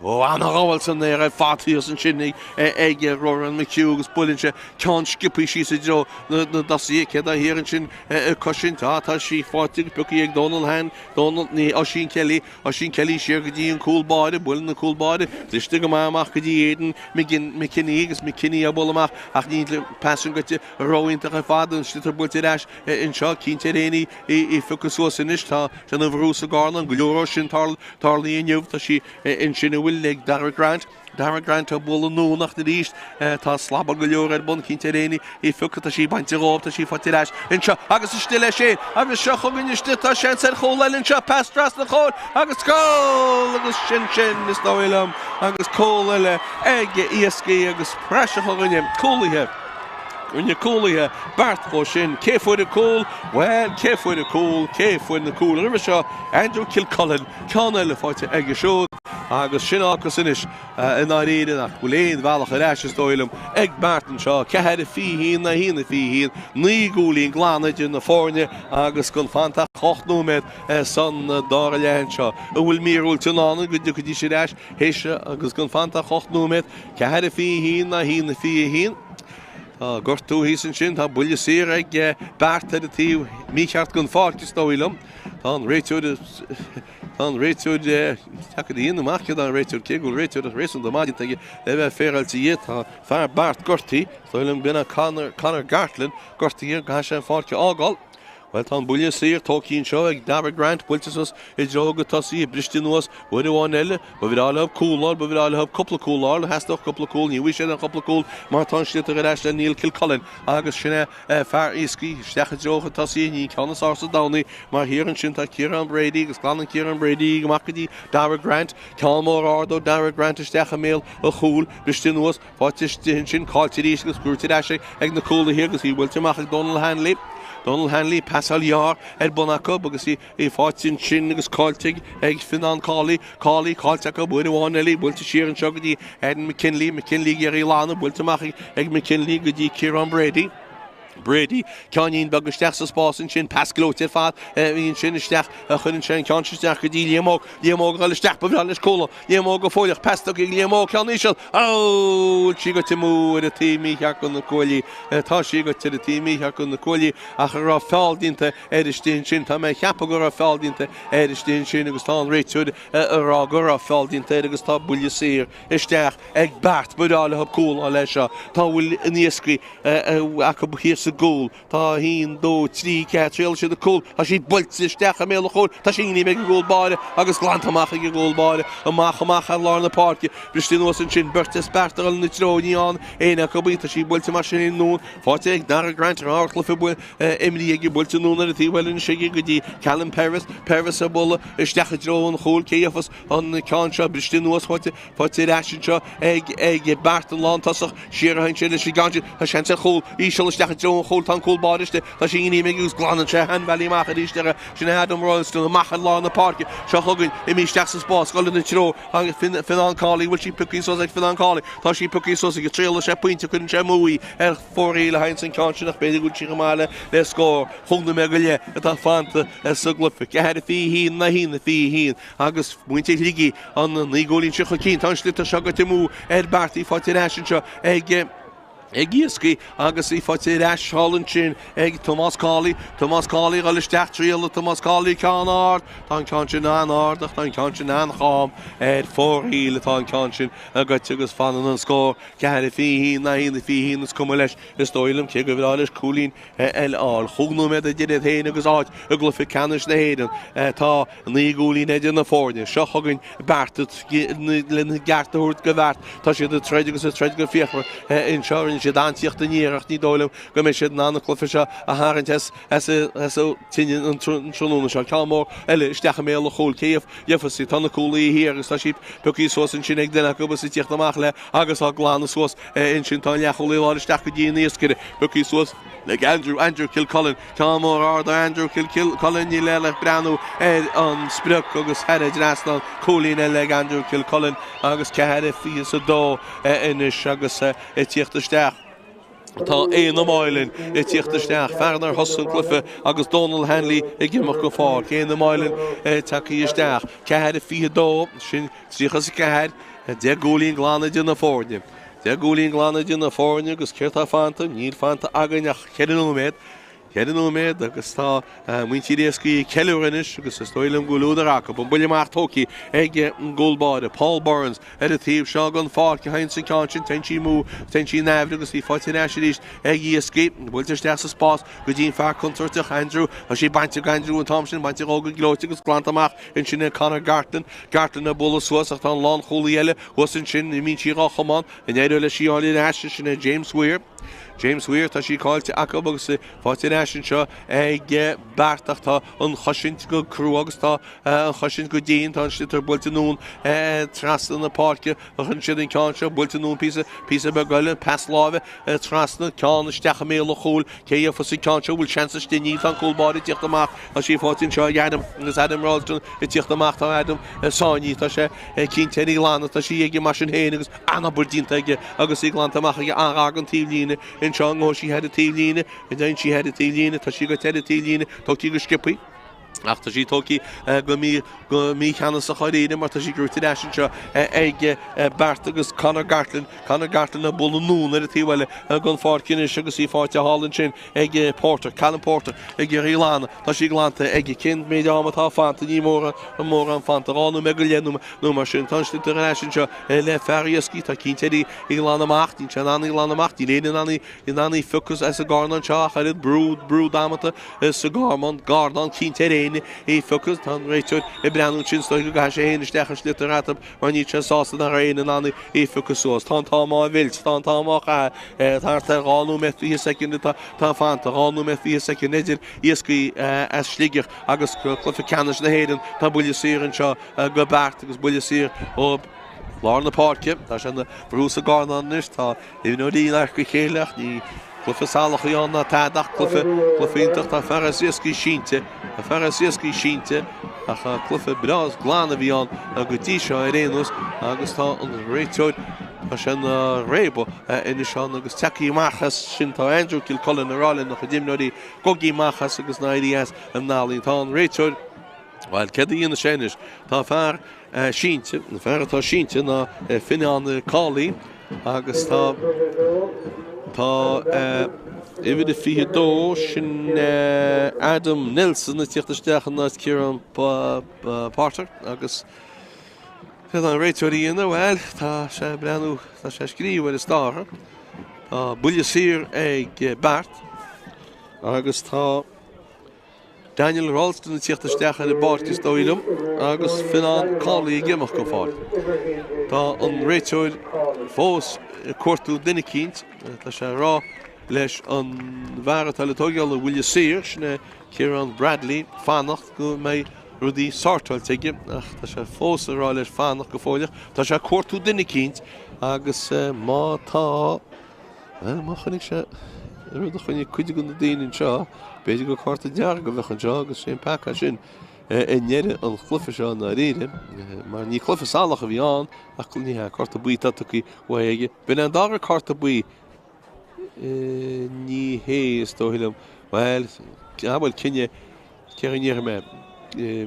Ó, an-ghabháil san aer ar fad thíos ansin ag Roran McHugh agus buaileann sé ceann sciobtha síos i dtreo na dtosaithe. Cé atá thiar ansin ag cosaint? Á, tá sí faighte agus pioctha ag Donal Han. Dónal, ní, Oisín Kelly, Oisín Kelly siar go dtí an cúl báire, buaileann an cúl báire, cliste go maith amach go dtí Aidan McKinney agus McKinney á bualadh amach ach níl an pas sin goite ró-iontach ar fad, an sliotar buailte ar ais anseo, cinnte ar éinne í a phiocadh suas anois, tá sé ina bhrú sa gcarnán, go leor sin tarlaithe inniu, tá sí ansin an bhfuil ag Darragh Grant. Darragh Grant á bualadh anonn ach arís tá slabhra go leor ar bun cinnte ar éinne í a phiocadh tá sí bainte dhóibh tá sí faighte ar ais anseo agus istigh leis é agus seo chugainn istigh tá seans ar chúl eile anseo pas trasna an chúil agus cúl agus sin sin is dóigh liom agus cúl eile ag Iascaigh agus praiseach a rinne cúlaithe Rinne cúlaithe beart dhó sin. Cé fuair an cúl? Bhuel, cé fuair an cúl? Cé fuair na cúil roimhe seo? Andrew Kilcullen, ceann eile faighte aige siúd. Agus sin acu anois i ndáiríre nach bhfuil aon bhealach ar ais, is dóigh liom, ag Beart anseo. 4, 21, 1, 21, 9 gcúilín glan idir na foirne agus gan fanta ach 8 nóiméad san dara leath anseo. An bhfuil míorúilt i ndán go dtiocfaidís ar ais théis agus gan fanta ach 8 nóiméad? 4, 21, 1, 21. Tá gortú thíos ansin, tá buille saor ag Beart ar an taobh mícheart den pháirc, is dóigh liom. Tá an réiteoir. Tá an réiteoir deacair a dhéanamh amach céard é an réiteoir, cé go bhfuil réiteoireacht réasúnta maith déanta aige le bheith féaráilte dhe. Tá fear Beart gortaithe, is dóigh liom b'in é Conor, Conor Gartland, gortaithe, caithfidh sé an pháirc a fhágáil. Bhuel, tá an buille saor tógtha anseo ag Darragh Grant, buailte suas i dtreo a gcuid tosaithe, briste anuas, uair amháin eile, ba bhreá leo cúl a fháil, ba bhreá leo cúpla cúl a fháil, theastódh cúpla cúl, ní bhfaighidh siad an cúpla cúl mar tá an sliotar ar ais le Neil Kilcullen agus sin é fear Iascaigh isteach i dtreo a chuid tosaithe, ní an ceann is fearr sa domhan í mar thiar ansin tá Ciarán Brady agus glanann Ciarán Brady amach go dtí Darragh Grant, ceann mór ard ó Darragh Grant isteach i mbéal an chúil, briste anuas, faighte istigh ansin, caillte arís agus buaite ar ais ag na cúlaithe agus í buailte amach ag Donal Hanley. Donal Hanley, pasáil ghearr ar bun acu agus í faighte ansin agus caillte ag Fionnán Cawley. Cawley, caillte acu uair amháin eile, buailte siar anseo go dtí Aidan McKinley. McKinley ag iarraidh a ghlanadh, buailte amach ag McKinley go dtí Ciarán Brady. Brady, ceainnín beag isteach sa spás ansin, pas gleoite ar fad a bhí ansin isteach, chuireann sé an ceann sin isteach go dtí Liam Óg, Liam Óg ag dul isteach, ba bhreá leis cúl, Liam Óg go fóilleach, pas tugtha ag Liam Óg, ceann íseal, ó, bhfuil sí goite amú ar an taobh mícheart de na cuaillí, tá sí goite ar an taobh mícheart de na cuaillí ach an raibh feall déanta air istigh ansin, tá mé ag ceapadh go raibh feall déanta air istigh ansin agus tá an réiteoir ag rá go raibh feall déanta air agus tá buille saor isteach ag Beart, ba bhreá leo cúl a fháil leis seo, tá a bhfuil in iascaigh acu thíos. sa gcúl. Tá 1, 2, 3, 4, triailfidh siad an cúl. Tá sí buailte isteach i mbéal an chúil. Tá sí ag an gcúl báire agus glanta amach ag an gcúl báire. Amach, amach ar lár na páirce. Briste anuas ansin. Beirt as Beart ag dul ina treo. Ní fhaigheann éinne acu í. Tá sí buailte mar sin anonn. Faighte ag Dara Grant ar ardchluiche imrithe aige. Buailte anonn ar an taobh eile anois aige go dtí Callum Purvis. Purvis ag bualadh isteach i dtreo an chúil. Cé gheofas an ceann seo? Briste anuas. Faighte Faighte ar ais anseo ag Beart an lántosach. Siar ansin leis an gceann sin. Tá seans ar chúl. Íseal isteach i dtreo an chúil. Tá an cúl báire istigh. Tá sí imithe agus glanann sé Hanvalley amach arís air. Sin é Adam Royalston amach ar lár na páirce. Seo chugainn. Imithe isteach sa spás. Dul ina treo. Agus Fionán Cawley. Bhfuil sí pioctha suas ag Fionán Cawley? Tá sí pioctha suas aige. Triailfidh sé pointe. Cuireann sé amú í ar fóraoil a thagann an ceann sin ach b'fhéidir go bhfuil sí chomh maith le scór. Chúig nóiméad go leith atá fanta sa gcluiche. 4, 21, 1, 21. Agus muintir Shligigh an 9 gcúilín seo chun cinn. Tá an sliotar seo goite amú ar Beart, í faighte ar ais anseo ag ag Iascaigh agus í faighte ar ais thall ansin ag Tomás Cawley. Tomás Cawley ag dul isteach, triailfidh Tomás Cawley ceann ard. Tá an ceann sin an-ard ach tá an ceann sin an-cham ar fóraoil atá an ceann sin goite agus fanann an scór 4 21 1 21 is cuma leis is dóigh liom cé gur bhreá leis cúilín eile a fháil. Chúig nóiméad idir iad féin agus áit i gcluiche ceannais na hÉireann. Tá 9 gcúilín idir na foirne. Seo chugainn Beart lena gceart a thabhairt do Bheart. Tá siad ag troid agus ag troid go fíochmhar anseo. Rinne siad an-tíocht aniar ach ní dóigh liom go mbeidh siad in ann an cluiche seo a tharraingt as an tine an tráthnóna seo. Ceann mór eile isteach i mbéal an chúil. Cé a gheofas í? Tá na cúlaithe thiar agus tá sí pioctha suas ansin ag duine acu agus ag tíocht amach léi agus á glanadh suas ansin. Tá an leathchúlaí láir isteach go dtí an iascaire. Pioctha suas ag Andrew, Andrew Kilcullen. Ceann mór ard ó Andrew Kilcullen, níl air ach breathnú ar an sprioc agus thar an dtrasnán. Cúilín eile ag Andrew Kilcullen agus 4:22 anois agus ag tíocht isteach. Tá Éanna Moylan ag tíocht isteach, fear nár thosaigh an cluiche agus Donal Hanley ag imeacht go pháirc. Éanna Moylan tagtha isteach. 4:22, sin 34, 10 gcúilín glan idir na foirne. 10 gcúilín glan idir na foirne agus céard tá fanta? Níl fanta againn ach cheithre nóiméad. Ceithre nóiméad agus tá muintir Iascaigh ag ceiliúradh anois agus is dóigh liom go bhfuil údar acu. An buille amach tógtha ag an gcúl báire, Paul Burns, ar an taobh seo den pháirc a théann an ceann sin. Téann sí amú, téann sí in aimhréidh agus í faighte ar ais arís ag Iascaigh. Buailte isteach sa spás go dtí an fear contúirteach, Andrew. Tá sí bainte ag Andrew an t-am sin, bainte dhó go gleoite agus glanta amach ansin ag Conor Gartland. Gartland ag bualadh suas ach tá an lánchúlaí eile thuas ansin. Imíonn sí dhá chamán. An éireoidh leis í a fháil ar ais? Sin é James Weir. James Weir, tá sí caillte acu agus faighte ar ais anseo ag Beart ach tá an chosaint go crua agus tá an chosaint go dian. Tá an sliotar buailte anonn trasna na páirce. Chuireann siad an ceann seo buailte anonn píosa, píosa beag eile, pas láimhe trasna, ceann isteach i mbéal an chúil. Cé a gheofas an ceann seo? Bhfuil seans istigh? Níl. Tá an cúl báire ag tíocht amach. Tá sí faighte anseo ag Adam agus Adam Ralston ag tíocht amach. Tá Adam sáinnithe. Tá sé cinnte ar a ghlanadh. Tá sí aige mar sin féin agus an-obair déanta aige agus í glanta amach aige an-ghar don taobhlíne anseo. An ngabhfaidh sí thar an taobhlíne? An dtéann sí thar an taobhlíne? Tá sí gaibhte thar an taobhlíne. Tógtha go sciobtha. Ach tá sí tógtha go mí go mícheannasach dháiríre mar tá sí gnóite ar ais anseo ag Beart agus Conor Gartland. Conor Gartland ag bualadh anonn ar an taobh eile den pháirc anois agus í faighte thall ansin ag Porter. Callum Porter ag iarraidh í a ghlanadh. Tá sí glanta aige. Cén méid ama atá fanta? Ní mórán mórán fanta. 2 nóiméad go leith nó mar sin. Tá an sliotar ar ais anseo le fear Iascaigh. Tá cinnte ar í a ghlanadh amach. Níl sé in ann í a ghlanadh amach. Níl éinne in ann í in ann í a phiocadh as an gcárnán seo ach oiread. Brú, brú damanta sa gcárnán, gcárnán cinnte ar éinne í a phiocadh. Tá an réiteoir ag breathnú ansin is dóigh go gcaithfidh sé féin isteach an sliotar eatarthu mar níl sé sásta nach raibh éinne in ann í a phiocadh suas. Tá an t-am á mheilt, tá an t-am á chaitheamh. Thart ar 2 nóiméad 20 soicind atá atá fanta, 2 nóiméad 20 soicind idir Iascaigh as Sligeach agus cluiche ceannais na hÉireann. Tá buille saor anseo go Beart agus buille saor ó lár na páirce. Tá sé ina bhrú sa gcárnán anois. Tá imreoirí in adharca a chéile ach ní cluiche salach a bhí ann ná tada ach cluiche, cluiche iontach. Tá fear as Iascaigh sínte, tá fear as Iascaigh sínte ach cluiche breá glan a bhí ann go dtí seo ar aon nós agus tá an réiteoir, tá sé ina réabadh anois ann agus tagtha amach as sin. Tá Andrew Kilcullen ag rá lena chuid imreoirí gabhaigí amach as agus ná éirí as an ealaín. Tá an réiteoir, bhuel, céard a dhéanfaidh sé anois? Tá fear sínte, an fear atá sínte ná Finian Cawley agus tá tá uimhir a 22 sin Adam Nelson ag tíocht isteach in áit Kieran Porter agus céard an réiteoir a dhéanamh? Bhuel, tá sé ag breathnú, tá sé ag scríobh ar an starra. Tá buille saor ag Beart. Agus tá Daniel Ralston ag tíocht isteach ar an bpáirc is dóigh liom agus Fionán Cawley ag imeacht den pháirc. Tá an réiteoir fós ag cuartú duine eicínt. Tá sé ag rá leis an bhfear atá le tógáil an bhuille saor, sin é Ciarán Bradley, fanacht go mbeidh rudaí sortáilte aige ach tá sé fós ag rá leis fanacht go fóilleach. Tá sé ag cuartú duine eicínt agus má tá, bhuel, má chonaic sé an rud a chonaic cuid de na daoine anseo, b'fhéidir gur cárta dearg a bheadh anseo agus sé an peaca sin i ndeireadh an chluiche seo i ndáiríre, mar ní cluiche salach a bhí ann ach ní hea, cárta buí atá tugtha uaidh aige. B'in é an dara cárta buí Ní hé, is dóigh liom. Bhuel, ah bhuel, cinneadh, cé a ndéarfaidh mé,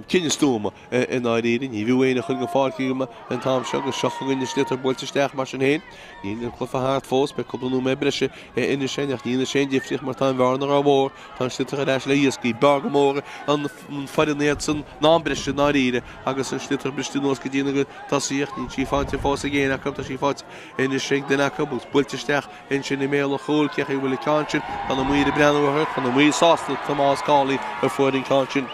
cinneadh stuama i ndáiríre. Ní bhfiú éinne a chur den pháirc agam an t-am seo agus seo chugainn an sliotar buailte isteach mar sin féin. Níl an cluiche thart fós, beidh cúpla nóiméad breise anois againn ach ní dhéanfaidh sé aon difríocht mar tá an bhearna rómhór. Tá an sliotar ar ais le Iascaigh. B'fhearr go mór an foireann iad san am breise i ndáiríre agus an sliotar briste anuas go dtí na tosaithe ach níl sí faighte fós ag éinne acu. Tá sí faighte Anois ag duine acu agus buailte isteach ansin i mbéal an chúil, cé chaoi a bhfuil an ceann sin? Tá na maoir ag breathnú orthu, tá na maoir sásta, Tomás Cawley a fuair an ceann sin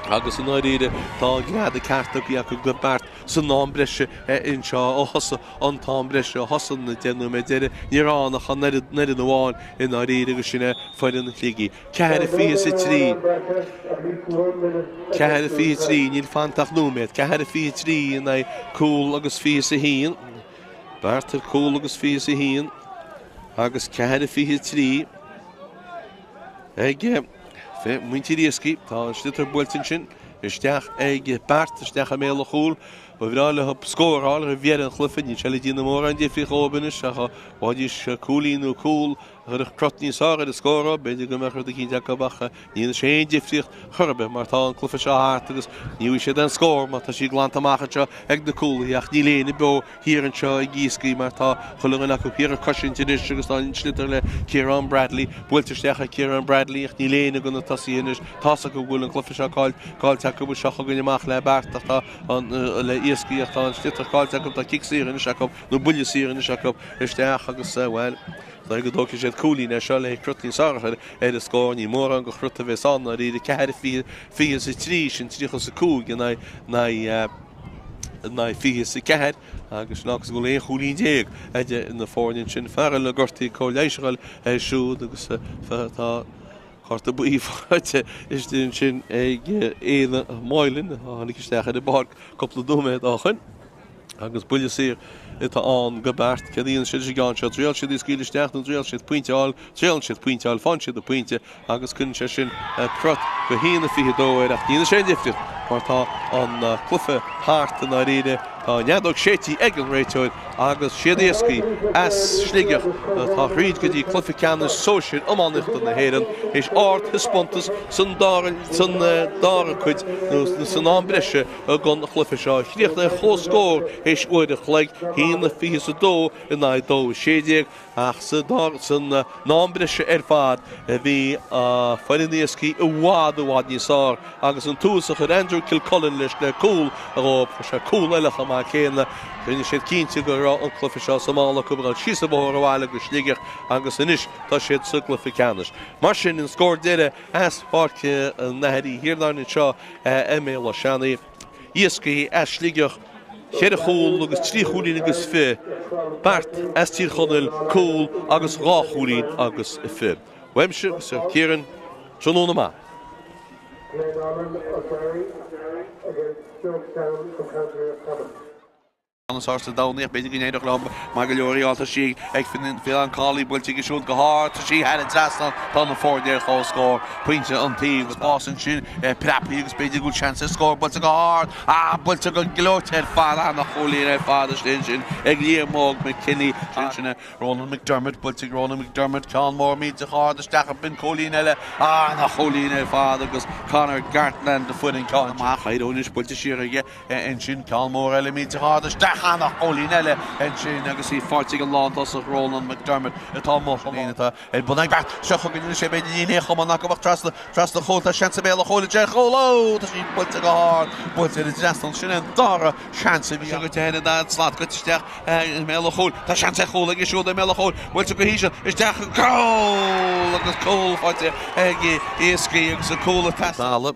agus i ndáiríre tá an greadadh ceart tugtha acu go Beart san am breise anseo ó thosaigh an t-am breise, ó thosaigh na 10 nóiméad deiridh, ní raibh ann ach an fhoireann amháin i ndáiríre agus sin é foireann Shligigh. 4:23 4:23 Níl fanta ach nóiméad. 4:23 in aghaidh cúl agus 21. Beart ar cúl agus 21 agus 4:23 ag muintir Iascaigh. Tá an sliotar buailte ansin isteach ag Beart, isteach i mbéal an chúil. Ba bhreá leo scór a fháil roimh dheireadh an chluiche. Níl sé le déanamh mórán difríocht dhóibh anois ach dá bhfaighidís cúilín nó cúl a chuirfeadh crot níos fearr ar an scór dhóibh, b'fhéidir go mbeadh rud eicínt acu ach ní dhéanfaidh sé aon difríocht chor ar bith mar tá an cluiche seo thart agus ní bhfaighidh siad aon scór mar tá sí glanta amach anseo ag na cúlaithe ach níl éinne beo thiar anseo ag Iascaigh mar tá chuile dhuine acu thiar ag cosaint anois agus tá an sliotar le Ciarán Bradley buailte isteach ag Ciarán Bradley ach níl éinne de na tosaithe anois tá's acu go bhfuil an cluiche seo caillte acu agus seo chugainn amach le Beart ach tá an le Iascaigh ach tá an sliotar caillte acu tá cic saor anois acu nó buille saor anois acu isteach agus bhuel dóigh go dtógfaidh siad cúilín é seo le crot níos fearr a chur ar an scór ní mórán de chrot a bheas ann dáiríre 4 20 23 sin 35 in aghaidh in aghaidh 24 agus sin agus go bhfuil 11 chúilín idir na foirne ansin. Fear eile gortaithe cóir leighis a dhul air siúd agus tá cárta buí faighte istigh ansin ag Éanna Moylan a tháinig isteach ar an bpáirc cúpla nóiméad ó shoin. Agus buille saor atá ann go Beart. Céard a dhéanann siad leis an gceann seo? Triail siad í a scaoileadh isteach nó triail siad pointe a fháil? Triaileann siad pointe a fháil, faigheann siad an pointe agus cuireann sé sin crot go 1-22 air ach ní dhéanfaidh sé aon difríocht mar tá an cluiche thart i ndáiríre. Tá an fheadóg séidte ag an réiteoir agus siad Iascaigh as Sligeach atá thríd go dtí cluiche ceannais sóisir iománaíochta na hÉireann théis ardthaispeántas san dara cuid nó san am breise den chluiche seo. Chríochnaigh ar comhscór théis uair a chloig, 1-22 in aghaidh 2-16. Ach san am breise ar fad bhí foireann Iascaigh i bhfad i bhfad níos fearr agus an tús a chuir Andrew Kilcullen leis le cúl dhóibh, chuir sé cúl eile chomh maith céanna. Rinne siad cinnte go raibh an cluiche seo sa mála acu ag dul síos an bóthar abhaile go Sligeach agus anois tá siad sa gcluiche ceannais. Mar sin, an scór deiridh as Páirc an Athar Uí Thiarnáin anseo i mBéal Átha Seanaidh. Iascaigh as Sligeach, cheithre chúl agus trí chúilín agus fi, Beart as Tír Chonaill, cúl agus dhá chúilín agus fi. Uaimse agus ó Ciaran, tráthnóna maith. Glenallan O'Derry against Strokestown from County Roscommon. An sár sa domhan ach b'fhéidir go n-éireodh leo maith go leor í fháil. Tá sí ag Fionán Cawley buailte aige siúd go hard. Tá sí thar an trasnán. Tá na foirne ar comhscór. Pointe an taobh. Spás ansin preabtha agus b'fhéidir go bhfuil seans ar scór. Buailte go hard. Ah, buailte go gleoite ar fad. Ana-chúilín ar fad istigh ansin ag Liam Óg McKinney. Sin é Ronan McDermott. Buailte ag Ronan McDermott. Ceann mór millteach ard isteach. B'in cúilín eile. Ana-chúilín ar fad agus Conor Gartland a fuair an ceann amach. Éireoidh anois buailte siar aige. Ansin ceann mór eile millteach ard isteach. Ana-chúilín eile ansin agus í faighte ag an lántosach Ronan McDermott atá amuigh. Atá ar bun ag Beart. Seo chugainn anois é b'fhéidir níl aon chuma ná go mbeadh trasna trasna chúil. Tá seans i mbéal an chúil ansin. Chúl! Ó! Tá sí buailte go hard. Buailte ar an dtrasnán. Sin é an dara seans a bhí acu. Goite ar an dara slat. Goite isteach i mbéal an chúil. Tá seans ar chúl aige siúd i mbéal an chúil. Buailte go híseal. Isteach. Cúl! Agus cúl faighte ag Iascaigh agus an cúl ag teastáil.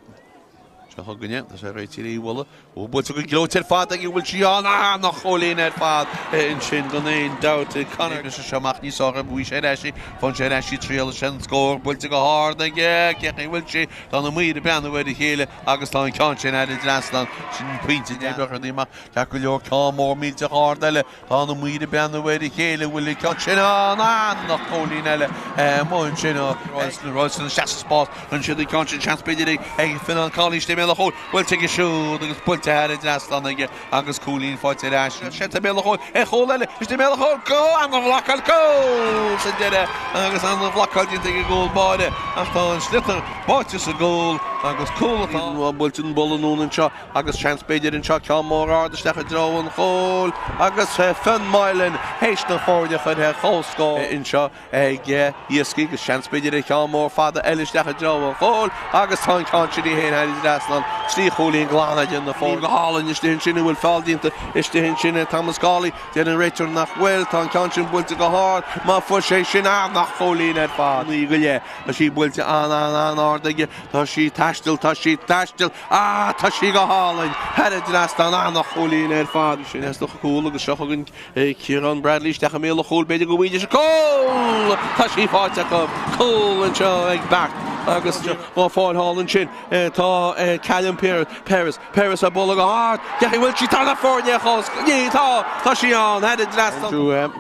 Seo chugainne, tá sé réitithe í a bhualadh. Ó, buailte go gleoite ar fad aige, bhfuil sí ann? Ana-chúilín ar fad ansin gan aon dabht. Conor sé seo amach níos fearr, bhuaigh sé ar ais í, faigheann sé ar ais í triail leis an scór, buailte go hard aige, cén chaoi a bhfuil sí? Tá na maoir ag breathnú ar a chéile agus tá an ceann sin thar an dtrasnán, sin pointe deas. Amach ceart go leor, ceann mór millteach ard eile. Tá na maoir ag breathnú ar a chéile, bhfuil an ceann sin ann? Ana-chúilín eile amuigh ansin ó Royston, Royston isteach sa spás, rinne siad an ceann sin, seans b'fhéidir ag Fionán Connolly istigh i mbéal an chúil, buailte aige siúd agus buailte thar an dtrasnán aige agus cúilín faighte ar ais. Seans i mbéal an chúil, ar chúl eile istigh i mbéal an chúil, cúl, ana-bhlocáil, cúl sa deireadh agus ana-bhlocáil déanta ag an gcúl báire ach tá an sliotar báite sa gcúl agus cúl atá buailte an bulla anonn anseo. Agus seans b'fhéidir anseo ceann mór ard isteach i dtreo an chúil agus Fionn Moylan théis na foirne a chur ar comhscór anseo ag Iascaigh agus seans b'fhéidir ar cheann mór fada eile isteach i dtreo an chúil agus tá an ceann sin í féin thar an dtrasnán 3 chúilín glan idir na foirne. Go hálainn istigh ansin an bhfuil feall déanta istigh ansin ar Thomas Cawley. Deir an réiteoir nach bhfuil. Tá an ceann sin buailte go hard. Má fuair sé sin ana-chúilín ar fad. 9 go leith. Tá sí buailte an-an-an-ard aige. Tá sí ag taisteal, tá sí ag taisteal. Ah, tá sí go hálainn! Thar an dtrasnán, ana-chúilín ar fad. Sin as do chúl agus seo chugainn Ciarán Bradley isteach i mbéal an chúil, b'fhéidir go bhfaighidís cúl! Tá sí faighte acu! Cúl anseo ag Beart agus á fáil thall ansin tá Callum Peris. Peris á bualadh go hard! Cén chaoi a bhfuil sí? Tá na foirne a chosc! Ní, tá! Tá sí ann! Thar an dtrasnán.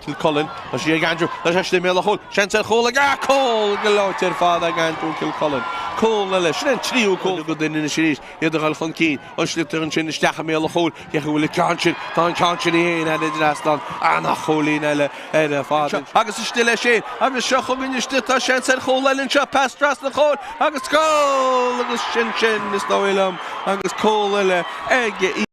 Kilcullen, tá sí ag Andrew, tá sé istigh i mbéal an chúil, seans ar chúl aige, cúl gleoite ar fad ag Andrew Kilcullen. Cúl eile, sin an tríú cúl go duine anois arís, iad a dhul chun cinn, an sliotar ansin isteach i mbéal an chúil, cén chaoi a bhfuil an ceann sin, tá an ceann sin í féin thar an dtrasnán, ana-chúilín eile ar fad. Agus istigh leis féin, agus seo chugainn istigh, tá seans ar chúl eile anseo, pas trasna an chúil, agus cúl! Agus sin sin, is dóigh liom, agus cúl eile ag.